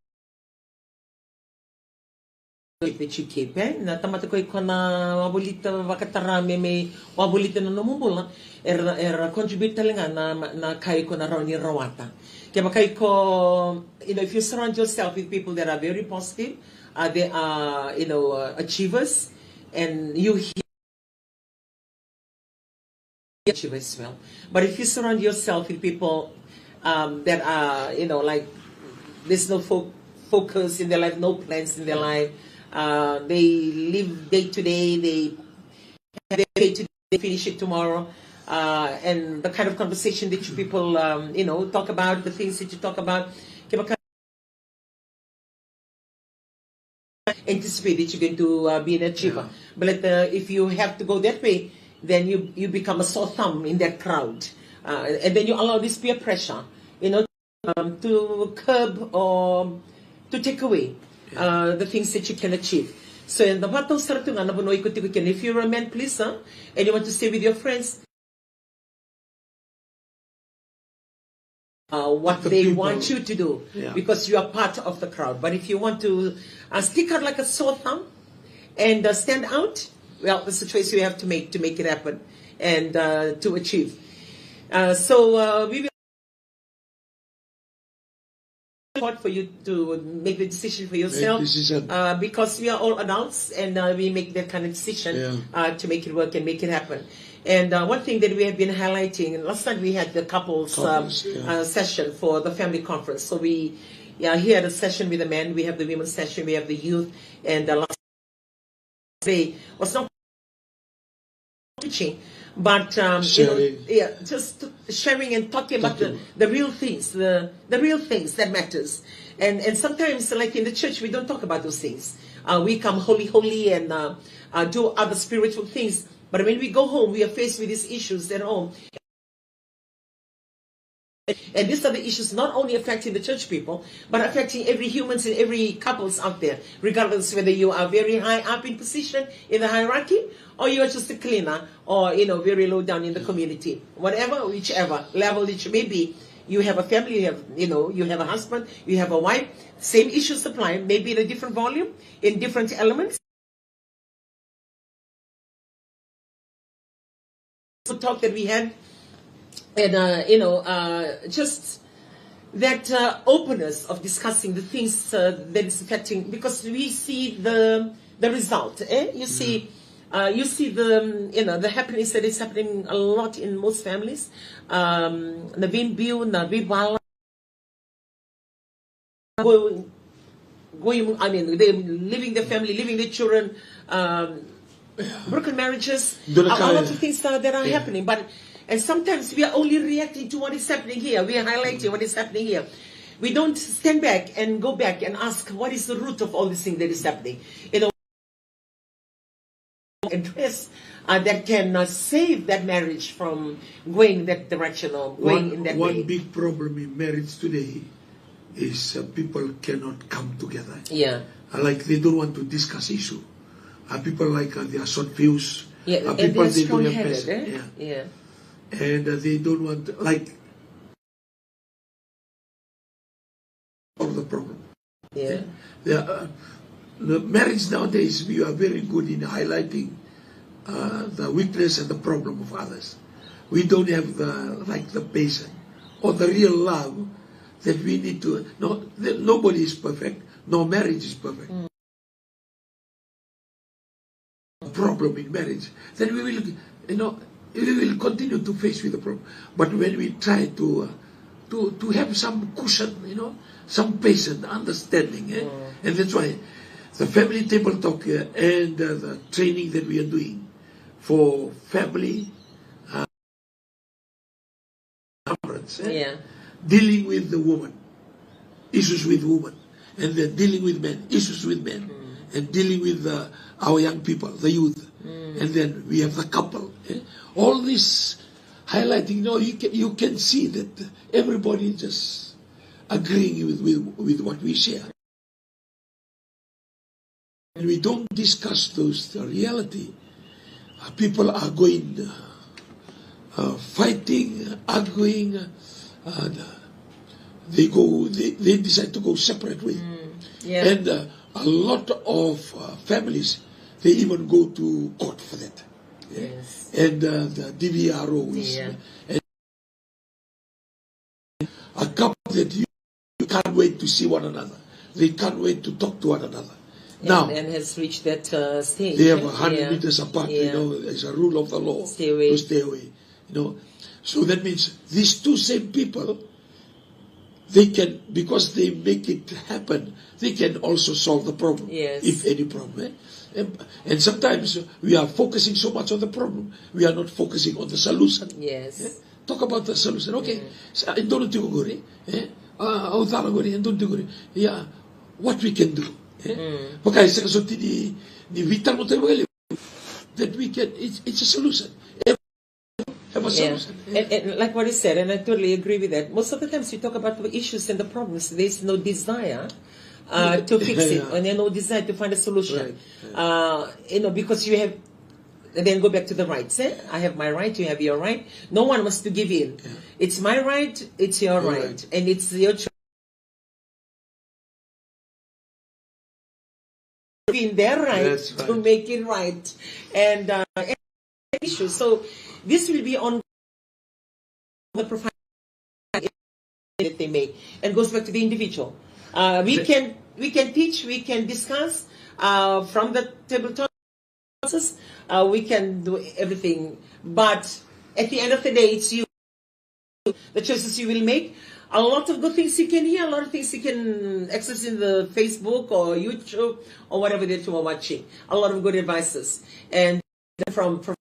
that you keep, eh? Na tamata ko iko na wavolita vakatara me, me wavolita na nomu bula, era, era contribute tale ga na, na ka iko na rawa ni rawata. Kevaka iko, you know, if you surround yourself with people that are very positive, uh, they are, you know, uh, achievers, and you achieve as well. But if you surround yourself with people, um, that are, you know, like, there's no fo-, focus in their life, no plans in their life, uh, they live day to day, they have their day to day, finish it tomorrow, uh, and the kind of conversation that you people, um, you know, talk about, the things that you talk about, kevaka anticipate that you're going to, uh, be an achiever. Yeah. But, uh, if you have to go that way, then you, you become a sore thumb in that crowd. Uh, and then you allow this peer pressure, you know, um, to curb or to take away, yeah, uh, the things that you can achieve. So, eda vakatau sara tu ga na vanua iko tiko kina. If you're a man pleaser and you want to stay with your friends, uh, what they want you to do, yeah, because you are part of the crowd. But if you want to, uh, stick out like a sore thumb and, uh, stand out, Well, it's a choice you have to make to make it happen and uh, to achieve. Uh, so uh, we will support for you to make the decision for yourself, decision. Uh, because we are all adults and uh, we make that kind of decision, yeah, uh, to make it work and make it happen. And uh, one thing that we have been highlighting, and last night we had the couples, um, couples, yeah, uh, session for the family conference. So we, yeah, here the session with the men, we have the women's session, we have the youth, and the last day was not teaching, but um, you know, sharing, yeah, just sharing and talking about the, talking, the real things, the the real things that matters. And and sometimes, like in the church, we don't talk about those things. Uh, we come holy, holy, and uh, uh, do other spiritual things. But when we go home, we are faced with these issues at home. And these are the issues not only affecting the church people, but affecting every humans and every couples out there, regardless whether you are very high up in position in the hierarchy or you are just a cleaner or, you know, very low down in the community. Whatever, whichever level it may be, you have a family, you have, you know, you have a husband, you have a wife, same issues apply, maybe in a different volume, in different elements. Talk that we had, and uh, you know, uh, just that uh, openness of discussing the things uh, that is affecting, because we see the the result. Eh? You see, uh, you see the um, you know, the happenings that is happening a lot in most families. Um, na veibiu, na veivala, going, going, I mean, they leaving the family, leaving the children, um, broken marriages, a, a lot of things that, that are happening. But and sometimes we are only reacting to what is happening here. We are highlighting what is happening here. We don't stand back and go back and ask what is the root of all this thing that is happening. You know, address uh, that can uh, save that marriage from going that direction or going one, in that one way. One big problem in marriage today is uh, people cannot come together. Yeah. Uh, like they don't want to discuss issue. Uh, people like uh, they are short fuse. Yeah, uh, and people they are strong-headed. Eh? Yeah. Yeah. And uh, they don't want to, like, of the problem. Yeah. Yeah. Uh, the marriage nowadays, we are very good in highlighting uh, the weakness and the problem of others. We don't have the, like, the patience or the real love that we need to. No, the, nobody is perfect. No marriage is perfect. Mm. Problem in marriage, then we will, you know, we will continue to face with the problem. But when we try to uh, to to have some cushion, you know, some patience, understanding, eh? Mm. And that's why the family table talk uh, and uh, the training that we are doing for family, uh, conference, eh? Yeah. Dealing with the woman, issues with women, and then dealing with men, issues with men, mm, and dealing with uh, our young people, the youth, mm, and then we have the couple. Eh? All this highlighting. No, you can, you can see that everybody just agreeing with, with, with what we share. And we don't discuss those, the reality. Uh, people are going, uh, uh, fighting, arguing, uh, and uh, they go, they, they decide to go separate way. Mm, yeah. And uh, a lot of uh, families, they even go to court for that. Yeah. Yes. And uh, the D V R Os, yeah, and a couple that you, you can't wait to see one another. They can't wait to talk to one another. And, now, and has reached that uh, stage. They have a hundred, yeah, meters apart, yeah, you know, as a rule of the law. Stay away. To stay away. You know, so that means these two same people, they can, because they make it happen, they can also solve the problem, yes, if any problem. Eh? And, and sometimes we are focusing so much on the problem, we are not focusing on the solution. Yes. Eh? Talk about the solution. Okay. Mm. Sa, e donu tiko qori, eh? Ah, au cala qori, e donu tiko qori. Yeah. What we can do, eh? Mm. Vaka e sega soti ni, ni veitalanoataki vakalevu. That we can, it's, it's a solution. Have a, yeah, solution. And, and like what you said, and I totally agree with that. Most of the times we talk about the issues and the problems, there's no desire uh, to fix it, yeah, and there's no desire to find a solution. Right, right. Uh, you know, because you have, and then go back to the rights. Eh? I have my right, you have your right. No one wants to give in. Yeah. It's my right, it's your, your right, right, and it's your choice. in their right to make it right. And uh, issues. So this will be on the profile that they make and goes back to the individual. Uh, we can we can teach, we can discuss uh, from the tabletop. Uh, we can do everything, but at the end of the day, it's you. The choices you will make. A lot of good things you can hear, a lot of things you can access in the Facebook or YouTube or whatever that you are watching. A lot of good advices and from, from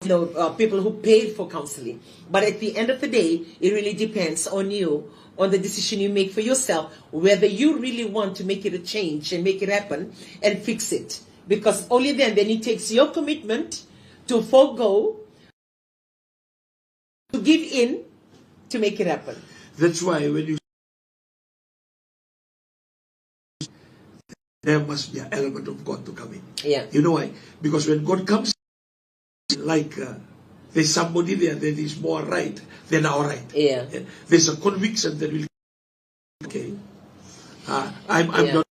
you know uh, people who paid for counseling. But at the end of the day, it really depends on you, on the decision you make for yourself, whether you really want to make it a change and make it happen and fix it. Because only then, then it takes your commitment to forego, to give in, to make it happen. That's why when you there must be an element of God to come in. Yeah. You know why? Because when God comes, like uh, there's somebody there that is more right than our right. Yeah. Yeah. There's a conviction that will okay. Uh, I'm I'm yeah. not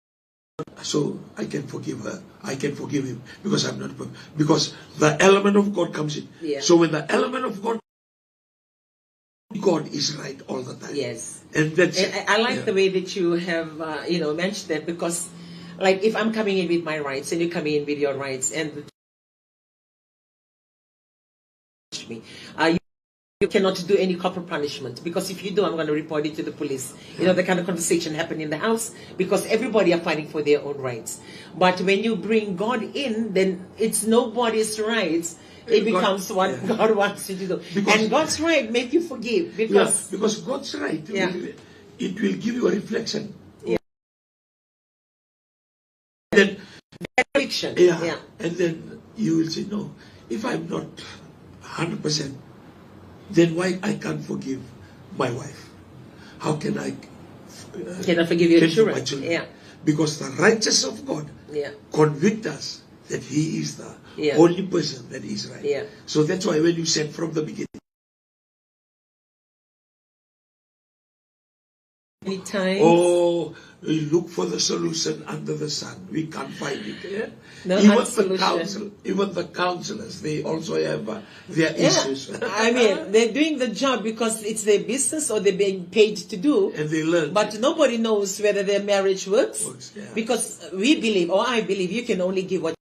so I can forgive her. I can forgive him because I'm not because the element of God comes in. Yeah. So when the element of God God is right all the time. Yes. And that's and I, I like yeah. the way that you have, uh, you know, mentioned that because, like, if I'm coming in with my rights and you're coming in with your rights, and me, uh, you, you cannot do any corporal punishment because if you do, I'm going to report it to the police. You know, the kind of conversation happened in the house because everybody are fighting for their own rights. But when you bring God in, then it's nobody's rights. It becomes what yeah. God wants you to do. Because, and God's right make you forgive because yeah, because God's right yeah. will, it will give you a reflection. Yeah. Then, reflection. Yeah. yeah. And then you will say, no, if I'm not one hundred percent, then why I can't forgive my wife? How can I uh, cannot forgive your children? children? Yeah. Because the righteousness of God yeah. convict us that he is the yeah. only person that is right. Yeah. So that's why when you said from the beginning, many times. Oh, we look for the solution under the sun. We can't find it. Yeah? No even the council, even the councillors, they also have uh, their yeah. issues. I mean, they're doing the job because it's their business or they're being paid to do. And they learn. But nobody knows whether their marriage works. works yeah. Because we believe, or I believe, you can only give what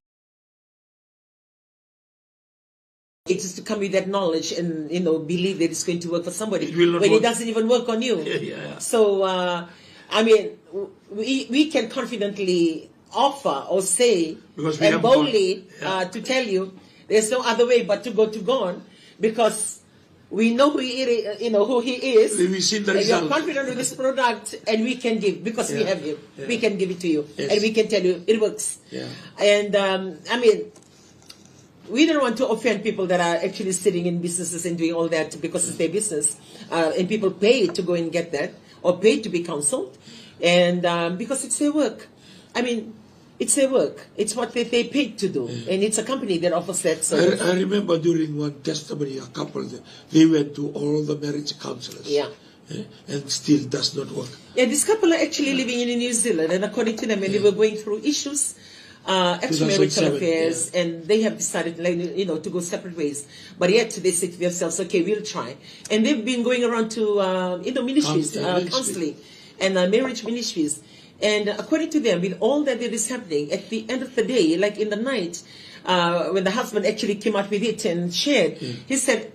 it is to come with that knowledge and you know believe that it's going to work for somebody it when not... it doesn't even work on you. Yeah, yeah. So uh, I mean, we we can confidently offer or say because and boldly yeah. uh, to tell you there's no other way but to go to God because we know who he is, you know who he is. We see the and result. You're confident with this product, and we can give because yeah. we have you. Yeah. We can give it to you, yes. and we can tell you it works. Yeah. And um, I mean, we don't want to offend people that are actually sitting in businesses and doing all that because it's their business, uh, and people pay to go and get that or pay to be counseled, and um, because it's their work. I mean, it's their work. It's what they, they paid to do, yeah. and it's a company that offers that service. I, I remember during one testimony, a couple they, they went to all the marriage counselors. Yeah. Eh, and still does not work. Yeah, this couple are actually living in New Zealand, and according to them, and they were going through issues, uh, extramarital affairs, yeah. and they have decided, like, you know, to go separate ways. But yet they say to themselves, "Okay, we'll try." And they've been going around to, uh, you know, ministries, counseling, uh, ministry. counseling, and uh, marriage ministries. And according to them, with all that is happening, at the end of the day, like in the night, uh, when the husband actually came out with it and shared, mm. he said,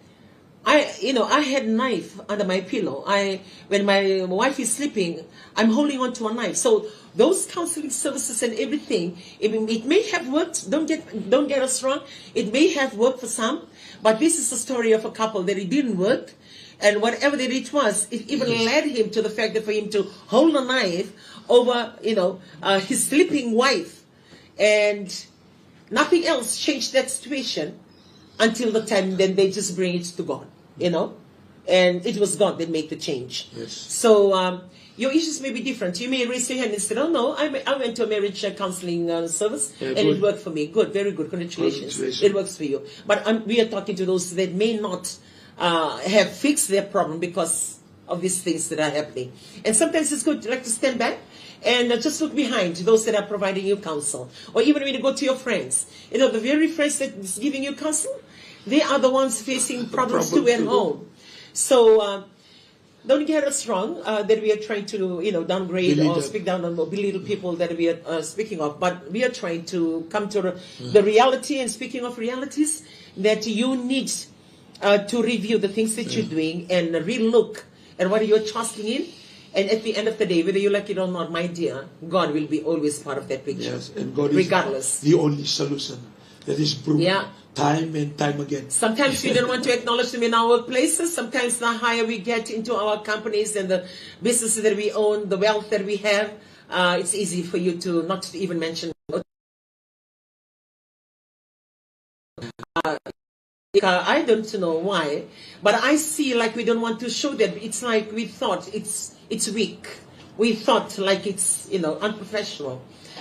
I, you know, I had knife under my pillow. I, when my wife is sleeping, I'm holding on to a knife. So those counseling services and everything, it, it may have worked. Don't get, don't get us wrong. It may have worked for some, but this is a story of a couple that it didn't work, and whatever that it was, it even led him to the fact that for him to hold a knife over, you know, uh, his sleeping wife. And nothing else changed that situation until the time then they just bring it to God, you know? And it was God that made the change. Yes. So um, your issues may be different. You may raise your hand and say, "Oh, no, I, I went to a marriage uh, counseling uh, service yeah, and good. it worked for me." Good, very good. Congratulations. Congratulations. It works for you. But um, we are talking to those that may not uh, have fixed their problem because of these things that are happening. And sometimes it's good, like, to stand back and uh, just look behind to those that are providing you counsel. Or even when you go to your friends, you know, the very friends that is giving you counsel, they are the ones facing problems too at home. So uh, don't get us wrong uh, that we are trying to, you know, downgrade or speak down on or belittle people that we are uh, speaking of. But we are trying to come to the reality. And speaking of realities, that you need uh, to review the things that you're doing and relook at what you're trusting in. And at the end of the day, whether you like it or not, my dear, God will be always part of that picture. Yes, and God is regardless. The only solution that is proven, yeah, time and time again. Sometimes we don't want to acknowledge them in our workplaces. Sometimes the higher we get into our companies and the businesses that we own, the wealth that we have, uh, it's easy for you to not to even mention. Uh, I don't know why, but I see like we don't want to show that. It's like we thought it's it's weak. We thought like it's, you know, unprofessional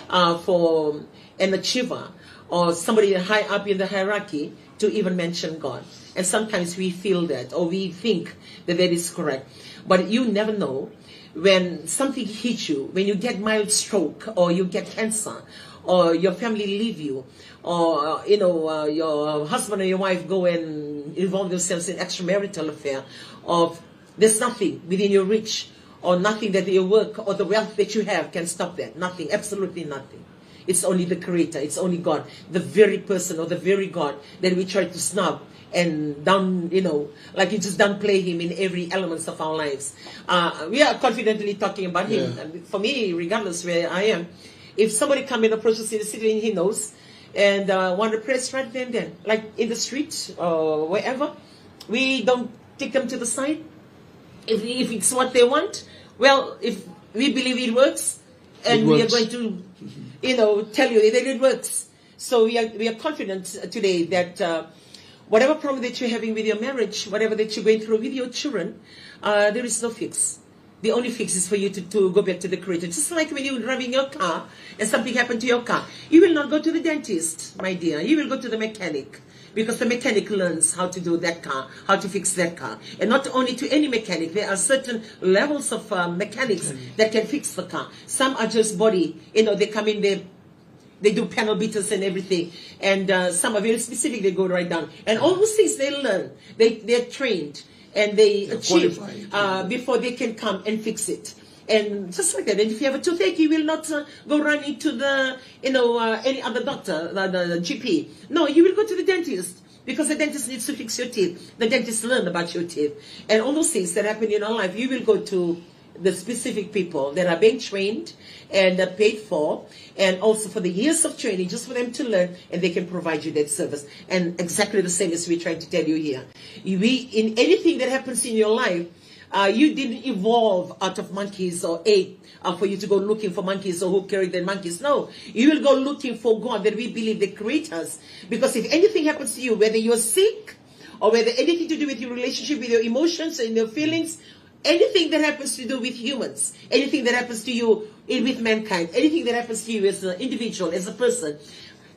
uh, for an achiever or somebody high up in the hierarchy to even mention God. And sometimes we feel that, or we think that that is correct. But you never know when something hits you, when you get mild stroke or you get cancer or your family leave you, or uh, you know uh, your husband or your wife go and involve themselves in extramarital affair, of there's nothing within your reach or nothing that your work or the wealth that you have can stop that. Nothing, absolutely nothing. It's only the creator, it's only God, the very person or the very God that we try to snub and down, you know, like you just downplay him in every elements of our lives. Uh, we are confidently talking about him. Yeah. And for me, regardless where I am, if somebody come and approach us in the city and he knows, and uh, want to press right then then, like in the street or wherever, we don't take them to the side. If, if it's what they want, well, if we believe it works, and we are going to, you know, tell you that it works. So we are we are confident today that uh, whatever problem that you're having with your marriage, whatever that you're going through with your children, uh, there is no fix. The only fix is for you to, to go back to the creator. Just like when you're driving your car and something happened to your car, you will not go to the dentist, my dear. You will go to the mechanic, because the mechanic learns how to do that car, how to fix that car. And not only to any mechanic, there are certain levels of uh, mechanics that can fix the car. Some are just body, you know, they come in there, they do panel beaters and everything. And uh, some are very specific, they go right down. And all those things they learn, they, they're trained and they achieve uh, before they can come and fix it. And just like that. And if you have a toothache, you will not uh, go running to the, you know, uh, any other doctor, the, the, the G P. No, you will go to the dentist because the dentist needs to fix your teeth. The dentist learned about your teeth. And all those things that happen in your life, you will go to the specific people that are being trained and are paid for, and also for the years of training, just for them to learn, and they can provide you that service. And exactly the same as we're trying to tell you here. We, in anything that happens in your life, uh, you didn't evolve out of monkeys or ape uh, for you to go looking for monkeys or who carried the monkeys. No, you will go looking for God that we believe that creates us. Because if anything happens to you, whether you're sick or whether anything to do with your relationship, with your emotions and your feelings, anything that happens to do with humans, anything that happens to you in, with mankind, anything that happens to you as an individual, as a person,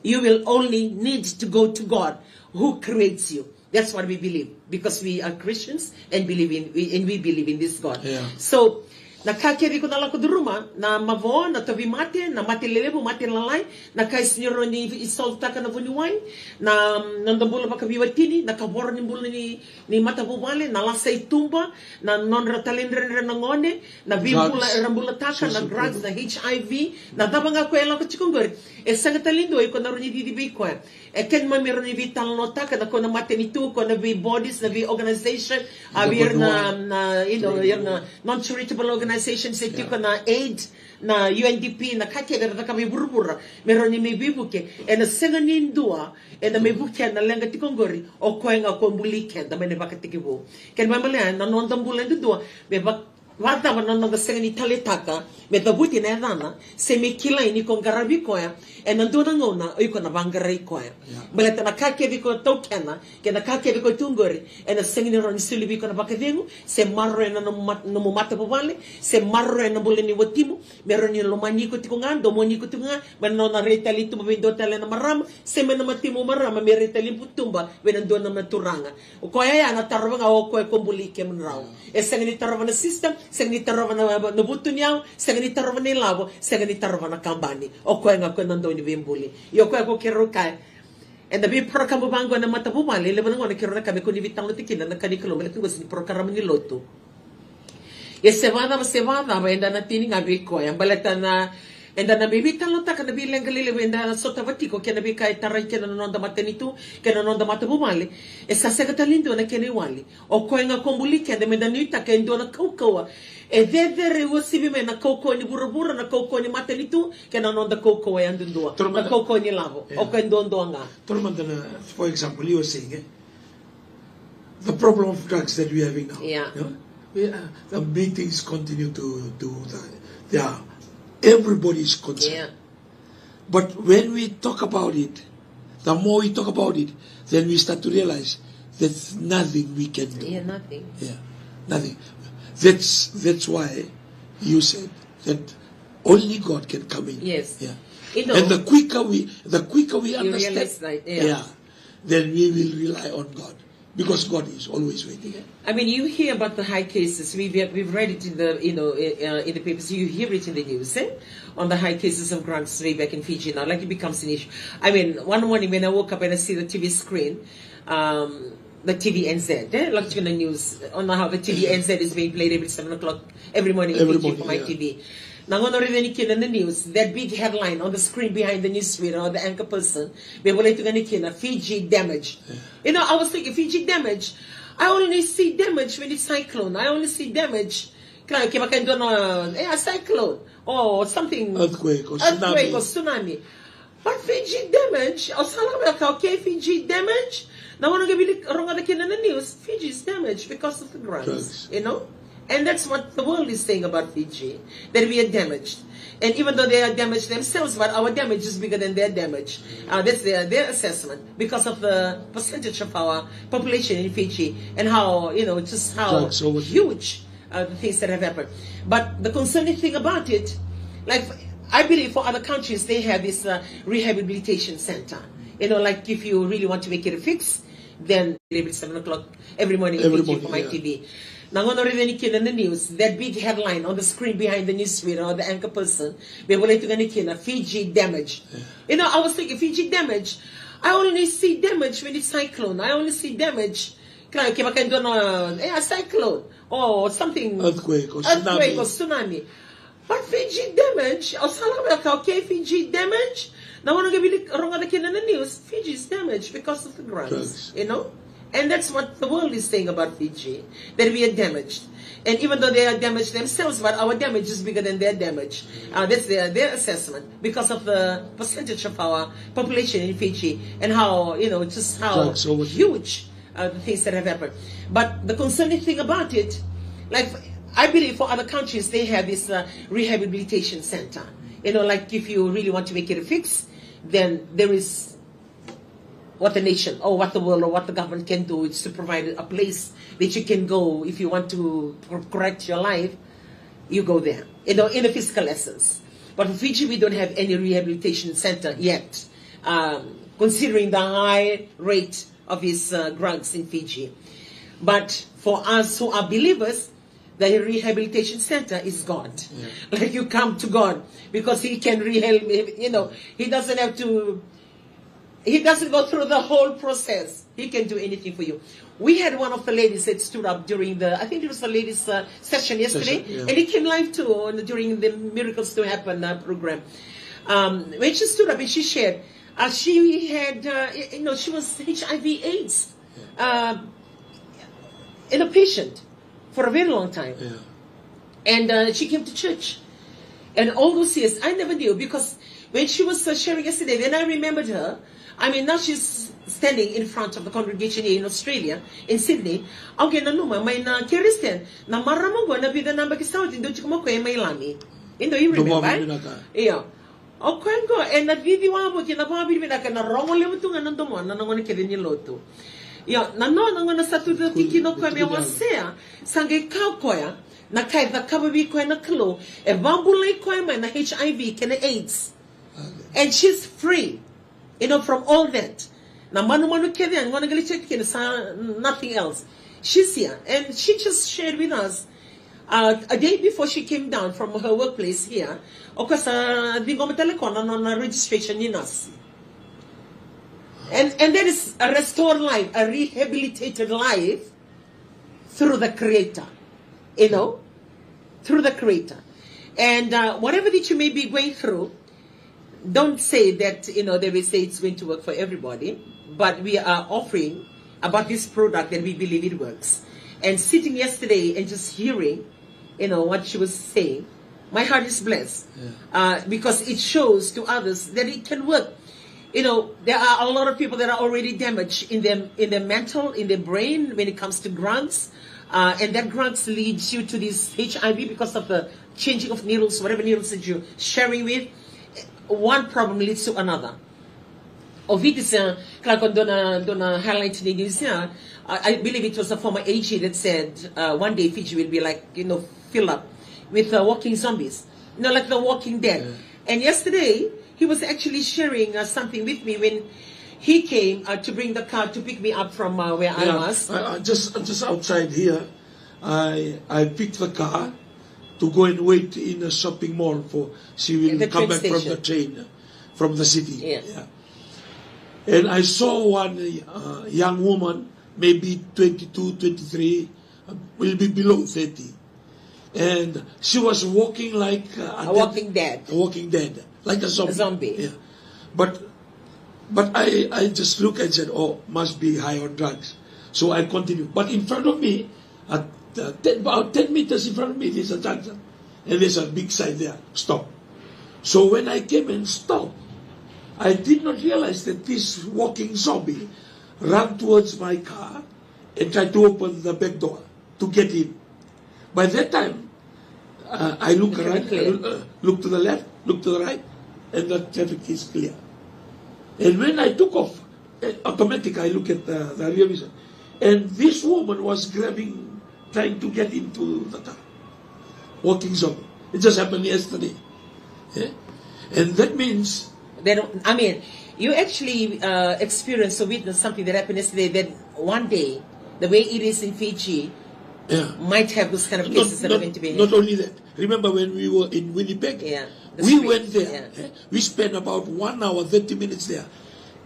you will only need to go to God who creates you. That's what we believe because we are Christians and believe in we, and we believe in this God. Yeah. So na ka kece iko na lako curuma, na mavo, na tauvimate, na mate lelevu, mate lalai, na ka e sega ni rawa ni isolvetaka na vuniwai, na noda bula vakaveiwatini, na kavoro ni bula ni, ni matavuvale, na lasa i tuba, na nodra talaidredre na gone, na veibula era bulataka, na drugs, na H I V, na cava ga koya e lako tiko qori. E sega tale ni dua iko na rawa ni cici vei koya. E kena mami rawa ni veitalanoataka na kona matanitu, kona vei bodies, na vei organization, a vei ira na, na, you know, ira na non-charitable organization, se tiko na aid, na U N D P, na ka kece era cakava i vuravura me rawa ni mai veivuke. Ena sega ni dua ena mai vukea na leqa tiko qori, o koya ga ko buli keda mai na vakatekivu. Kena mami lea na noda bula e dudua me vaka Vakacava na noda sega ni taleitaka me cavuti na yacana, se me kilai ni ko qaravi koya ena dua na gauna o iko na vaqarai koya? Baleta na ka kece ko taukena kei na ka kece ko tu qori, ena sega ni rawa ni soli vei iko na vakacegu, se maroroya na nomu mat-, nomu matavuvale, se maroroya na bula ni watimu, me rawa ni lomani iko tiko ga, domoni iko tiko ga, me na nona rai tale i tuba vei dua tale na marama, se me na matimu marama me rai tale i tuba vei na dua na turaga. O koya ya na tarova ga o koya ko buli kemudrau. E sega ni tarova na system, sega ni tarova na, na vutuniyau, sega ni tarova na ilavo, sega ni tarova na kabani. O koya ga ko na dau ni veibuli. Io, o koya ko keirau kaya, eda veiparakabu vaqo ena matavuvale, e levu na gauna keirau na kaya me kua ni veitalanoataki kina na ka ni Kalou, baleta qo sega ni parokaramu ni lotu. Ia se vakacava, se vakacava, eda na tini ga vei koya, baleta na, eda na veiveitalanoataka na veileqa lelevu eda sotava tiko kei na veika e tarai kina na noda matanitu kei na noda matavuvale. E sa sega tale ni dua na kena iwali. O koya ga ko buli keda, meda nuitaka e dua na kaukauwa e cecere uasivi mai na kaukauwa ni vuravura, na kaukauwa ni matanitu kei na noda kaukauwa yadudua, na kaukauwa ni lavo. O koya duadua ga. Toro mada na, for example, you were saying, eh? The problem of drugs that we are having now. Yeah. You know? We, uh, the meetings continue to, to the, they are, everybody is concerned. Yeah. But when we talk about it, the more we talk about it, then we start to realize there's nothing we can do. Yeah, nothing. Yeah, nothing. That's, that's why you said that only God can come in. Yes. Yeah. You know, and the quicker we, the quicker we understand, realize that, yeah, yeah, then we will rely on God, because God is always waiting. I mean, you hear about the high cases. We've, we've read it in the, you know, uh, in the papers. You hear it in the news, eh? On the high cases of drugs way back in Fiji now. Like, it becomes an issue. I mean, one morning when I woke up and I see the T V screen, um, the T V N Z, eh? Like, in the news, on how the T V N Z is being played every seven o'clock every morning in Fiji for my T V. Na gauna o raica yani kina na news, that big headline on the screen behind the news reader or the anchor person, me volai tu ga yani kina, Fiji damage. Yeah. You know, I was thinking, Fiji damage? I only see damage when it's cyclone. I only see damage. Kila, kevaka e dua na, eh, a cyclone or something. Earthquake or tsunami. Earthquake or tsunami. But Fiji damage, au sa lako mai, okay, Fiji damage. Na gauna qai vili rogoca kina na news, Fiji is damaged because of the drugs, you know? And that's what the world is saying about Fiji, that we are damaged. And even though they are damaged themselves, but our damage is bigger than their damage. Uh, that's their, their assessment because of the percentage of our population in Fiji and how, you know, just how huge uh, the things that have happened. But the concerning thing about it, like, I believe for other countries, they have this uh, rehabilitation center. You know, like, if you really want to make it a fix, then leave at seven o'clock every morning in Fiji for my T V. Na gauna o raica yani kina na news, that big headline on the screen behind the news reader or the anchor person, me volai tu ga yani kina, Fiji damage. You know, I was thinking, Fiji damage? I only see damage when it's cyclone. I only see damage. Kila, kevaka e dua na, eh, a cyclone or something. Earthquake or tsunami. Earthquake or tsunami. But Fiji damage, au sa lako mai, okay, Fiji damage. Na gauna qai vili rogoca kina na news, Fiji is damaged because of the drugs, you know? And that's what the world is saying about Fiji, that we are damaged. And even though they are damaged themselves, but our damage is bigger than their damage. Uh, that's their, their assessment because of the percentage of our population in Fiji and how, you know, just how huge uh, the things that have happened. But the concerning thing about it, like, I believe for other countries, they have this uh, rehabilitation center. You know, like, if you really want to make it a fix, then there is what the nation or what the world or what the government can do is to provide a place that you can go if you want to cor- correct your life. You go there, you know, in a physical essence. But for Fiji, we don't have any rehabilitation center yet, um, considering the high rate of these uh, drugs in Fiji. But for us who are believers, the rehabilitation center is God. Yeah. Like, you come to God because He can rehab. You know, He doesn't have to. He doesn't go through the whole process. He can do anything for you. We had one of the ladies that stood up during the, I think it was the ladies' uh, session yesterday, and he came live too on, during the Miracles to Happen uh, program. Um, when she stood up and she shared, uh, she had, uh, y- you know, she was H I V AIDS uh, in a patient for a very long time. And uh, she came to church. And all those years, I never knew because when she was uh, sharing yesterday, then I remembered her. I mean, now she's standing in front of the congregation here in Australia, in Sydney. Au qai nanuma mai na Kerisitian, na marama qo na vica na yabaki sa oti dau tiko mai o koya mai Lami. E dau, you remember, eh? Io. O koya qo ena cici wavoki, na vakavinavinaka, na rogo levu tu ga na domona na gauna kece ni lotu. Io, na nona gauna sa tucake kina o koya me wasea, sa qai kaya o koya, na ka e cakava vei koya na Kalou, e vakabulai koya mai na H I V kei na AIDS. And she's free, you know, from all that. Na manumanu kece ya, gauna qai lai check kina sa nothing else. She's here, and she just shared with us, uh, a day before she came down from her workplace here, o koya sa ciqoma tale o koya na nona registration ni nurse. And, and that is a restored life, a rehabilitated life through the Creator, you know, through the Creator. And, uh, whatever that you may be going through, don't say that, you know, they will say it's going to work for everybody, but we are offering about this product and we believe it works. And sitting yesterday and just hearing, you know, what she was saying, my heart is blessed, uh, because it shows to others that it can work. You know, there are a lot of people that are already damaged in their, in their mental, in their brain when it comes to drugs. Uh, and that drugs leads you to this H I V because of the changing of needles, whatever needles that you're sharing with. One problem leads to another. O Viti sa kala ko dua na, dua na highlight ni news ya. I, I believe it was a former A G that said, uh, one day Fiji will be like, you know, fill up with, uh, walking zombies. You know, like The Walking Dead. And yesterday, he was actually sharing, uh, something with me when he came, uh, to bring the car to pick me up from, uh, where I was. I, I just, just outside here, I, I picked the car to go and wait in a shopping mall for she will come back from the train, from the city. Yeah. And I saw one, uh, young woman, maybe twenty-two, twenty-three, uh, will be below thirty. And she was walking like, uh, a walking dead. A walking dead, like a zombie. A zombie. Yeah. But, but I, I just look and said, "Oh, must be high on drugs." So I continue. But in front of me, at, uh, ten, about ten meters in front of me, there's a junction. And there's a big sign there, "Stop." So when I came and stopped, I did not realize that this walking zombie ran towards my car and tried to open the back door to get in. By that time, uh, I look right, I look, uh, look to the left, look to the right, and the traffic is clear. And when I took off, eh, automatic, I look at the, the rear vision. And this woman was grabbing, trying to get into the car. Walking zombie. It just happened yesterday. Eh? And that means they don't, I mean, you actually, uh, experience or witness something that happened yesterday, that one day, the way it is in Fiji, might have those kind of cases that are going to be. Not only that. Remember when we were in Winnipeg? Yeah, we went there. Yeah. Eh? We spent about one hour, thirty minutes there.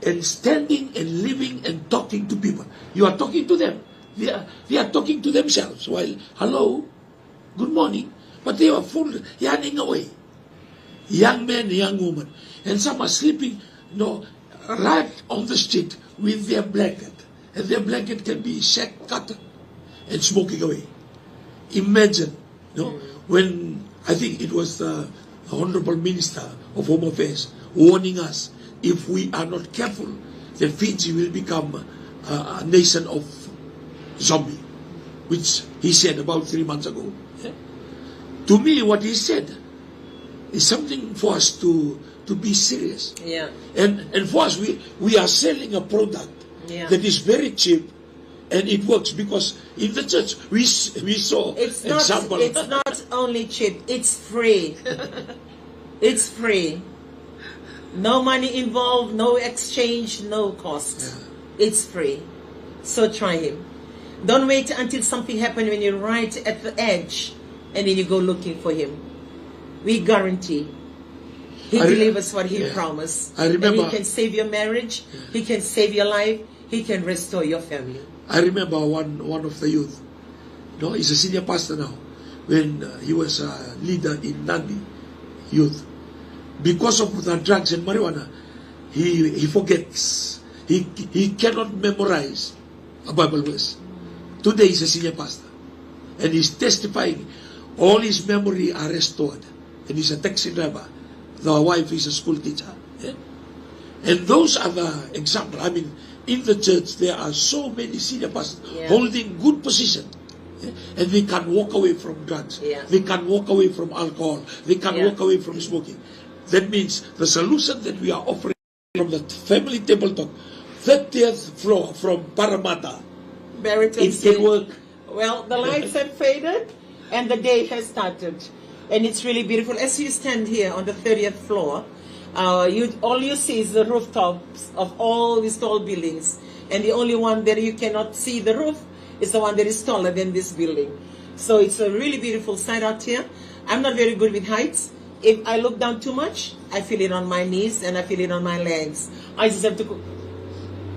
And standing and living and talking to people. You are talking to them. They are, they are talking to themselves while, "Hello, good morning." But they are full, yawning away. Young men, young women. And some are sleeping, you know, right on the street with their blanket. And their blanket can be shag cut and smoking away. Imagine, you know, when I think it was the Honorable Minister of Home Affairs warning us, if we are not careful, then Fiji will become a, a nation of zombie, which he said about three months ago. Yeah? To me, what he said is something for us to, to be serious. Yeah. And, and for us, we, we are selling a product that is very cheap, and it works because in the church we s- we saw it's not, example. It's not only cheap, it's free. It's free. No money involved, no exchange, no cost. Yeah. It's free. So try him. Don't wait until something happened when you're right at the edge and then you go looking for him. We guarantee he delivers what he promised. I remember. And he can save your marriage. Yeah. He can save your life. He can restore your family. I remember one, one of the youth. No, he's a senior pastor now. When, uh, he was a leader in Nadi youth, because of the drugs and marijuana, he, he forgets. He, he cannot memorize a Bible verse. Today he's a senior pastor, and he's testifying. All his memory are restored, and he's a taxi driver. The wife is a school teacher. Eh? And those are the example. I mean, In the church, there are so many senior pastors, yeah, holding good position. Yeah? And they can't walk away from drugs. Yeah. They can't walk away from alcohol. They can't, yeah, walk away from smoking. That means the solution that we are offering from the family table talk, thirtieth floor from Parramatta. Barrington Street. It can work. Well, the lights have faded and the day has started. And it's really beautiful. As you stand here on the thirtieth floor, uh, you, all you see is the rooftops of all these tall buildings. And the only one that you cannot see the roof is the one that is taller than this building. So it's a really beautiful sight out here. I'm not very good with heights. If I look down too much, I feel it on my knees and I feel it on my legs. I just have to go,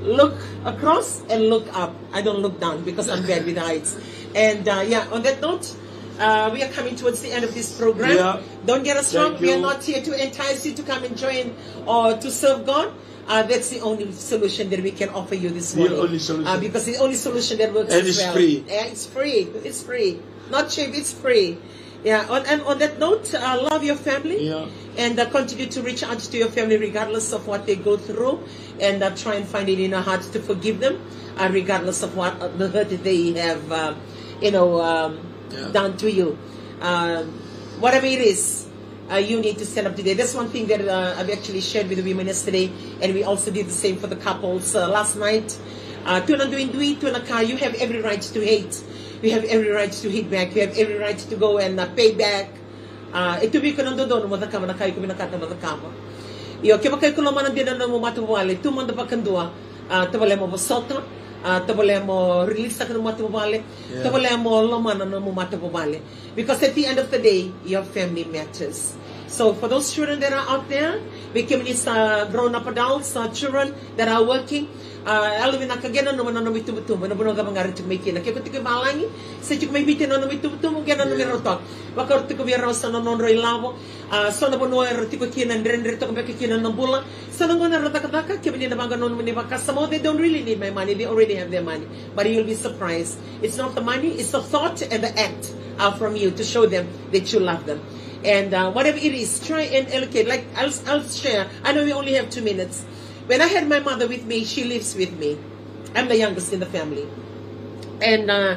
look across and look up. I don't look down because I'm bad with heights. And, uh, yeah, on that note, uh, we are coming towards the end of this program. Yeah. Don't get us wrong. Thank you. We are not here to entice you to come and join or to serve God. Uh, that's the only solution that we can offer you this morning. The only solution. Uh, because the only solution that works as well. And it's free. Yeah, it's free. It's free. Not cheap, it's free. Yeah, on, and on that note, uh, love your family. Yeah. And, uh, continue to reach out to your family regardless of what they go through. And, uh, try and find it in your heart to forgive them, uh, regardless of what, uh, the hurt that they have, uh, you know, um, yeah, done to you. Um, whatever it is, uh, you need to stand up today. That's one thing that, uh, I've actually shared with the women yesterday, and we also did the same for the couples, uh, last night. Uh, tu na duidui, tu na ka, you have every right to hate. You have every right to hit back. You have every right to go and, uh, pay back. Uh, e tu vei iko na dodonu mo cakava na ka iko vinakata mo cakava. Io, kevaka iko lomana dina na nomu matavuvale, tu mada vakadua. Uh, tavale mo vosota. Uh, tavale mo release taka na matavuvale. Yeah. Tavale mo lomana na nomu matavuvale. Because at the end of the day, your family matters. So for those children that are out there, vei kemuni sa grown up adults, uh, children that are working, uh, yalovinaka, qai nanuma na nomu itubutubu ena vanua cava ga era tiko mai kina. Ke ko tiko i valagi se tiko mai Viti na nomu itubutubu, qai nanumi rau toka. Vakarau tiko vei rau so na nodrau ilavo, uh, so na vanua era tiko kina, dredre toka beka kina na bula. So na gauna era cakacaka, kemuni na vaqo, nomuni vakasama, they don't really need my money, they already have their money. But you'll be surprised. It's not the money, it's the thought and the act, uh, from you to show them that you love them. And, uh, whatever it is, try and allocate. Like, I'll, I'll share. I know we only have two minutes. When I had my mother with me, she lives with me. I'm the youngest in the family. And, uh,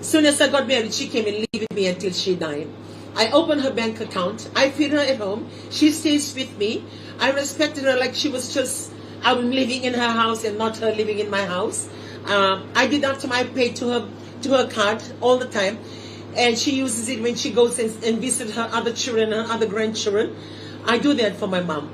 soon as I got married, she came and lived with me until she died. I opened her bank account. I feed her at home. She stays with me. I respected her like she was just, I'm living in her house and not her living in my house. Um, I deduct my pay to her, to her card all the time. And she uses it when she goes and, and visits her other children, her other grandchildren. I do that for my mom.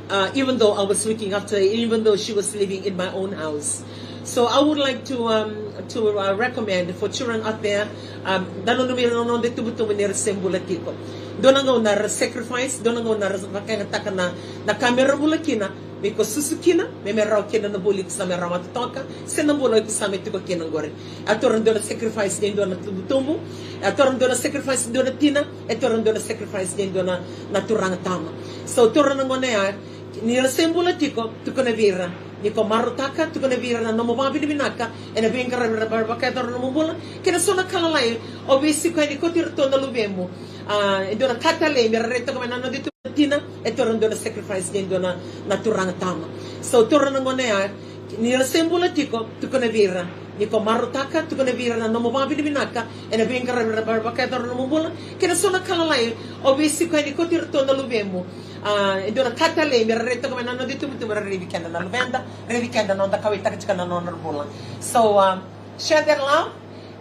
Uh, even though I was looking after her, even though she was living in my own house. So I would like to, um, to, uh, recommend for children out there, um, da nanumi ira na noda itubutubu ni ra se bula tiko. Dua na gauna era sacrifice, dua na gauna era vakayagataka na, na ka me ra bula kina, me iko susu kina, me, me rawa kina na vuli iko sa me rawata toka, se na bula iko sa me tiko kina qori. E taura dua na sacrifice ni dua na tubutubu, e taura dua na sacrifice ni dua na tina, e taura dua na sacrifice ni dua na, na turaga tama. So taura na gauna ya, ni ra se bula tiko, tukuna vei ira. Ni ko marautaka, tukuna vei ira na nomu vakavinavinaka ena veiqaravi era vakayacora na nomu bula. Kei na so na ka lalai o veisiko yani, kauti iratou na luvemu. A, e dua na ka talei me ra rai toka mai na noda itubutubu, tina, e taura dua na sacrifice ni dua na, na turaga tama. So taura na gauna ya, ni ra se bula tiko, tukuna vei ira. Ni ko marautaka, tukuna vei ira na nomu vakavinavinaka ena veiqaravi era vakayacora na nomu bula. Kei na so na ka lalai o veisiko yani, kauti iratou na luvemu. A, e dua na ka talei me ra rai toka mai na noda itubutubu, ra raici keda na luveda, raici keda na noda kauwaitaka tiko na nodra bula. So, um, share that love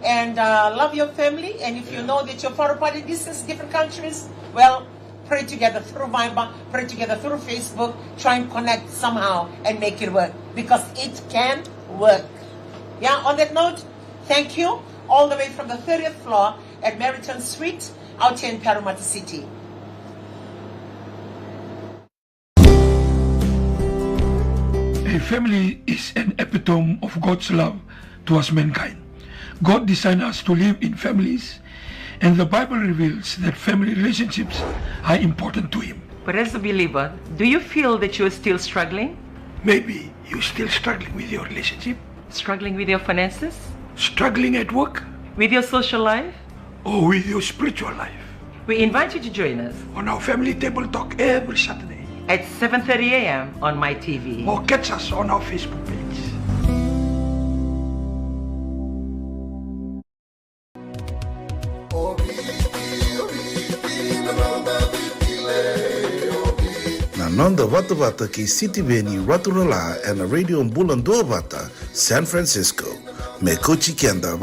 and, uh, love your family. And if you know that you're far apart in distance, different countries, well, pray together through Viber, pray together through Facebook, try and connect somehow and make it work, because it can work. Yeah, on that note, thank you. All the way from the thirtieth floor at Meriton Suite, out here in Parramatta City. A family is an epitome of God's love towards mankind. God designed us to live in families, and the Bible reveals that family relationships are important to Him. But as a believer, do you feel that you are still struggling? Maybe you're still struggling with your relationship. Struggling with your finances? Struggling at work? With your social life? Or with your spiritual life? We invite you to join us on our Family Table Talk every Saturday. at seven thirty a m on my T V. Or catch us on our Facebook page. Na noda vatavata kei Sitiveni Raturala ena Radio Bula Duavata, San Francisco. Me kauti keda